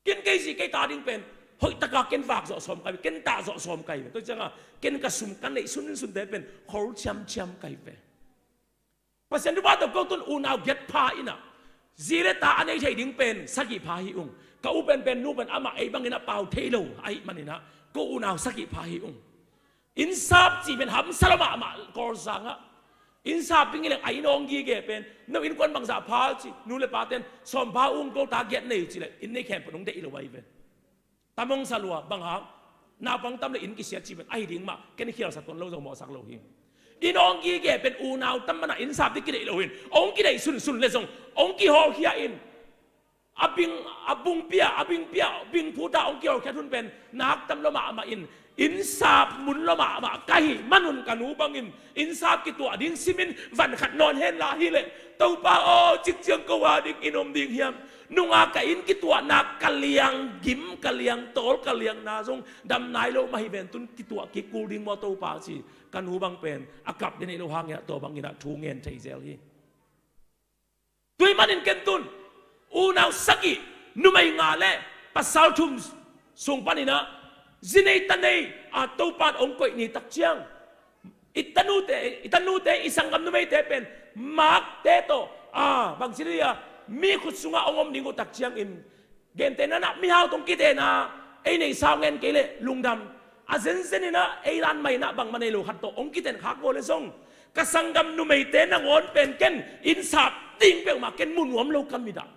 Ken kei zi kei ta ding pen hoih taka ken vak zawh sawm ka hi ve, ken tah zawh sawm ka hi ve. Tua cianga ken ka sum ka neih sunsunte pen khol ciamciam ka hi ve. Pasian thupha tawh ko tun unau giat pha inah zi le ta a nei thei ding pen sagih pha hi ung. Ka u penpen nu pen amah ei bangin a pau thei lo ahih maninah ko unau sagih pha hi ung. Inn sap cih pen hamsa lo mahmah Kawlsangah inn sap ding hi leng a inn awng gige pen no innkuan bangzah pha ci, nu le paten sawm pha ung, ko ta giat nei ci le inn nei khempeuh nong deih lo ahi pen. Tam hong sa lua bang hang naupang tam le inn kisiat cih pen ahi ding mah, ken khialsa tuan lo zong mawhsak lo hi. Inn awng gige pen unau tam mana inn sap ding kideih lo hin, hong kideih sunsun le zong hong kihawlkhia in a bing, a bung pia, a bing pia, bing phuta hong kihawlkhiat hun pen nak tam lo mahmah in, inn sap mun lo mahmah ka hih manun ka nu bangin inn sap kituah ding simin van khat nawn henla hileh Topa aw, cikciang ko a ding in om ding hiam? Nunga ka inn kituahna ka liang gim, ka liang tawl, ka liangna zong dam nai lo mah hi ven tun kituah kik kul ding maw Topa ci. Ka nu bang pen a kap ding neih lo hanginah tua banginah thu ngen thei zel hi. Tua ahih manin ken tun unau sagih, numei nga le pasal thum sung panin ah zi nei ta nei a Topan hong koih ni tak ciang, i tanute, i tanute, i sanggam numeite pen makte tawh, a, bangci dih a, mi khut sungah hong om ding uh tak ciangin, gentehna-in ah mihau tawh hong kiten a, ei neihsa hong en kei leh lungdam. A zenzen in ah ei lanmai in ah bangmah nei lo khat tawh hong kiten khak vua leh zong, ka sanggam numeite nangawn pen ken inn sap ding peuhmah ken mu nuam lo ka mit ah.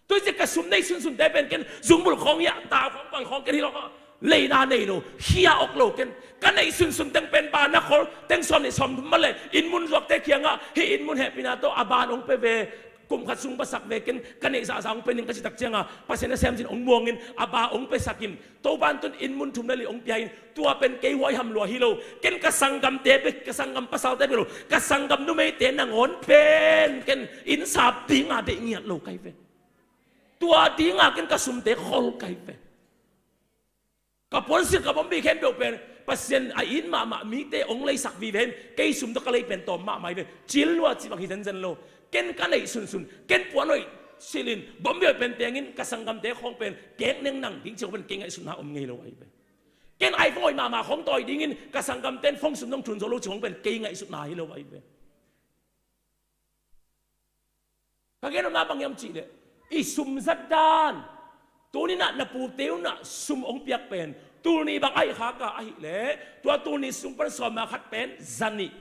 Tua hi ciang ka sum neih sunsunte pen ken zungbulh khawng hiah, tau khawng, pal khawng ken hi lo, leina nei lo, khia awk lo ken. Ka neih sunsun teng pen bana khol teng sawm nih sawm thum mah leh inn mun zuakte kiangah, hih inn mun hehpihna tawh a ban hong pia ve, kum khat sung pasak ve, ken ka neih zahzah hong pia ning ka cih tak ciangah, Pasian nasemcin hong muangin a ba hong piasakin, Topan tun inn mun thum le li hong pia in, tua pen kei huaiham lua hi lo. Ken ka sanggamte bek, ka sanggam pasalte bek lo, ka sanggam numeite nangawn pen ken inn sap dinga deih ngiat lo ka hi ve. Tua dinga ken ka sumte khol ka hi ve. Ka puansilh, ka bawmbi khempeuh pen Pasian a it mahmah mite hong leisak vive in, kei sum tawh ka lei pen tawm mahmah hi ve. Cil lua cih bang hi zenzen lo. Ken ka neih sunsun, ken puan hoih silh in, bawmbi hoih pen teng in, ka sanggamte khawng pen kek neng nang ding cih khawng pen kei ngaihsutna om ngei lo ahi ve. Ken iPhone hoih mahmah khawng tawi dingin, ka sanggamte in phone sum nong thun zo lo cih khawng pen kei ngaihsutna hi lo ahi ve. Ka gen nopna bang hiam cih leh, i sum zat dan, tuni-in ah na pute un ah sum hong piak pen tul nih bang ahih khak a, ahih leh tua tul nih sung pan sawmnga khat pen za nih.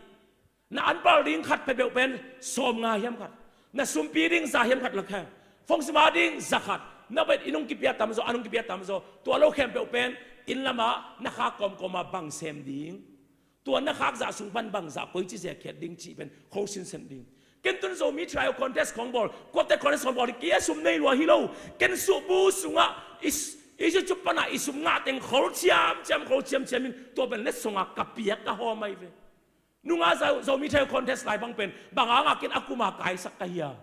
Na anpal ding khat peuhpeuh pen sawmnga hiam khat, na sumpi ding za hiam khat lak hen, phone sum a ding za khat, na pen inn hong kipia tam zaw, an hong kipia tam zaw, tua lo khempeuh pen inn lamah na khak kawmkawm a bang sem ding, tua na khak zah sung pan bang zah koici zia khiat ding cih pen kho sinsen ding. Ken tun Zomi Trial Contest khawng bawl, Quartet Contest khawng bawl, kei a sum nei lua hi lo. Ken suhbu sungah i, i YouTube panah i sum ngah teng khol ciamciam, khol ciamciam in, tua pen letsong a ka piak ka hawm ahi ve. Nunga Zo-, Zomi Trial Contest lai bang pen bang hangah ken a kum a kaisak ka hia?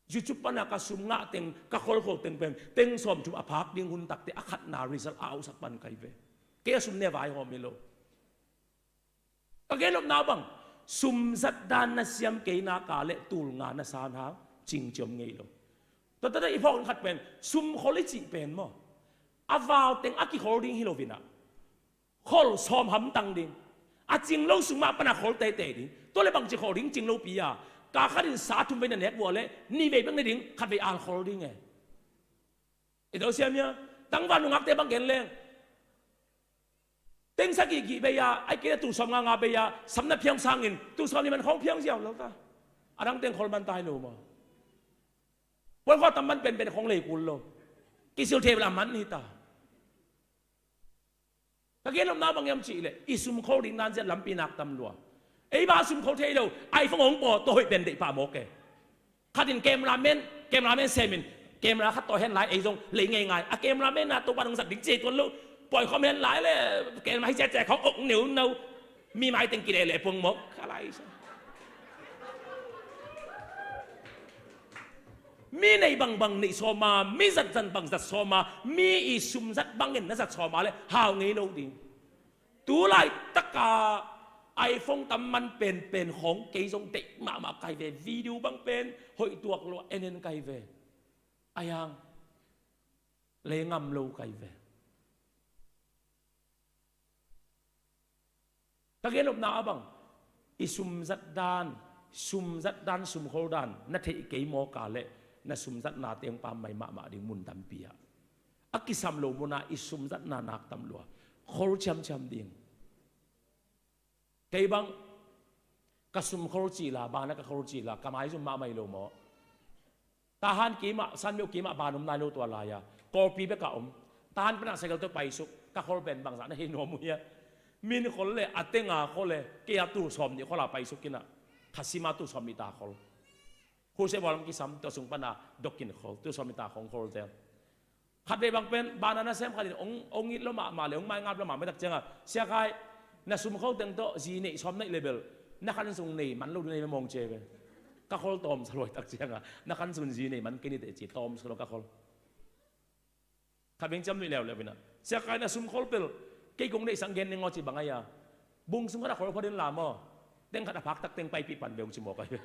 YouTube panah ka sum ngah teng, ka kholkhol teng pen teng sawmthum a phak ding hun takte a khatna result a auhsak pan ka hi ve. Kei a sum ne vaihawm hi lo. Ka gen nopna bang, sum zat dan na siam kei nak leh tul nga na san hang cingci om ngei lo. Tua, tua, tua i phawk khat pen sum khol i cih pen maw, a vau teng a kikhol ding hi lo in ah, khol sawm hamtang ding. A cing lo sung mah pan a khol teitei ding. Tua leh bangci khol ding cing lopi a, ka khat in sa thum vei na nek vua leh nih vei bek ne ding, khat vei al khol ding e. I to siam hia? Tangval nungakte bang gen leng, teng sagih gih bei a, ahih kei leh tul sawmnga nga bei a, sam na phiang sangin tul sawmnih man khawng phiang ziau lo ta. A dang teng khol man ta hi lo maw. Puan khua tam man penpen khawng lei kul lo. Kisil thei bel a man hi ta. Ka gen nopna bang hiam cih leh, i sum khol ding dan zia lampi nak tam lua. Ei bang a sum khol thei lo, iPhone hong paw, tua hoih pen deih pah mawk e. Khat in cameraman, cameraman sem in, camera khat tawh hen lai, ei zong lei ngeingai. A cameraman a Topan hong zat ding ci tuan lo. Pawi khawm hen lai leh camera hi ciacia khawng ok neu nau. Mi mai teng kilele puang mawk. Kha lai sa. Mi nei bangbang neih sawm a, mi zatzan bang zat sawm a, mi i sum zat bangin na zat sawm a leh hau ngei lo ding. Tu laitakah iPhone tam man penpen khawng kei zong deih mahmah ka hi ve, video bang pen hoih tuak lo a en en ka hi ve. Ahi hang lei ngam lo ka hi ve. Ka gen nopna ah bang, i sum zat dan, sum zat dan, sum khol dan na theih kei mawk a leh, na sum zatna teng pammaih mahmah ding mun tampi ah. A kisam lo mun ah i sum zatna nak tam lua. Khol ciamciam ding. Kei bang, ka sum khol cil a, bana ka khol cil a, ka maizum mahmah hi lo maw. Tahan kim ah, Sanmyo kim ah ban om nai lo tua lai-a. Kawlpi bek a om. Tahan pen ah cycle tawh paisuk. Ka khol pen bangzah na hi nuam uh hia. Min khol leh, a teng a khol leh, kei a tul sawmnih khol a paisuk in ah. Kha sim a tul sawmnih ta khol. Khulsia bawl lam kisam, tua sung pan a dok in khol. Tul sawmnih ta khong khol tel. Khat vei bang pen, bana nasem khat in, ong, ong it lo mahmah leh, ong maingap lo mahmah tak ciang a, Sia Khai, na sum khol teng tawh, zi neih sawm neih leh bel, na khan sung nei man lo ding nei mawng ci ve. Ka khol tawm sa luai tak ciang a, na khan sung zi nei man kei ni teh ci, tawm sa lo ka khol. Khat vei ciam nuih leuleu in ah, Sia Khai, na sum khol bel, kei kong neihsak gen ning aw ci bang a hia. Bung sung khat a khol phot in la maw. Teng khat a phak tak teng paipih pan ve ong ci mawk a hi.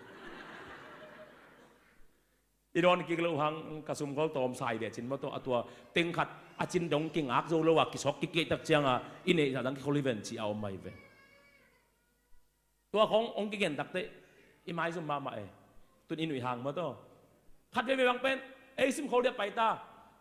I dawn kik loh hang ka sumkhol tawm sai ve cin maw tawh, a tua teng khat a cin dong kingak zo lo a kisawk kik kei tak cianga i neihsa dang kikhol hi ven ci a om mai ve. Tua khong hong kigen takteh i maizum mahmah e. Tun i nuih hang maw tawh. Khat veve bang pen ei simkhol dia paita.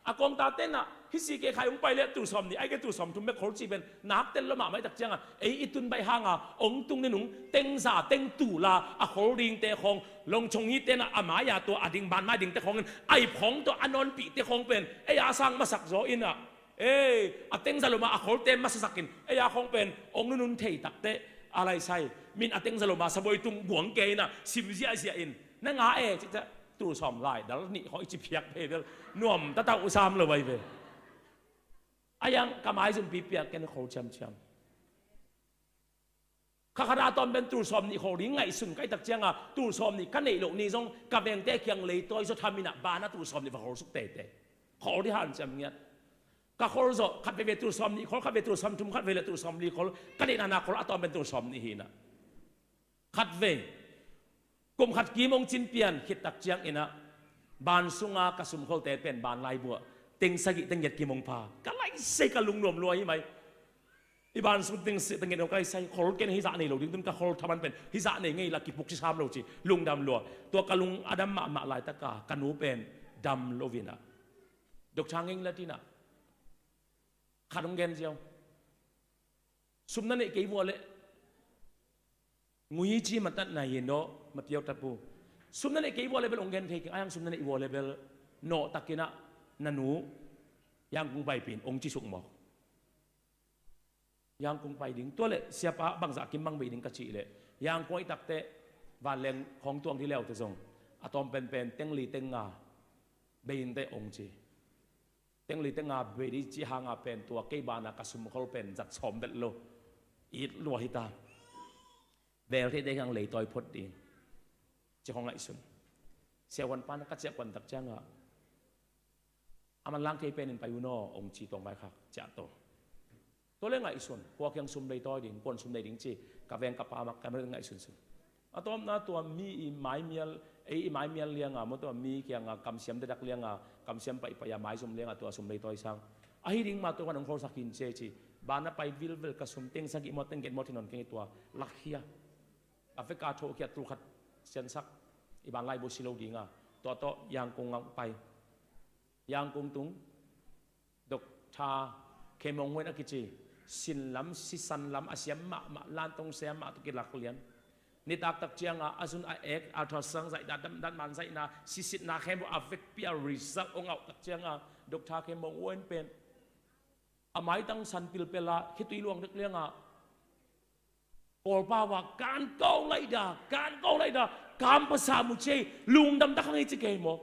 A kawngta tenah hih C K Khai hong pai leh tul sawm nih, ai ke tul sawm thum bek khol ci pen nak tel lo mahmah i tak cianga ei i tun baih hanga hong tung ninung tengza teng tula a khol dingte khong longchong hi tenah a mai-a tua a ding ban mai dingte khongin aip khong tua a nawnpihte khong pen ei a sang masak zaw inah ei a tengza loma a kholte masasakin ei a khong pen hong nunun thei takteh a laisai min a tengza loma saboi tung guang kei inah sim ziahziah in na nga e cih ciah tul sawm lai dal nih khong i ci phiak phei bel nuam tatau sam lo bai ve. A yang ka maizumpi piak ken khol ciamciam. Kha khat a tawm pen tul sawm nih khol ding ngaihsun ka i tak cianga tul sawm nih ka neih loh ni zong ka vengte kiang leitawi zaw thaminah bana tul sawm nih va khol suk teitei. Khol dih hanciam ngiat. Ka khol zawh khat veve tul sawm nih khol, khat veve tul sawm thum, khat veve tul sawm li khol, ka neih nana khol a tawm pen tul sawm nih hinah. Khat vei kum khat kim hong cin pian khit tak cianginah ban sunga ka sumkholte pen ban laibuah teng sagih teng giat kim hong pha. Ka laisai ka lungnuam lua hi mai. I ban sung teng giat hong ka laisai khol ken hizah nei lo ding tun ka khol thaman pen hizah nei ngei la kipuk ci sam lo ci lungdam lua. Tua ka lung a dam mahmah laitaka ka nu pen dam lovinah Doctor Ngeng Latinah khat hong gen ziau. Sum na neih kei vua leh ngui ci matatna hi nawh mapiau tapu. Sum na neih kei vua leh bel hong gen thei keng a yang sum na neih vua leh bel nawh takinah na nu Yangkung paipin hong ci suk mawk. Yangkung pai ding tua leh siapa bangzah kim bang bei ding ka cih leh Yangkung aih takteh vanleng khawng tuang dih leute zong a tawm penpen tengli tenga bei inteh hong ci. Tengli tenga bei dih cih hanga pen tua kei bana ka sumkhol pen zat sawm belh lo. It lua hita. Vel theite kiang leitawi phot ding ci khong ngaihsun. Siahuan pana ka ciah kuan tak cianga a manlang thei penin pai unaw hong ci tuang vaikhak ciah to. Tua le ngaihsun khua kiang sum leitawi ding kuan sum nei ding ci ka veng ka pa mak ka ngaihsun sun. A tawpna tua mi i maimial ei i maimial lianga maw tua mi kianga kamsiam dedak lianga kamsiam paihpaih a maizum lianga tua sum leitawi sang ahi ding ma tua kan hong kholsak hin ci ci. Bana pai vilvel ka sum teng sagih maw teng get maw thinon keng i tua lakkhia. A veka thohkhiat tul khat siansak i ban laibu si lo dinga tua tawh Yangkung ang pai. Yangkung tung Doctor Khe Maung Huen a kici sinlam sisanlam a siam mahmah lantong siam mah tawh kilak lian. Nitak tak cianga a zun a ek ultrasound zaihna damdan man zaihna sisitna khempeuh a vekpi a result hong auh tak cianga Doctor Khe Maung Huen pen a maitang san pilpela khitui luang dek lianga Kawlpa wa kan kau laida kan kau laida kampasa mu cei lungdam tak hang i ci kei maw?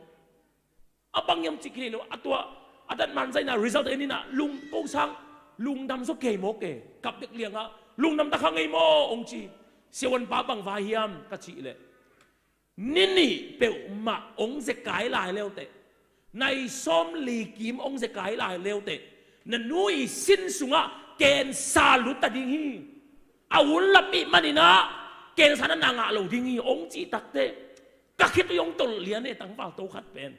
A bang yam ci kei lo a tua a dat man zaina result en ina lung ko sang lungdam zaw kei maw ke kap dek lianga lungdam tak hang ei maw hong ci. Siawan pa bang vai hiam ka cih leh ni nih peuhmah hong zekai lai leuteh nai sawm li kim hong zekai lai leuteh na nu i sin sungah kensa lut ta ding hi. A un lam ih maninah kensa na na ngah lo ding hi hong cih takteh ka khitui hong tolh lian e tangval to khat pen.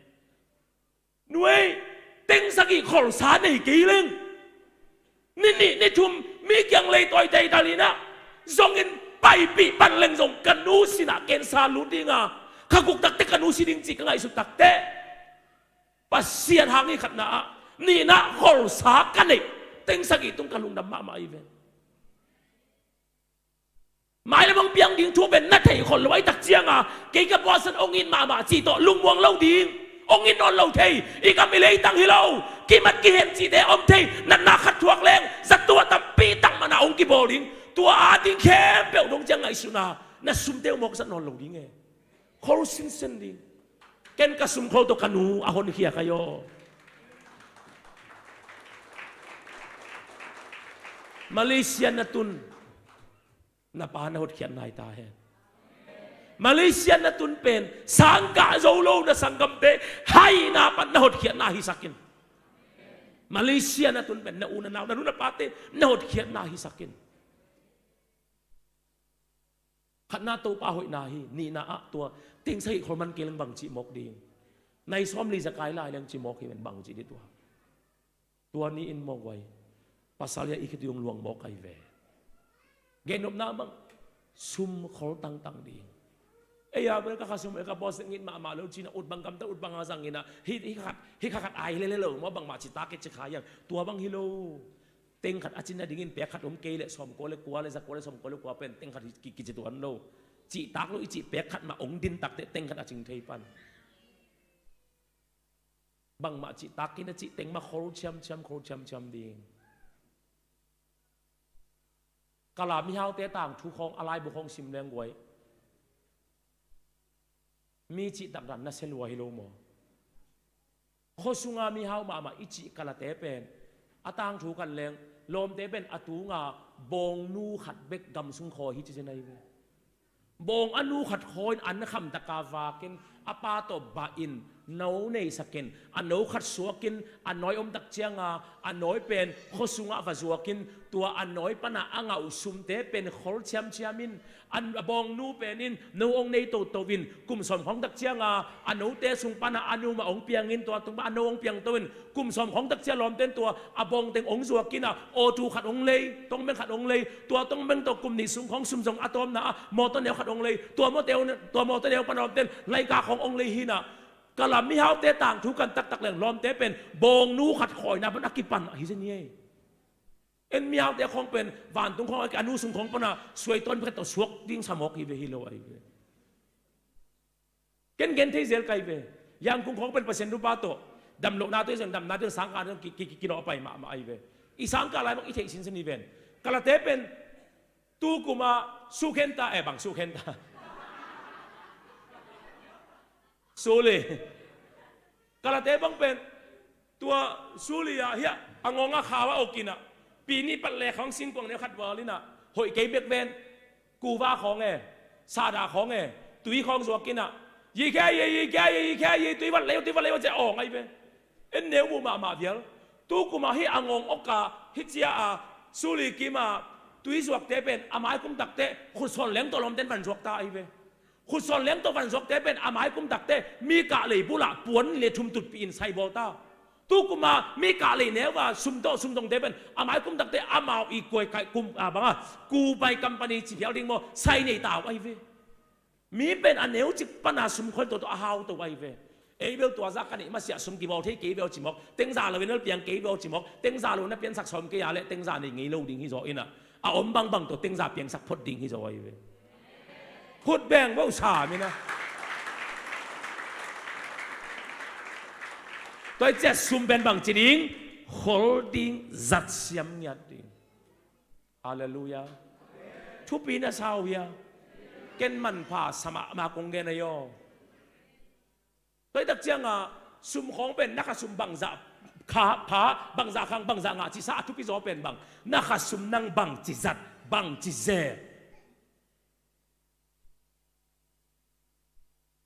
Nuai teng sagih kholsa nei kei leng ni nih ni thum mi kiang leitawi teital inah zongin paipih pan leng zong ka nu sinah kensa lut dinga ka guk takte ka nu si ding cih ka ngaihsut takte Pasian hang hi khatna ah nihna kholsa ka neih teng sagih tung ka lungdam mahmah i ve. Mailam hong piang ding thu pen na thei khol lo ahi tak cianga kei ka puasan hong it mahmah cih tawh lungmuang lo ding. Hong it nawn lo thei i gam i leitang hi lo. Kimat kihen cihte om thei natna khat thuak leng zatuah tampi tak mana hong kibawl ding. Tua a ding khempeuh dong ciang ngaihsuna na sumte uh mawkzat nawn lo ding e. Khol sinsen ding. Ken ka sumkhol tawh ka nu a honkhia ka yaw. Malaysia na tun na pa na hotkhiatna hi ta hen. Malaysia na tun pen sangkah zo lo na sanggamte haina pan na hotkhiatna hisakin. Malaysia na tun pen na u na nau na nu na pate na hotkhiatna hisakin. Khatna Topa hoihna hi. Nihna ah tua teng sagih khol man kei leng bang cih mawk ding. Nai sawmli za kai lai leng ci mawk hi ven, bang ci dih tua. Tua ni in mawk vai. Pasal ia i khit ung luang mawk ai ve. Gen nopna bang sum khol tangtang ding. Ei a bel ka kha sum ei ka boss ngit mahmah lo cina ut bang gamta ut bang a zang ina. Hi, hi khat, hi kha khat ai lele lo maw bangmah ci tak i ci kha iang. Tua bang hi lo. Teng khat a cin nadingin pek khat om kei le sawmkua le kua le zakua le sawmkua le kua pen teng khat ki, kici tuan lo. Cih tak lo i cih pek khat mah ong din takte teng khat a cing thei pan. Bangmah cih tak kina cih teng mah khol ciamciam khol ciamciam ding. Kala mihaute tangthu khawng a laibu khawng sim leng guai. Mi cih takdan na sia lua hi lo maw? Khuasunga mihau mahmah i cih kalate pen a tangthu kan leng lawmte pen a tunga bawngnu khat bek gamsung khawi hi ci zen ahi ve. Bawng a nu khat khawi in an khamtaka vakin a pa tawh bah in no neisakin a no khat suakin a nawi omtak cianga a nawi pen khuasungah va zuakin tua a nawi pana a ngauh sumte pen khol ciamciamin a bawngnu pen in no ong nei toto in kum sawm khawngtak cianga a note sung pana a nu mah ong piangin tua tung a no ong piang to in kum sawm khawngtak cia lawmten tua a bawngteng ong zuakin a awtu khat ong lei tongmeng khat ong lei tua tongmeng tawh kum nih sung khawng sum zong a tawmna a mawtaw neu khat ong lei tua mawtaw neu pana lawmten laika khawng ong lei hinah kala mihaute tangthu kan taktak leng lawmte pen bawngnu khat khawina pan a kipan ahi zen hi ei. En mihaute khawng pen vantung khawng a nu sung khawng pana suaitawn phet tawh suak ding samawk hi ve hi lo ahi ve. Ken gen thei zel kai ve. Yangkung khawng pen Pasian nupa tawh damlohna tawh i zong damna tawh sangka tawh ki, ki, ki, kilawh a pai mahmah ahi ve. I sangka lai bang i theih sinsen hi ven. Kalate pen tukuma sukhenta eh bang sukhenta. Suli. Kalate bang pen tua suli ah hiah a ngawng a khau a okinah pi nih pat le khawng singkuang neu khat val inah hoih kei bek ven. Kuva khawng e, sada khawng e, tui khawng zuakinah yi khe yi yi khe yi yi khe yi tui vat lei tui vat lei cia awng ahi ve. En neu muh mahmah vial. Tukuma hi a ngawng oka hi cia a suli kima tui zuakte pen a mai kum takte khutsawn leng tawh lawmten van zuakta ahi ve. Khutsawn leng tawh van zuakte pen a mai kum takte mi kah lei bulah puan le thum tutpih in sai bawlta. Tukuma mi kah lei neuva sum tawh sum tongte pen a mai kum takte amau i kuai kai kum a banga kubai company ci phial ding maw sai nei tau ahi ve. Mi pen a neu cik pana sum khol toto a hau to ahi ve. Ei bel tua zah ka neih masiah sum kibawl thei kei bel cimawk tengza lo in al piang kei bel cimawk tengza lo na piansak sawm kei a le tengza nei ngei lo ding hi zaw inah a om bangbang tawh tengza piangsak phot ding hi zaw ahi ve. Phut beng vo sa mina. Tua i ciah sum pen bang ci ding khol ding zat siam ngiat ding. Halleluia. Thupi na sau hia. Ken manpha samah ma kong gen a yaw. Tua i tak cianga sum khawng pen na kha sum bangzah kha pha bangzah khang bangzah ngah cisa a thupi zaw pen bang na kha sum nang bang ci zat bang ci ze.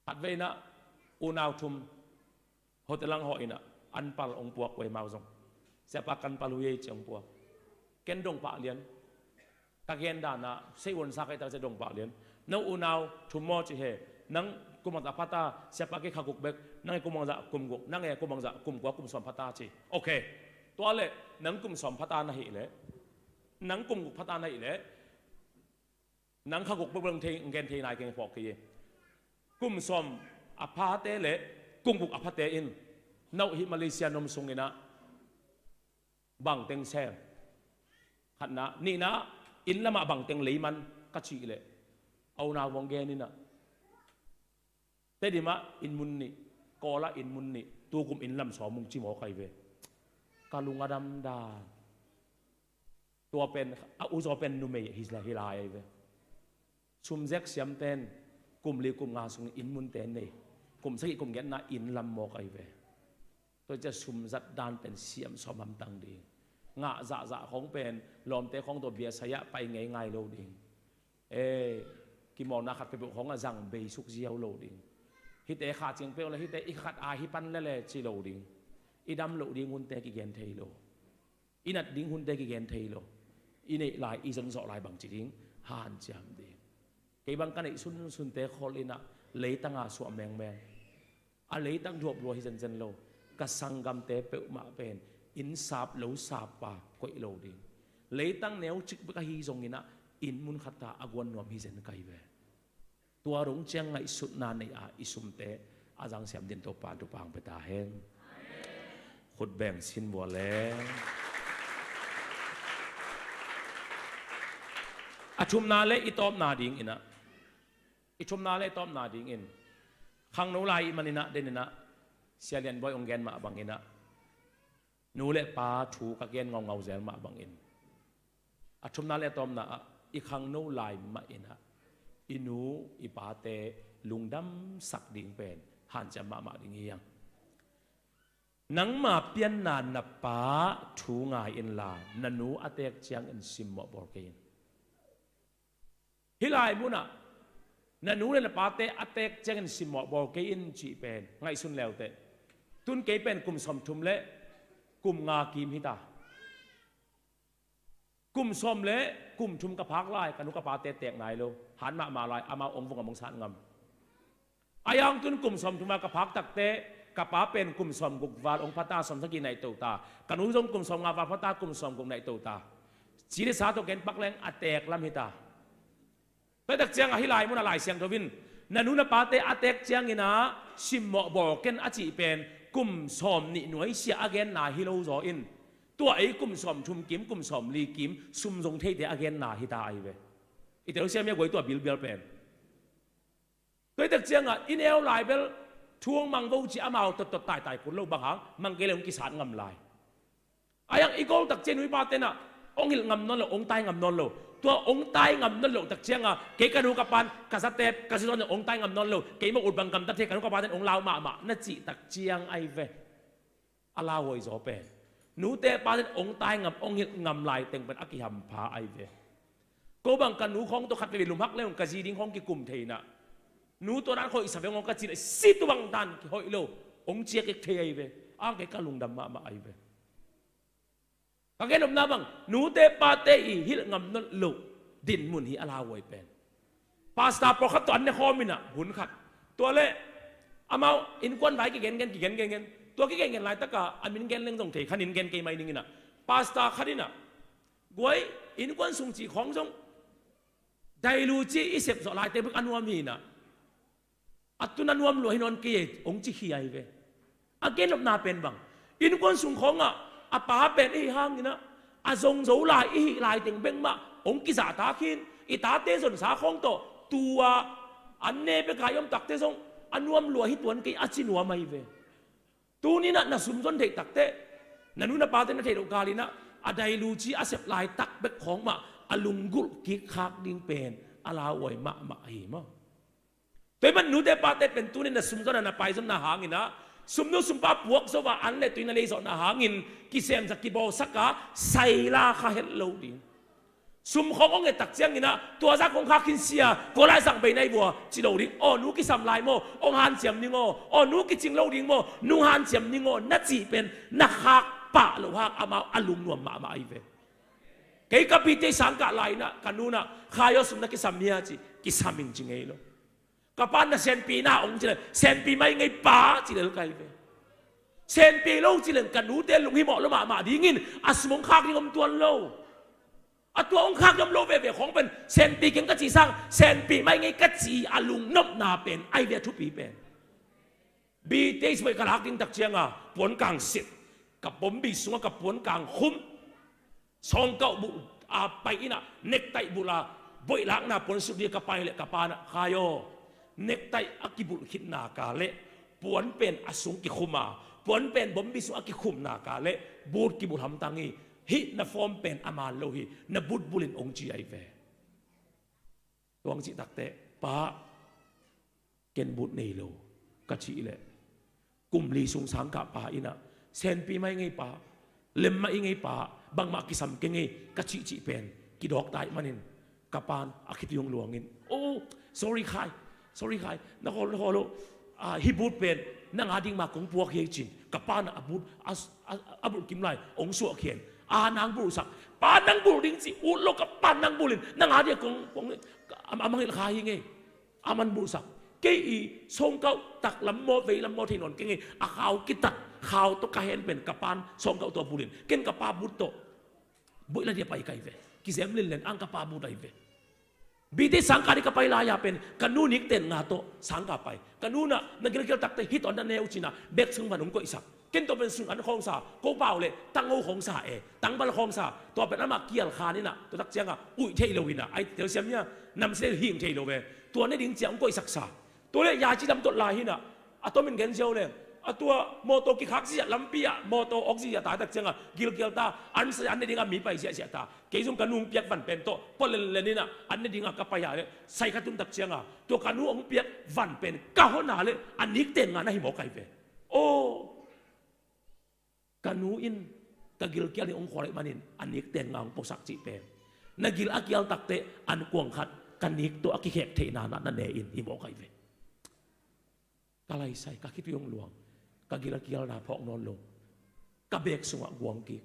Khat vei inah unau thum hotel lang hawh inah an pal ong puak wei mau zong siapa kan pal uh ei ci ong puak. Ken dong pah lian ka gen danah sei uansa kai tak cia dong pah lian. Nang unau thum maw ci he nang kum bangzah phata siapa kei kha guk bek nang e kum bangzah kum guk nang e kum bangzah kum kua kum sawm phata ci. Ok. Tua le nang kum sawm phata na hih le nang kum guk phata na hih le nang kha guk bek bang thei ngen thei nai keng phawk kei. Kum sawm a phate le kum guk a phate in nauh hih Malaysia nom sung inah bangteng sel khatna nihna inn lamah bangteng leiman ka cih leh a unau vong gen inah Tedim ah inn mun nih Kawl ah inn mun nih tukum inn lam sawm ung ci mawk ahi ve. Ka lung a damdam. Tua pen a uzaw pen numei hi lai ahi ve. Sumzek siamten kum li kum nga sung inn munte nei kum sagih kum giatna inn lam mawk ahi ve. Tua cia sumzat dan pen siam sawm hamtang ding. Ngah zahzah khawng pen lawmte khawng tawh bia sai-ah pai ngeingai lo ding. E kimawlna khat peuhpeuh khawngah zang bei suk ziau lo ding. Hihte kha ciang peuh le hihte i khat ai hi pan lele ci lo ding. I dam loh ding hunte kigen thei lo. I nat ding hunte kigen thei lo. I neih lai i zonzawh lai bangci ding hanciam ding. Kei bang ka neih sunsunte khawl inah leitanga suah mengmeng. A leitang duap lua hi zenzen lo. Ka sanggamte peuhmah pen inn sap lo sap pa koih lo ding. Leitang neu cik bek ahi zonginah inn mun khat ta a guan nuam hi zen kai ve. Tua dong ciang ngaihsutna nei a i sumte a zangsiam din Topa thupha hong pia ta hen. Khut beng sin vua le. A thumna le i tawpna dinginah, i thumna le i tawpna dingin khangno lai i maninah deninah Sia Lian Bawi hong gen mah banginah nu le pa thu ka gen ngaungau zel mah bangin a thumna le a tawpna ah i khangno lai mahinah i nu i pate lungdamsak ding pen hanciam mahmah ding hi hang. Nangma pianna na pa thu ngai inla na nu a teek ciangin simmawh bawl kei in. Hih lai munah na nu le na pate a teek ciangin simmawh bawl kei in cih pen ngaihsun leuteh. Tun kei pen kum sawmthum le kum nga kim hita. Kum sawm le kum thum ka phak lai ka nu ka pate teek nai lo. Han mahmah lai amau ong vung a mong sat ngam. A yang tun kum sawmthum a ka phak takte ka pa pen kum sawmguk val ong phata sawmsagih naih tota. Ka nu zong kum sawmnga val phata kum sawmguk naih tota. Ci le sa tawh gen pak leng a teek lam hita. Tua tak ciangah hih lai munah Lai Siangtho in na nu na pate a teek cianginah simmawh bawl ken a cih pen kum sawmnih nuaisia a genna hi lo zaw in tua ei kum sawmthum kim kum sawmli kim sum zong theite a genna hita ahi ve. I telsiam ia guai tua bilbial pen. Tua i tak ciangah i neu lai bel thu hong mang vo ci amau tottot taitai kun lo bang hang mang kei le hong kisat ngam lai. A yang i gol tak ciang nu i pa tenah ong hilh ngam nawn lo, ong tai ngam nawn lo. Tua ong tai ngam nawn lo tak ciangah kei ka nu ka pan ka zatep ka sizawn ong tai ngam nawn lo. Kei mah ut bang gamta thei ka nu ka pa ten ong lau mahmah na cih tak ciang ahi ve. A lauhuai zaw pen nute pa ten ong tai ngam ong hilh ngam lai teng pen a kihampha ahi ve. Ko bang ka nu khawng tawh khat veve lumhak le ong ka zi ding khawng kikum theinah nu tua nan hoih sa veng ong ka cih le si tu bang dan kihoih lo ong ciak ik thei ahi ve. Ang kei ka lungdam mahmah ahi ve. Ka gen nopna bang nute pate i hilh ngam nawn loh dinmun hi a lauhuai pen. Pastor pawlkhat tawh an ne khawm inah hun khat tua le amau innkuan vai kigen gen kigen gen gen tua kigen gen laitaka a min gen leng zong thei khan in gen kei mai ninginah pastor khat inah guai innkuan sung ci khawng zong dailu ci i sep zawh laite bek a nuam hinah a tun a nuam lua hi nawn kei ei ong ci khia hi ve. A gen nopna pen bang innkuan sung khawngah a pa pen ihi hanginah a zong zo lai ihi lai teng bek mah ong kizahtak hin i tate zonsa khawng tawh tua an ne beka i om takte zong a nuam lua hi tuan kei a ci nuam ahi ve. Tuninah na sumzon theih takteh na nu na pate na theih loh kalinah a dailuci a sep laitak bek khawng mah a lunggulh kikkhak ding pen a lauhuai mahmah ahi maw? Tua i man nute pate pen tunin na sumzon a na paizonna hanginah sumnu sumpa puak zo a an le tui na leizawhna hangin kisemsak kibawlsak a saila kha het lo ding. Sum khawng hong et tak cianginah tua zak hong khak khin sia kua lai zang bei nai vua ci lo ding. Aw nu kisam lai maw hong hanciam ning aw, aw nu kicing lo ding maw nu hanciam ning aw na cih pen na khak pah lo hak amau a lungnuam mahmah ahi ve. Kei ka pite sangkah lai inah ka nunah khai aw sum na kisam hia ci kisam in ci ngei lo. Ka pa na senpi na ong ci le senpi mai ngei pa ci lel kai ve. Senpi lo ci leng ka nute lunghimawh lo mahmah dingin a sum ong khak ding om tuan lo. A tua ong khak ding om lo veve khawng pen senpi keng ka ci sang senpi mai ngei ka ci a lungnopna pen ai ve a thupi pen. Bite is boih ka lak ding tak cianga puan kang sit ka bombi sunga ka puan kang khum. Sawngkauh buh a pai inah nektaih bulh a boihlakna puan sut ding ka pai leh ka panah khai aw nektaih a kibulh khitna ka leh puan pen a sung kikhum a puan pen bombi sung a kikhumna ka leh but kibulh hamtang hi. Hih na fawm pen a man lo hi na but bulhin ong ci ahi ve. Tuang cih takteh pa ken but nei lo ka cih leh kum li sung sangkah pa inah senpi mah i ngei pa lem mah i ngei pa bangmah kisam kei ngei ka cihcih pen kidawk tai manin ka pan a khitui hong luangin oh sorry khai sorry khai na khawl na khawl uh hi but pen nang a ding ma kong puak hi cin ka pan a but a bulh kim lai ong suah khian a nang bulhsak pa nang bulh ding ci ut lo ka pan nang bulhin nang a ding kong a mangilh kha hi ngei. A man bulhsak Kei i sawngkauh taklam maw veilam maw thei nawn keng ei. A khau kitat khau tawh ka hen pen ka pa'n sawngkauh tawh bulin ken ka pa but tawh boih la dia pai kai ve. Kizem lenlen ang ka pa but ai ve. Bite sangka ding ka pai lai-a pen ka nu nikten nga tawh sangka pai. Ka nu nah na gilkial takte hih tawh na neu cinah bek sung van hong koihsak. Ken tua pen sun an khawngsa, ko pau le tangho khawngsa e, tangbal khawngsa. Tua pen amah kial khan inah tua tak cianga uih thei lo inah ai telsiam ia namsia hing thei lo ve. Tua ne ding ciang hong koihsaksa. Tua le yai ci lam tawh lai hinah a tomin gen ziau le a tua mawtaw kikhak ziah lampi ah mawtaw awk ziah ta tak cianga gilkial ta an sa an ne dingah mi pai ziahziah ta. Kei zong ka nu hong piak van pen tawh pua lenlen inah an ne dingah ka pai ah le sai ka tun tak cianga tua ka nu hong piak van pen ka hona le a nikten nga na hi mawk ai ve. Aw, ka nu in ka gilkial in hong khual ahih manin a nikten nga hong puasak cih pen na gil a kial takte an kuang khat ka nik tawh a kikhek theihna na ne in hi mawk ai ve. Ka laisai ka khitui hong luang. Ka gil a kialna phawk nawn lo. Ka bek sungah guang kik.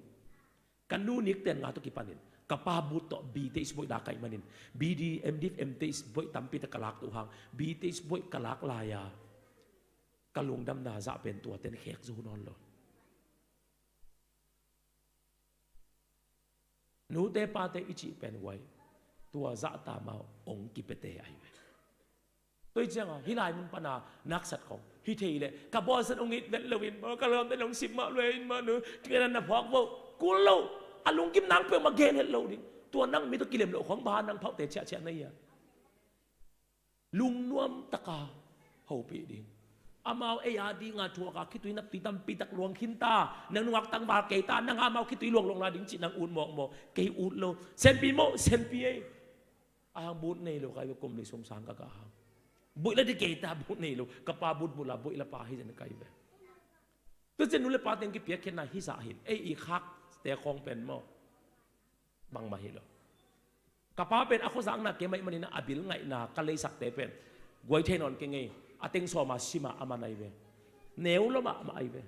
Ka nu nikten nga tawh kipanin ka pa but tawh bite isboih dak ahih manin B D, M D, M T isboih tampi tak ka lak tu hang bite isboih ka lak lai-a ka lungdamna zah pen tuaten khek zo nawn lo. Nute pate i cih pen guai tua zahta mau ong kipete ai ve. Toi cianga hih lai mun pana naksat khong hi thei leh ka bawlsan ong it vet loin maw ka lawmte nong sip mah luai in mah nu tingana na phawk vo kul lo. A lungkim nang peuhmah gen het lo ding. Tua nang mi tawh kilem loh khong bang nang phauhte ciahciah na ia. Lungnuam taka hopih ding. Amau ei a dinga thuaka khitui naptui tampi tak luang khinta nang nungak tangval keita nang amau khitui luangluang la ding cih nang ut mawkmawk kei ut lo. Senpi maw senpi ei. A hang but nei lo kai ve kum ni sum sang ka ka hang. Buih la di keita but nei lo ka pa but bula buih la pa hi zen kai ve. Tu cen nu le pa teng kipiak khenna hi zah hin ei i khak te khawng pen maw. Bangmah hi lo. Ka pa pen a khuazakna kei maih manin a bil ngaihna ka leisakte pen guai thei nawn kei ngei. A teng sawma sima a man ai ve. Neu lo mahmah ai ve.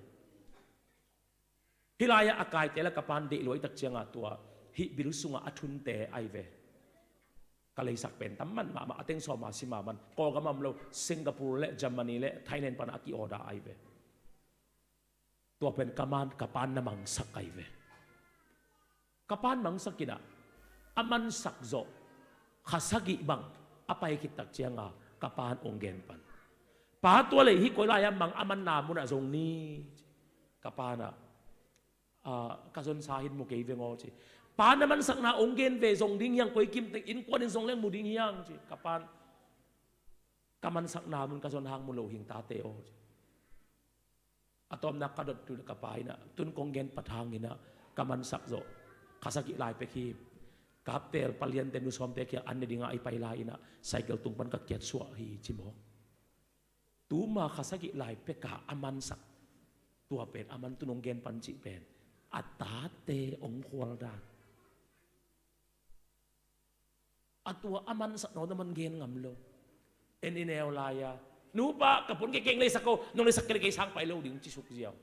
Hih lai-ah a kaite la ka pan deih luai tak cianga tua hih bil sungah a thunte ai ve. Ka leisak pen tam man mahmah a teng sawma sima man Kawlgam a om lo Singapore le Germany le Thailand pana a ki-order ai ve. Tua pen ka man ka pan na mangsak ai ve. Ka pan mangsak inah a mansak zawh kha sagih bang a pai khit tak cianga ka pan ong gen pan. Pa tua lei hi koi lai-a mang a manna munah zong ni. Ka panah ka zonsa hin mu kei veng aw ci. Pa na mansakna ong gen ve zong ding hiang koi kimteng innkuanin zong leng mu ding hiang ci. Ka pan ka mansakna mun ka zon hang mu lo hing tate aw ci. A tawpna ka dot tu ka pa inah tun kong gen pat hang inah ka mansak zawh kha sagih lai pek hi. Kaptel paliante nusawmte kiang an ne dinga i pai lai inah cycle tung pan ka kiat suah hi ci mawk. Tuma kha sagih lai peka a mansak tua pen a man tun ong gen pan cih pen a tate ong khual dan. A tua a mansak nawn a man gen ngam lo. En i neu lai-a nupa ka pun kei keng leisak ko nong leisak kei le kei sang pai lo ding ci suk ziau.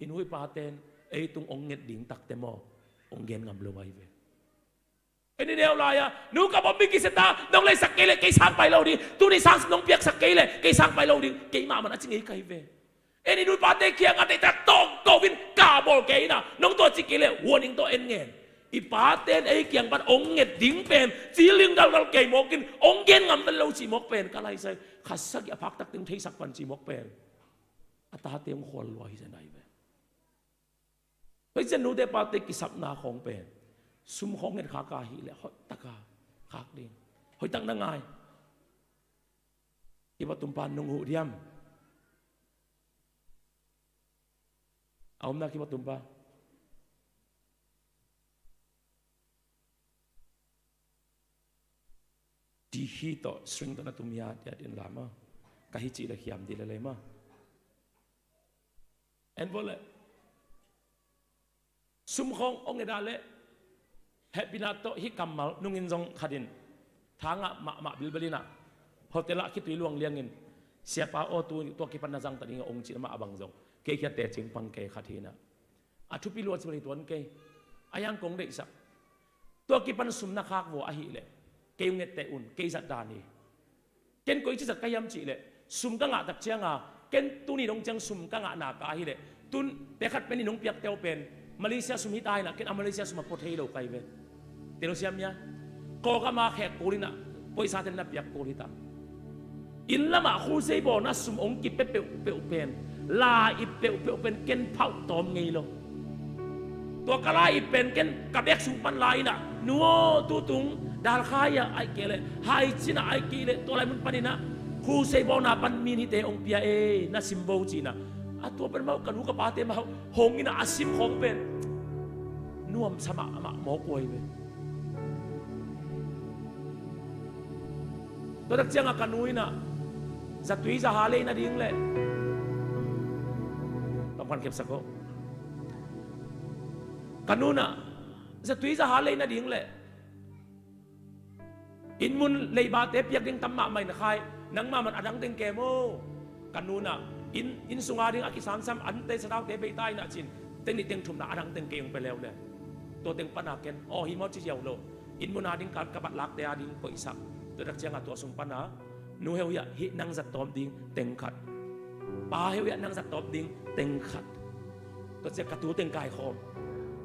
I nu i paten ei tung ong nget ding takte maw ong gen ngam lo ai ve. En i neu lai-a nu ka bawm bik kiseta nong leisak kei le kei sang pai lo ding. Tuni sang nong piaksak kei le kei sang pai lo ding. Kei mahmah a ci ngei kai ve. En i nu i pate kiangah deihtak tawng ko in ka bawl kei inah nong tua ci kei le warning tawh en ngen. I paten ei kiang pan ong nget ding pen ciling dalgal kei mawkin ong gen ngam vel lo ci mawk pen ka laisai kha sagih a phak tak teng theisak pan ci mawk pen a tate ong khual lua hi zen ai ve. Tua hi cian nute pate kisapna khawng pen sum khawng nget khak a hih leh hoih taka khak ding. Hoih tak na ngai. Kiva tumpa nung huh diam. A omna kiva tumpa. Ti hi tawh string tawh na tum hiat hiat in la maw. Ka hi cih le khiam dih le lei maw. En vawh le sum khawng ong eda le hehpihna tawh hih kammal nungin zong khatin thangah mahmah bilbel inah hotel ah khitui luang liangin siapa aw tu tua kipan na zangta ding a ong cih amah a bang zong kei khiatte cing pang kei khat hinah a thupi luat cih bang hi tuan kei a hiang kong deihsak. Tua kipan sum na khak vua ahih leh kei ung etteh un kei zat dan hi. Ken koici zat ka hiam cih leh, sum ka ngah tak cianga, ken tuni dong ciang sum ka ngahna ka ahih leh, tun pekhat pen i nong piakte uh pen Malaysia sum hi ta inah, ken a Malaysia sum a pua thei lo ka hi ve. Tel lo siam hia? Kawkam a khek kul inah, poisa ten na piak kul hi ta. Inn lamah khusei bawlna sum ong kipia peuhpeuh pen, la i peuhpeuh pen ken phauh tawm ngei lo. Tua ka la i pen ken ka bek sung pan la inah, nu aw, tutung Dalkhai ah ahih kei leh Haicin ah ahih kei leh tua lai mun pan inah, khusei bawlna pan min hite ong pia e, na sim bo ci inah. A tua pen mah uh ka nu ka pate mah uh hong inah a sim khawng pen nuamsa mahmah mawk uh ahi ve. Tua tak cianga ka nu inah zatui zaha lei nading leh, tawmkhan khepsak aw. Ka nu inah zatui zaha lei nading leh, inn mun leibate piak ding tam mahmah in Khai, nangmah man a dang teng kem aw. Ka nu inah inn, inn sunga ding a kisamsam ante sataute bei ta inah cin, teng nih teng thumna a dang teng kei ong pia leuleu. Tua teng pana ken aw hi maw ci ziau lo. Inn muna ding ka, ka bat lakte a ding koihsak. Tua tak cianga tua sung pana, nu heu hiah hih nang zat tawm ding teng khat, pa heu hiah nang zat tawm ding teng khat. Tua ciah ka tu teng kaikhawm.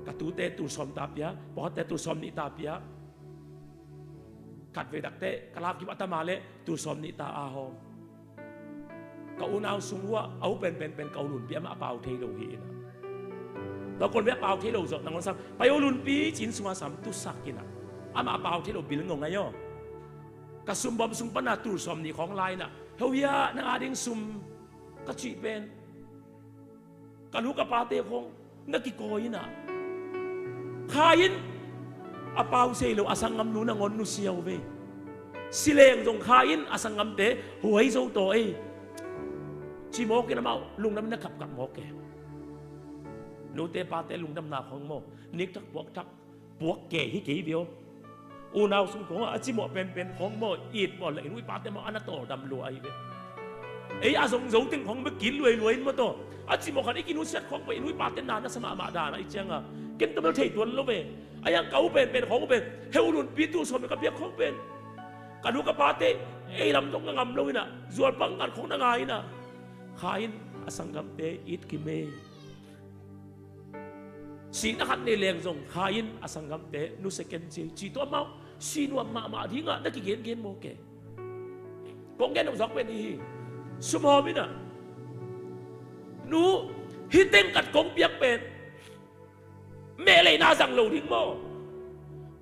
Ka tute tul sawm ta pia, pawhatte tul sawm nih ta pia. Khat vei takte ka lapkim a tama leh tul sawm nih ta a hawm. Ka unau sung uh ah a u penpen pen ka u Lunpi, amah a pau thei lo hi inah. Tua kon bia pau thei lo zawh nangawn sam, pai u Lunpi ci-in sunga sam tusak inah, amah a pau thei lo bil ngong ahi aw. Ka sumbawm sung pana tul sawm nih khawng la inah, heu hiah nang a ding sum ka cih pen, ka nu ka pate khawng na kikawi inah, Khai in a pau sei lo a sanggamnu nangawn nusia uh ve. Si leng zong Khai in a sanggamte huai zo taw ei, ci mawk in amau lungdam in a kapkap mawk e. Nute pate lungdamna khawng maw, nikthak puakthak puak kei hi kei ve aw. Unau sung khawngah a cimawh penpen khawng maw, it maw, la i nu i pate maw, a na tawldam lua ahi ve. Ei a zong zo teng khawng bek kit luailua in maw taw, a cimawh khat i kinusiat khawng pen i nu i pate na na sa mahmah dan ah i cianga, ken tua bel thei tuan lo ve. A iang ka u penpen khawng uh pen, heu Lunpi tul sawm nih ka piak khawng pen, ka nu ka pate ei lam zong na ngam lo inah, zualpang khat khawng na ngai inah, Khai in a sanggamte it kim e. Sihna khat nei leng zong Khai in a sanggamte nusia ken ci, ci tawh amau si nuam mahmah dingah na kigengen mawk e. Kong gen nong zawk pen hi hi. Sumhawm inah, nu, hih teng khat kong piak pen meh leina zang lo ding maw?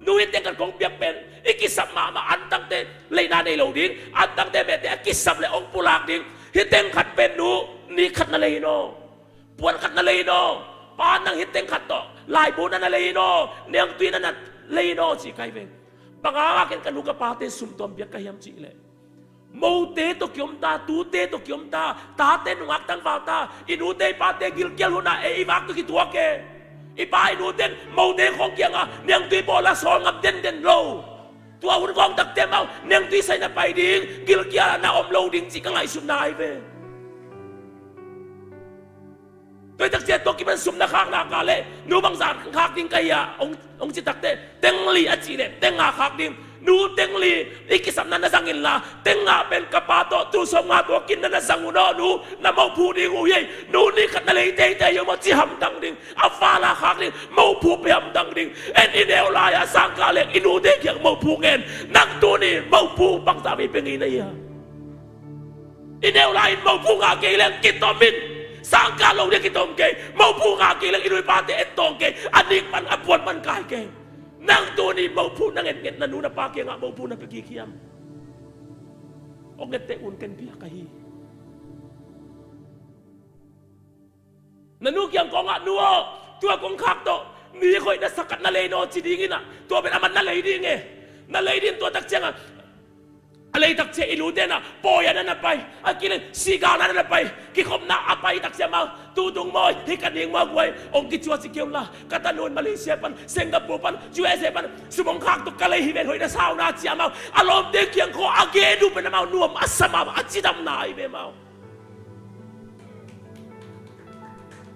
Nu, hih teng khat kong piak pen i kisap mahmah antangte leina nei lo ding, antangte mehte a kisap le ong pulak ding. Hih teng khat pen nu, ni khat na lei in aw. Puan khat na lei in aw, pa nang hih teng khat tawh laibu na na lei in aw, niangtui na na lei in aw, ci kai ve. Bang hangah ken ka nu ka pate sum tuam piak ka hiam cih leh, mote tawh kiom ta, tute tawh kiom ta, tate nungak tangval ta, i nute i pate gilkial hunah ei i vak tawh kituak e. I pa i nute in mote khawng kiangah niangtui bawla sawl ngam denden lo. Tua hun khawng takte amau niangtui sai na pai ding, gilkial na om lo ding cih ka ngaihsutna ahi ve. Tua hi takciang tua kipan sum na khakna ka leh, nu bangzah khak ding ka hi a, hong, hong ci takte, teng li a cih leh teng nga khak ding. Nu, teng li i kisapna na zang inla, teng nga pen ka pa tawh tul sawm nga tuakin na na zang un aw nu, na mawhphuh ding uh hi ei. Nu, ni khat na lei teitei hi uh maw, ci hamtang ding. A fala khak ding, mawhphuh pia hamtang ding. En, i neu lai-a sangkah leng i nute kiang mawhphuh ngen. Nang tuni mawhphuh bangzah vei pia ngei na hi a? I neu lai-in mawhphuh ngah kei leng kitom in, sangkah lo ding kitom kei. Mawhphuh ngah kei leng i nu i pate ettawng kei, a nik pan a puan pan kai kei. Nang tuni mawhphuh na ngetnget, na nu na pa kiangah mawhphuh na pia kik hiam? Hong ngette un, ken piak ka hi. Na nu kiang kong ah, nu aw, tua kong khak tawh ni hoih na sa khat na lei in aw, ci ding in ah, tua pen a man na lei ding e. Na lei ding, tua takciang a, a lei takciang i nute in ah pawi a na na pai, a kileng sigal na na pai, kikhopna a pai takciang amau, tu tung maw, hih ka ning maw guai, hong kicuah ci kei un la, ka tanu in Malaysia pan, Singapore pan, U S A pan, sum hong khak tawh ka lei hi ven, hoih na sa un a, ci amau, a lawmte kiang khawng a gen uh pen amau nuam a sa mahmah, a cidamna ahi ve amau.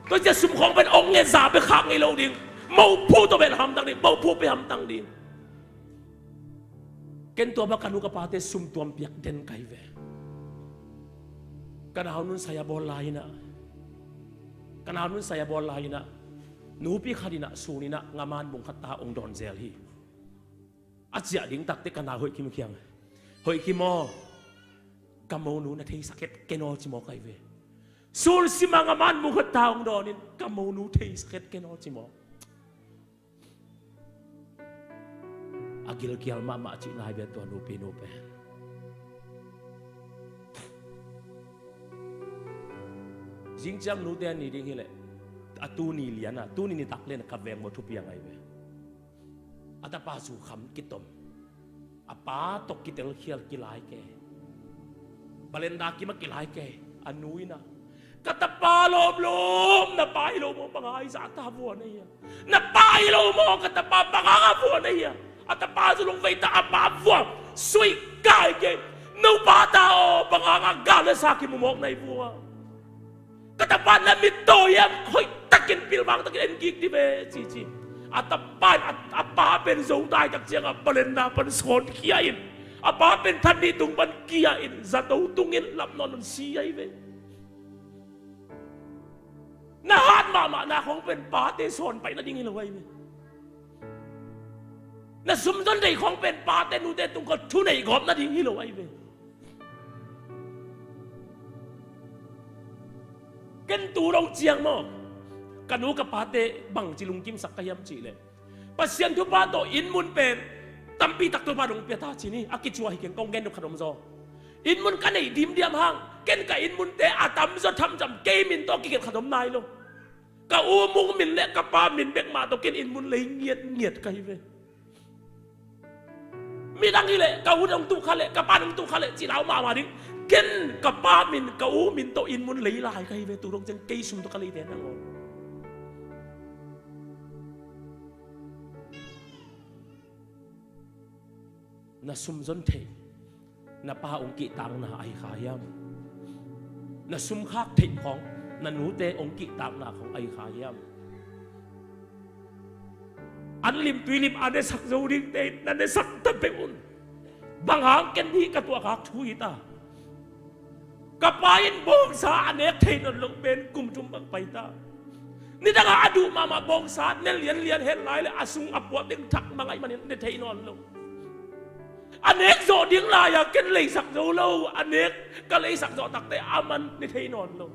Tua ciang sum khawng pen hong ngen za bek khak ngei lo ding. Mawhphuh tawh pen hamtang ding, mawhphuh pen hamtang ding. Ken tua bang ka nu ka pate sum tuam piak den ka hi ve. Ka naunun sai a bawl lai-inah, ka naunun sai a bawl lai-inah, nupi khat inah sun inah ngaman bung khat ta ong dawn zel hi. A ciah ding takte ka nau Hoih Kim kiang, "Hoih Kim aw, ka monu na theisak het ken aw," ci mawk ahi ve. Sun sima ngaman bung khat ta ong dawnin, "Ka monu theisak het ken aw," ci mawk. A gilkial mahmah cihna hi ve tua nupi nu pen. Zingciang nute a ni ding hileh, a tuni liana, tuni nitak liana ka veng maw thupiang ahi ve. A tapa zu kham kitom. A pa tawh kitelkhial kilai ke. Balenda kim a kilai ke. A nu inah, "Ka tapa lawmlawm, na pa hi lo maw, bang hang a i zahta vua na hia? Na pa hi lo maw, ka tapa, bang hang a vua na hia?" A tapa zu lungvei ta, a pa vua, "Suih kai ke. No pa ta aw, bang hang a gal le sa kimu mawk na hi vua? Ka tapa na mit tawi hiam, khoih takin pilvang takin en kik dih ve," ci ci. A tapa in a, a pa pen zo dai tak ciangah balenda pan sawn khia in, a pa pen than nih tung pan kia in, zato tungin lam nawn nawn si ahi ve. Na hat mahmah na khong pen pate sawn paih nading hi lo ahi ve. Na sumzon thei khong pen pate nute tung khawng thuneih gawp nading hi lo ahi ve. Ken tu dong ciang maw, ka nu ka pate bangci lungkimsak ka hiam cihleh, Pasian thupha tawh inn mun pen tampi tak Topa dong pia ta ci ni, a kicuah hi keng, kong gen dong khat om zaw. Inn mun ka neih dimdiam hang, ken ka inn munte a tamzaw thamcam kei min tawh kigelh khat om nai lo. Ka u mung min le ka pa min bek mah tawh ken inn mun lei ngiatngiat ka hi ve. Midang hileh, ka u dong tuh kha leh, ka pa dong tuh kha leh, ci lau mahmah ding. Ken ka pa min, ka u min tawh inn mun lei lai ka hi ve, tu dong ciang kei sum tawh ka leite nangawn. Na sumzon theih, na pa ong kihtakna ahi kha hiam? Na sumkhak theih khawng, na nute ong kihtakna khawng ahi kha hiam? An lim tui lim a nesak zo dingte in na nesak ta peuh un. Bang hang ken hih ka tuahkhak thu hi ta. Ka pa in bawngsa a nek thei nawn loh pen kum thum bang pai ta. Nidangah a duh mahmah bawngsa ne lianlian hen lai le a sung a puak ding thak mangaih manin ne thei nawn lo. A nek zawh ding lai-a ken leisak zo lo, a nek ka leisak zawh takte a man ne thei nawn lo.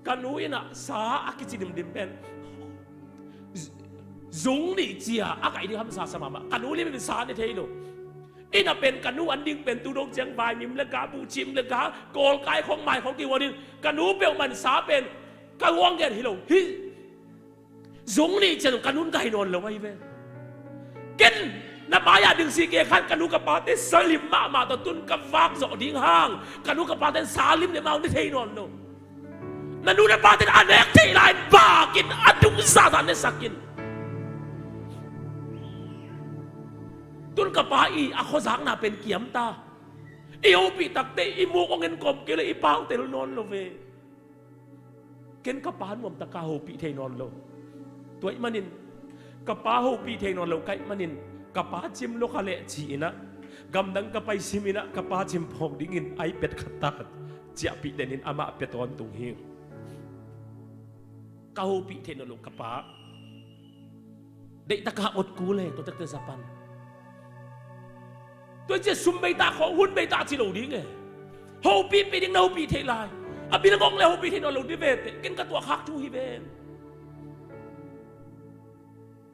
Ka nu innah sa a kici dimdim pen zung nih cia a kaih ding hamsa sa mahmah. Ka nu lim in sa ne thei lo. Innah pen ka nu an ding pen tu dong ciang vaimim le ga, buhcim le ga, kawlkai khawng mai khawng kihuan in ka nu peuhmah in sa pen ka huang gen hi lo. Hih zung nih ciang ka nun ka hi nawn lo ahi ve. Ken na mai-ah ding si ke khan ka nu ka pate sa lim mahmah tawh tun ka vak zawh ding hang ka nu ka pate sa lim le mau ne thei nawn lo. Na nu na pate a nek theih lai-in bakin a dungsa ta ne sakin. Tun ka pa i a khuazakna pen kiam ta. I hopih takte i muk ong en kawm kei le i pau tel nawn lo ve. Ken ka pa nuamtaka hopih thei nawn lo. Tua ih manin ka pa hopih thei nawn lo ka ih manin ka pa cim lo kha leh ci-inah gamdang ka pai sim inah ka pa cim phawk dingin ai pet khat ta ciahpih denin amah pia tawntung hi. Ka hopih thei nawn lo ka pa. Deihtaka ot ku le tua tekte zapan. Tua cia sum beita khawng hun beita ci lo ding e. Hopih pih ding na hopih theih lai. A bil ngong le hopih theih nawn lo di ve teh ken ka tuahkhak thu hi ven.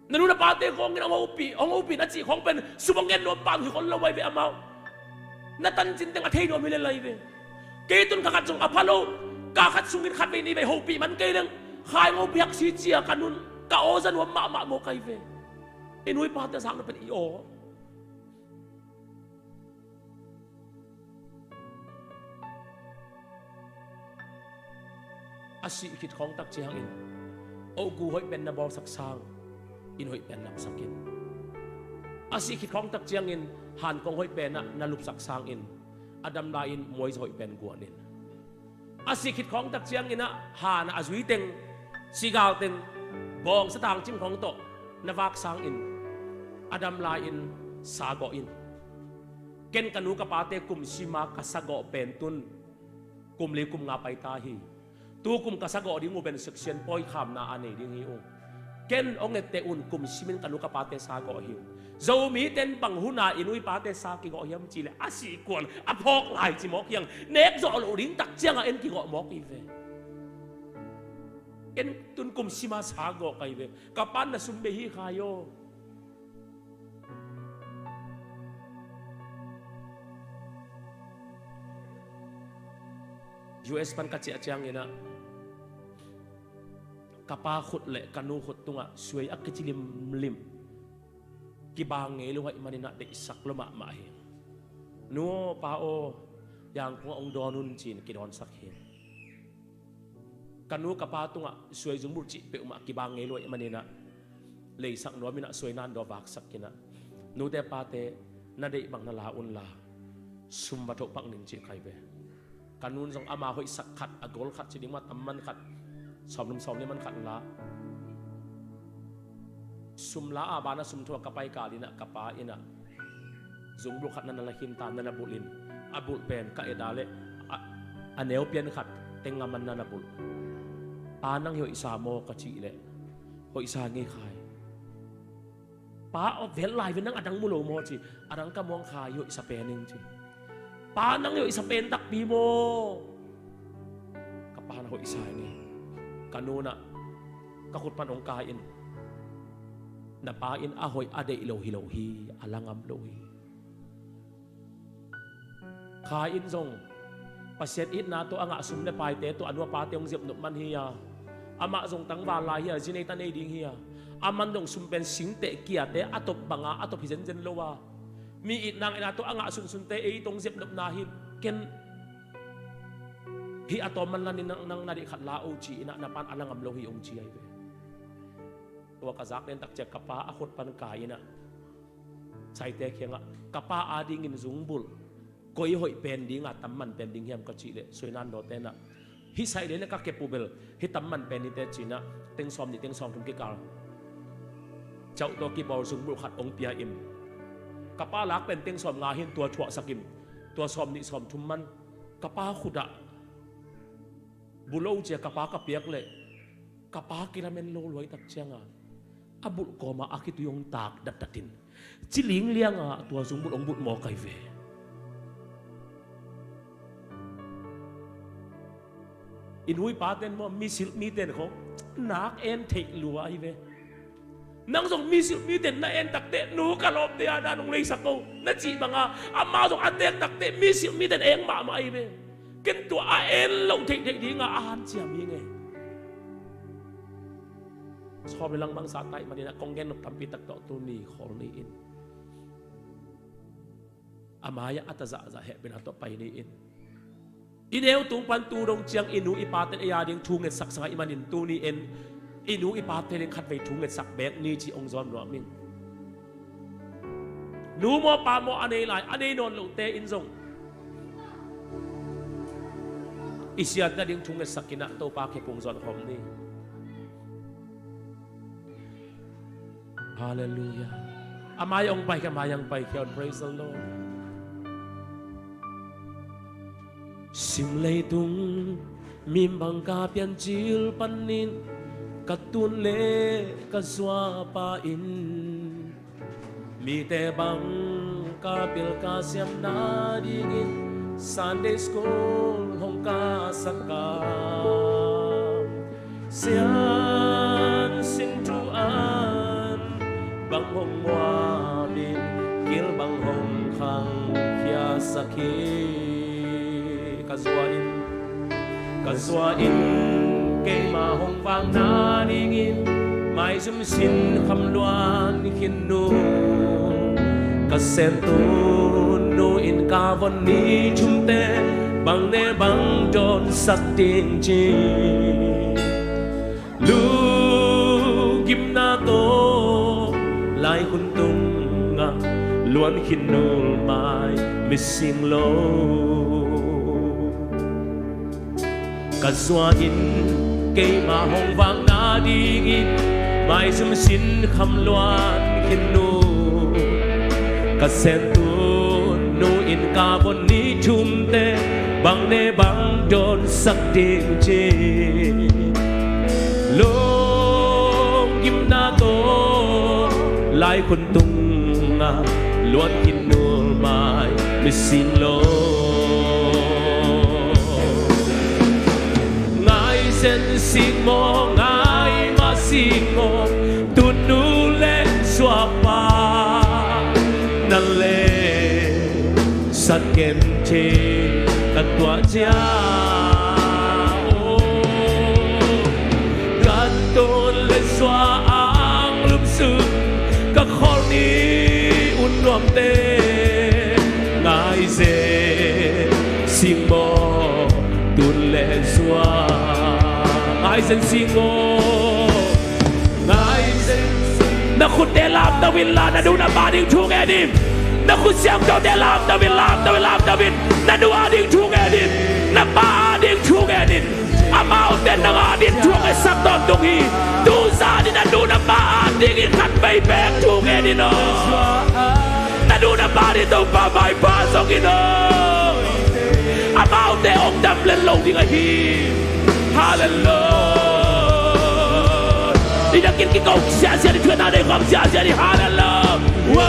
Na nu na pate khawngin hong hopih hong hopih na cih khawng pen sum hong ngen nuam pang hi khol lo vai ve amau. Na tancin teng a thei nuam hi le lai ve. Kei tun kha khat zong a pha lo. Ka khat sungin khat vei nih vei hopih man kei leng khai ngo piak si cia ka nun ka aw za nuam mahmah maw kai ve. I nu i pate sang na pen i aw. A sih khit khawng tak ciangin oku hoih pen na bawlsak sang in hoih pen lapsakin. A sih khit khawng tak ciangin hankong hoih penah na lupsak sangin a dam lai-in muaiza hoih pen guanin. A sih khit khawng tak cianginah hanah a zui teng sigal teng bawngsa tangcim khawng tawh na vak sangin a dam lai-in sa gawh in. Ken ka nu ka pate kum sima ka sagawh pen tun kum li kum nga paita hi. Tu kum ka sagawh ding uh pen section pawi khamna a nei ding hi uh. Ken hong etteh un, kum simin ka nu ka pate sa gawh hi uh. Zomi ten bang huna i nu i pate sa kigawh hiam cihleh a sihkuan a phawk lai ci mawk hiang, nek zawh loh ding tak ciangah en kigawh mawk hi ve. Ken tun kum sima sa gawh ka hi ve. Ka pan na sum bei hi khai aw. U S pan ka ciah cianginah ka pa khut le ka nu khut tungah suai a kici limlim. Kibang ngei lo ahih maninah deihsak lo mahmah hi. Nu aw, pa aw, Yangon ah hong dawn un ci-in kidawnsak hi. Ka nu ka pa tungah suai zungbulh cih peuhmah kibang ngei lo ahih maninah leisak nuaminah suai nandaw vaksak inah, nute pate na deih bang na la unla sum va thoh pak ning ci khai ve. Ka nun zong ama hoihsak khat, a gol khat ci ding mah, tamman khat, sawmnum sawmli man khat la. Sum la a bana sum thua ka pai kal inah ka pa inah zungbulh khat na na la khinta, na na bulhin, a bulh pen ka et a leh a, a neu pian khat teng a man na na bulh. Pa, nang hi hoihsa maw ka cih leh hoihsa ngei khai. Pa aw, vel lai ve, nang a dang mu lo maw ci. A dang ka muang khai, hoihsa pen ing ci. Pa, nang hi hoihsa pen takpi maw. Ka pa na hoihsa ing e. Ka nu nah ka khut pan hong kai in, na pa in a hoih a deih lo hi lo hi, a la ngam lo hi. Kha in zong Pasian itna tawh a ngah sum le paite tawh a nu a pate hong zepnop man hi a, amah zong tangval lai hi a, zi nei ta nei ding hi a, a man zong sum pen singteh kiate a top banga a top hi zenzen lo a, mi itna ngaihna tawh a ngah sunsunte ei tawh hong zepnopna hi. Ken hih a tawm man lanin nang, nang na deih khat la o ci inah na pan a la ngam lo hi hong ci ahi ve. Tua ka zak den tak ciang ka pa a khut pan kai inah saite kiangah, ka pa adingin zungbulh koi hoih pen dinga tamman pen ding hiam ka cih leh, suai nandawte nah, hih sai le na ka kep uh bel hih tamman pen hi teh ci inah teng sawm nih teng sawm thum kikal cauh tawh kibawl zungbulh khat hong pia in, ka pa lak pen teng sawm nga hi in, tua thuahsak in, tua sawm nih sawm thum man ka pa khut ah bu lo cia ka pa ka piak leh, ka pa kilamen lo luai tak cianga a bulh kawma a khitui hong tak datdatin, ci linglianga tua zungbulh hong bulh mawk ahi ve. I nu i paten maw, mi silh miten khawng nak en theih lua ahi ve. Nang zong mi silh miten na en takteh, nu ka lawmte a dan hong leisak ko na cih banga, amau zong a teek takteh mi silh miten eng mahmah ahi ve. Ken tua a en loh theihtheih dinga a hanciam hi nge. Sawm le lang bangsa taih maninah kong gen nop tampi tak tawh tuni khawl ni in, a mai-ah a tazahzah hehpihna tawh pai ni in. I neu tung pan tu dong ciang i nu i pate ei a ding thu ngetsak sangah i manin tuni in i nu i pate ding khatvei thu ngetsak bek ni ci hong zawm nuam ing. Nu maw pa maw a nei lai, a nei nawn lohte in zong i siatna ding thu ngetsak inah Topa khe pung zawn khawm ni. Halleluiah. A mai hong pai khia, mai hong pai khia un. Praise the Lord. Sim leitung mimbang ka piancil panin ka tun le ka zuapa in mite bang ka pil ka siamna dingin Sunday school hong kasak a, siansin thu an bang hong muamin kil bang hong khangkhiasak hi. Ka zua in, ka zua in keima hong vakna dingin maizum sin kham luan khin nu, ka sentun nu in ka von ni thumte bang ne bang dawnsak ding ci. Lungkimna tawh lai hun tungah luan khin nulmai mising lo. Ka zua in keima hong vakna dingin maizum sin kham luan khin nu, ka sentun nu In ka von ni thumte bang ne bang dawnsak ding ci. Lunggimna tawh lai khun tungah luan khin nul mai mi sing lo. Ngai zen sing maw, ngai mah sing maw, tunu le suapa na le sat ken thei ka tuah cia. Ka tun le sua ang lum sun ka khol ni un nuamte. Ngai zen sing maw, tun le sua. Ngai zen sing maw. Na khutte lamto inla, na nu na pa ding thu ngen in. Na khut siangthote lamto in, lamto in, lamto in. Na nu a ding thu ngen in. Na pa a ding thu ngen in. Amaute nang a ding thu ngetsak tawntung hi. Tu zan in na nu na pa a dingin khat vei bek thu ngen in aw. Na nu na pa ding Topa maipha zong in aw. Amaute hong dam len lo ding ahi. Halleluia. I na kin kiko siasia ni, thuana nei khawm siasia ni. Halleluia. Wow.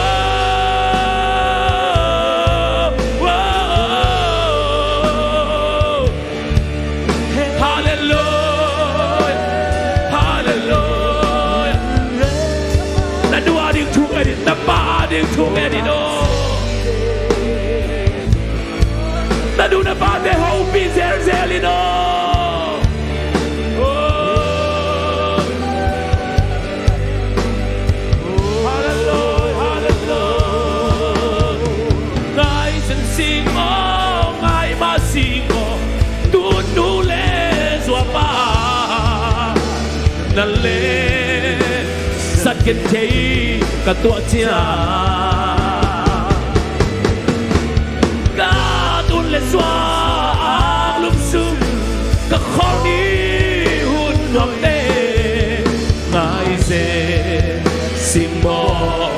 Wow. Halleluia. Halleluia. Na nu a ding thu ngen in, na pa a ding thu ngen in aw. Na nu na pate hopih zelzel in aw. Oh. Halleluia, halleluia. Ngai zen sing maw, ngai mah sing maw, tunu le suapa na le sat ken thei ka tuah cia. Ka tun le sua ang lum sun ka khol ni hun nuamte. Ngai zen sing maw,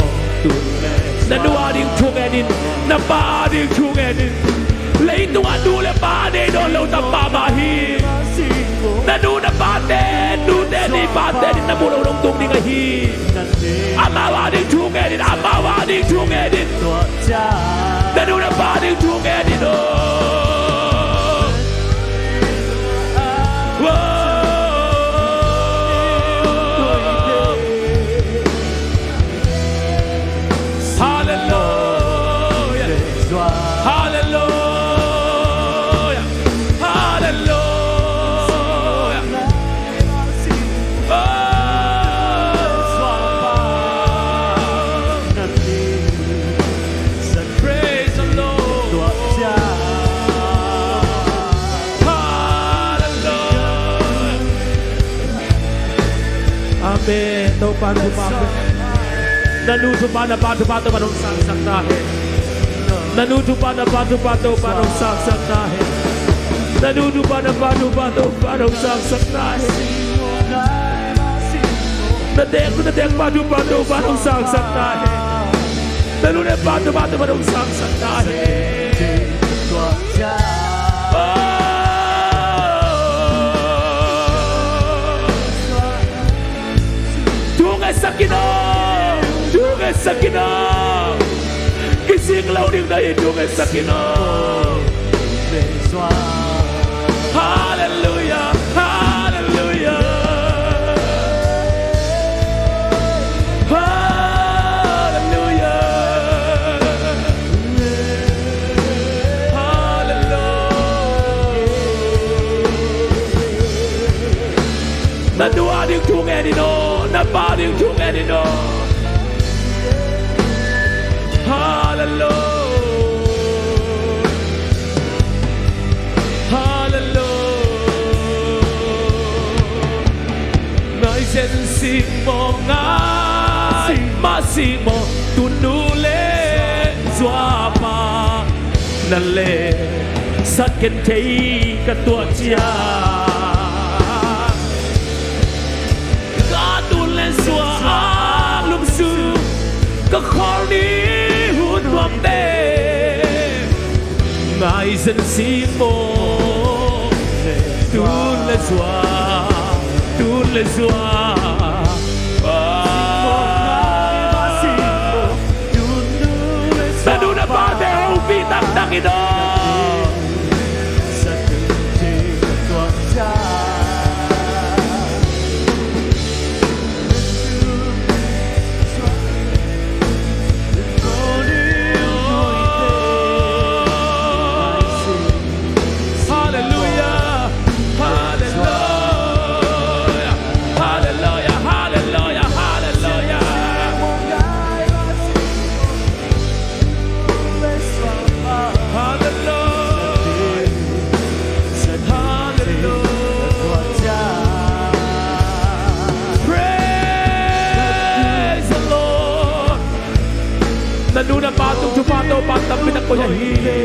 tun le sua. Na nu a ding thu ngen in, na pa a ding thu ngen in. Leitungah nu le pa nei nawn lo tam mahmah hi. Na nu na pate, nute ni pate ni na mu lo dong tung ding ahi. Amau a ding thu ngen in, amau a ding thu ngen in. Na nu na pa ding thu ngen in aw. Wow. Halleluia. Halleluia. Halleluia. Oh. Praise the Lord. Halleluia. Amen. Topa thupha pe. Na nu thupha, na pa thupha Topa'n hong sangsak ta hen. Na nu thupha, na pa thupha Topa'n hong sangsak ta hen. Na nu thupha, na pa thupha Topa'n hong sangsak ta hen. Na teek nu, na teek pa thupha Topa'n hong sangsak ta hen. Na nu na pa thupha Topa'n hong sangsak ta hen. Thu ngetsak in aw, thu ngetsak in aw. Kising lo ding na hi, thu ngetsak in aw. Halleluia, halleluia. Halleluia. Halleluia. Na nu a ding thu ngen in aw, na pa ding thu ngen in aw. Halleluia. Halleluia. Ngai zen sing maw, ngai mah sing maw, tunu le suapa na le sat ken thei ka tuah cia. Ka tun le sua ang lum sun ka khol ni hun nuamte. Zen singmawng, tun le zua, tun le zua. Na nu na pate hopih taktak in aw. Halleluia. Halleluia. Halleluia. Halleluia. Halleluia. Halleluia. Halleluia. Praise the Lord. Na nu na pa tung thupha Topa tampi tak koih ahi hi.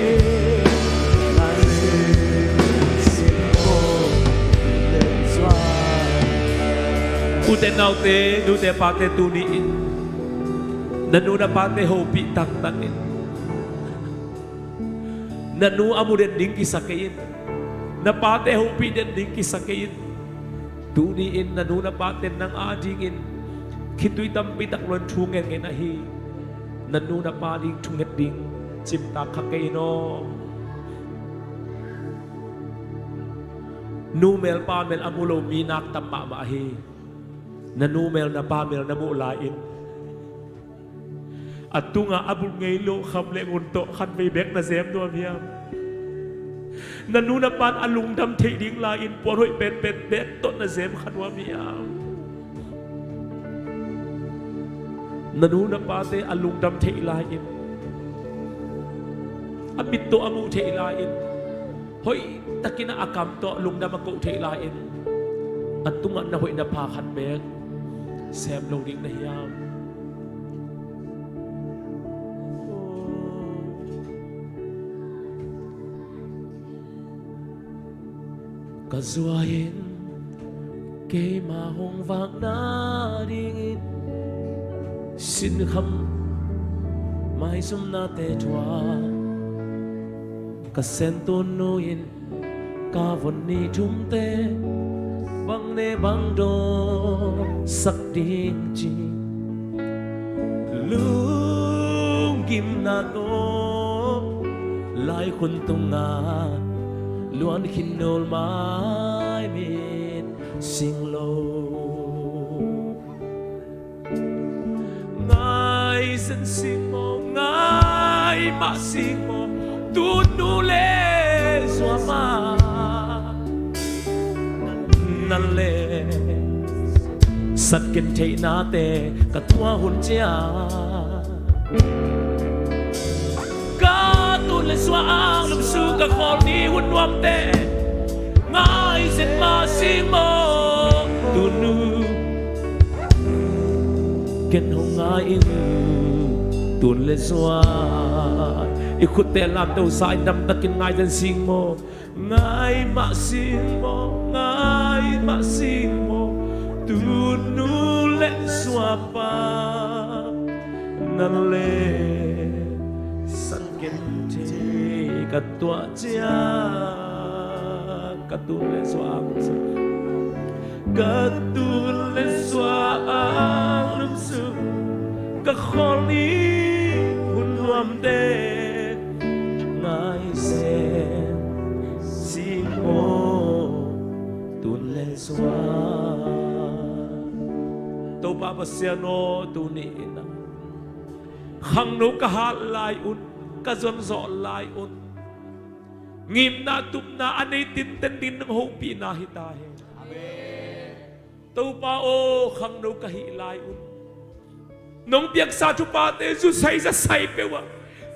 Ute naute, nute pate, tuni-in na nu na pate hopih taktak in. Na nu a mu den ding kisa kei in. Na pate hopih den ding kisa kei in. Tuni-in na nu na pate nang adingin khitui tampi tak lon thu ngen ngen ahi. Na nu na pa ding thunget ding cimtak kha kei in aw. Nu mel pa mel a mu lo mi nak tam mahmah ahi. Na nu mel na pa mel na muh lai-in a tungah a bulh ngei lo kham le ngun tawh khatvei bek na zem nuam hiam? Na nu na pan a lungdam theih ding lai-in puan hoih penpen bek tawh na zem kha nuam hiam? Na nu na pate a lungdam theih lai-in, a mit tawh a muh theih lai-in, hoih takin a kam tawh lungdam a koh theih lai-in a tungah na hoih na pha khat bek sem lo ding na hiam? Ka zuai in keima hong vak nadingin sinkham maizumnate thuak ka sentun nu in ka von ni thumte bang ne bang dawsak ding ci lunggimna tawh laikhun tungah luan khin nul mai mit sing lo. Ngai zen sing maw, ngai mah sing maw, tun nu le zua mah. Nan le satken theihnate ka tuah hun ciang ka tun le zua ang lum su ka khawl ni hun nuamte ngai zen mah sing maw, tun nu. Ken hong ngai ing tun le zua. I khutte lamto sa in damtakin ngai zen sing maw, ngai mah sing maw, ngai mah sing maw, tun nu le zua pa. Nan le satken thei ka tuah ciang ka tun le zua ang lum su, ka tun le zua ang lum su ka khawl ni hun nuamte ngai zen sing maw, tun le zua. Topa Pasian aw, tuni in ah khangno ka hat lai un, ka zonzawh lai un, ngimna tupna a nei tinten ding nong hopihna hi ta hen. Amen. Topa aw, khangno ka hih lai un nong piaksa thuphate zusai zasai peuh ah,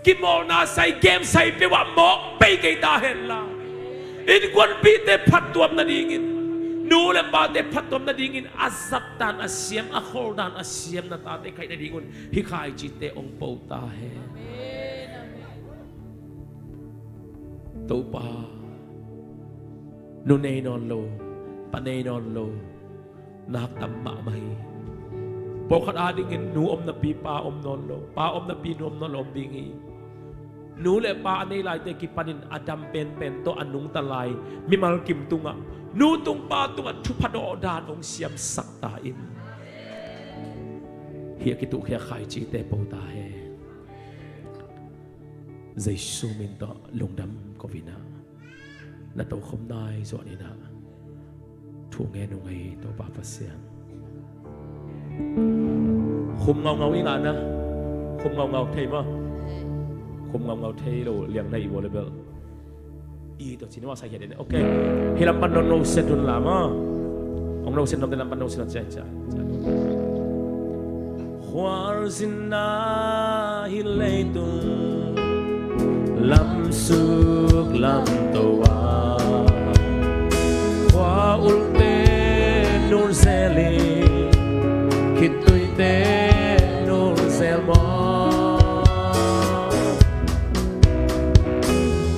kimawlna sai gemsai peuh ah mawk pei kei ta hen la. Innkuanpihte phattuam nadingin, nu le pate phattuam nadingin a zat dan a siam, a khawl dan a siam na tate khaih nadingun hih khaicite hong po ta hen. Topa, nu nei nawn lo, pa nei nawn lo nak tam mahmah hi. Pawlkhat adingin nu om napi pa om nawn lo, pa om napi nu om nawn lo om ding hi. Nu le pa a nei laite kipanin a dam penpen tawh a nungta lai mimal kim tungah, nu tung pa tungah thupha dawh dan hong siamsak ta in. Hih a kituhkhia khaici tepeuh ta hen. Jesu min tawh lungdam ko in ah, na tokhom nai zaw in ah thu ngen ung ei Topa Pasian. Khum ngaungau i ngah na. Khum ngaungau thei maw? Khum ngaungau thei lo liang na i ua le bel i tawh cin i mawh sa hiat in. Ok. Hih lam pan no no set un la maw? Hong no set nom te lam pan no set un, cia, cia, cia. Khualzinna hih leitung lamsuk lamto a, khua ulte nulzel hi, khittuite nulzel maw?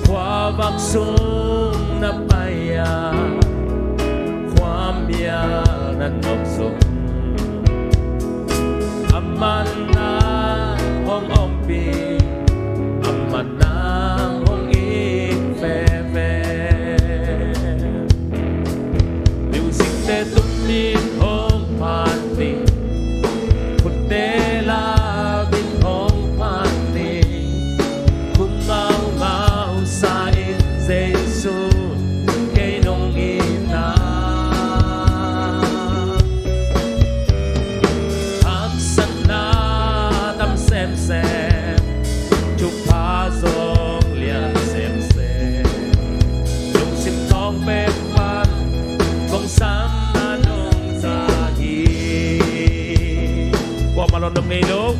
Khua vak sung na pai a, khua mial na nop zong, a man nang hong ompih, a man nang hong it veve. Musicte tum in hong phat ni, khutte lau in hong phat ni, khum ngaungau sa in Jesu, kei nong it na. Haksatna tam semsem, thupha zong lian semsem, lungsim thawng pek pan, kong sam na nong za hi. Kuamah lo nong ngei lo.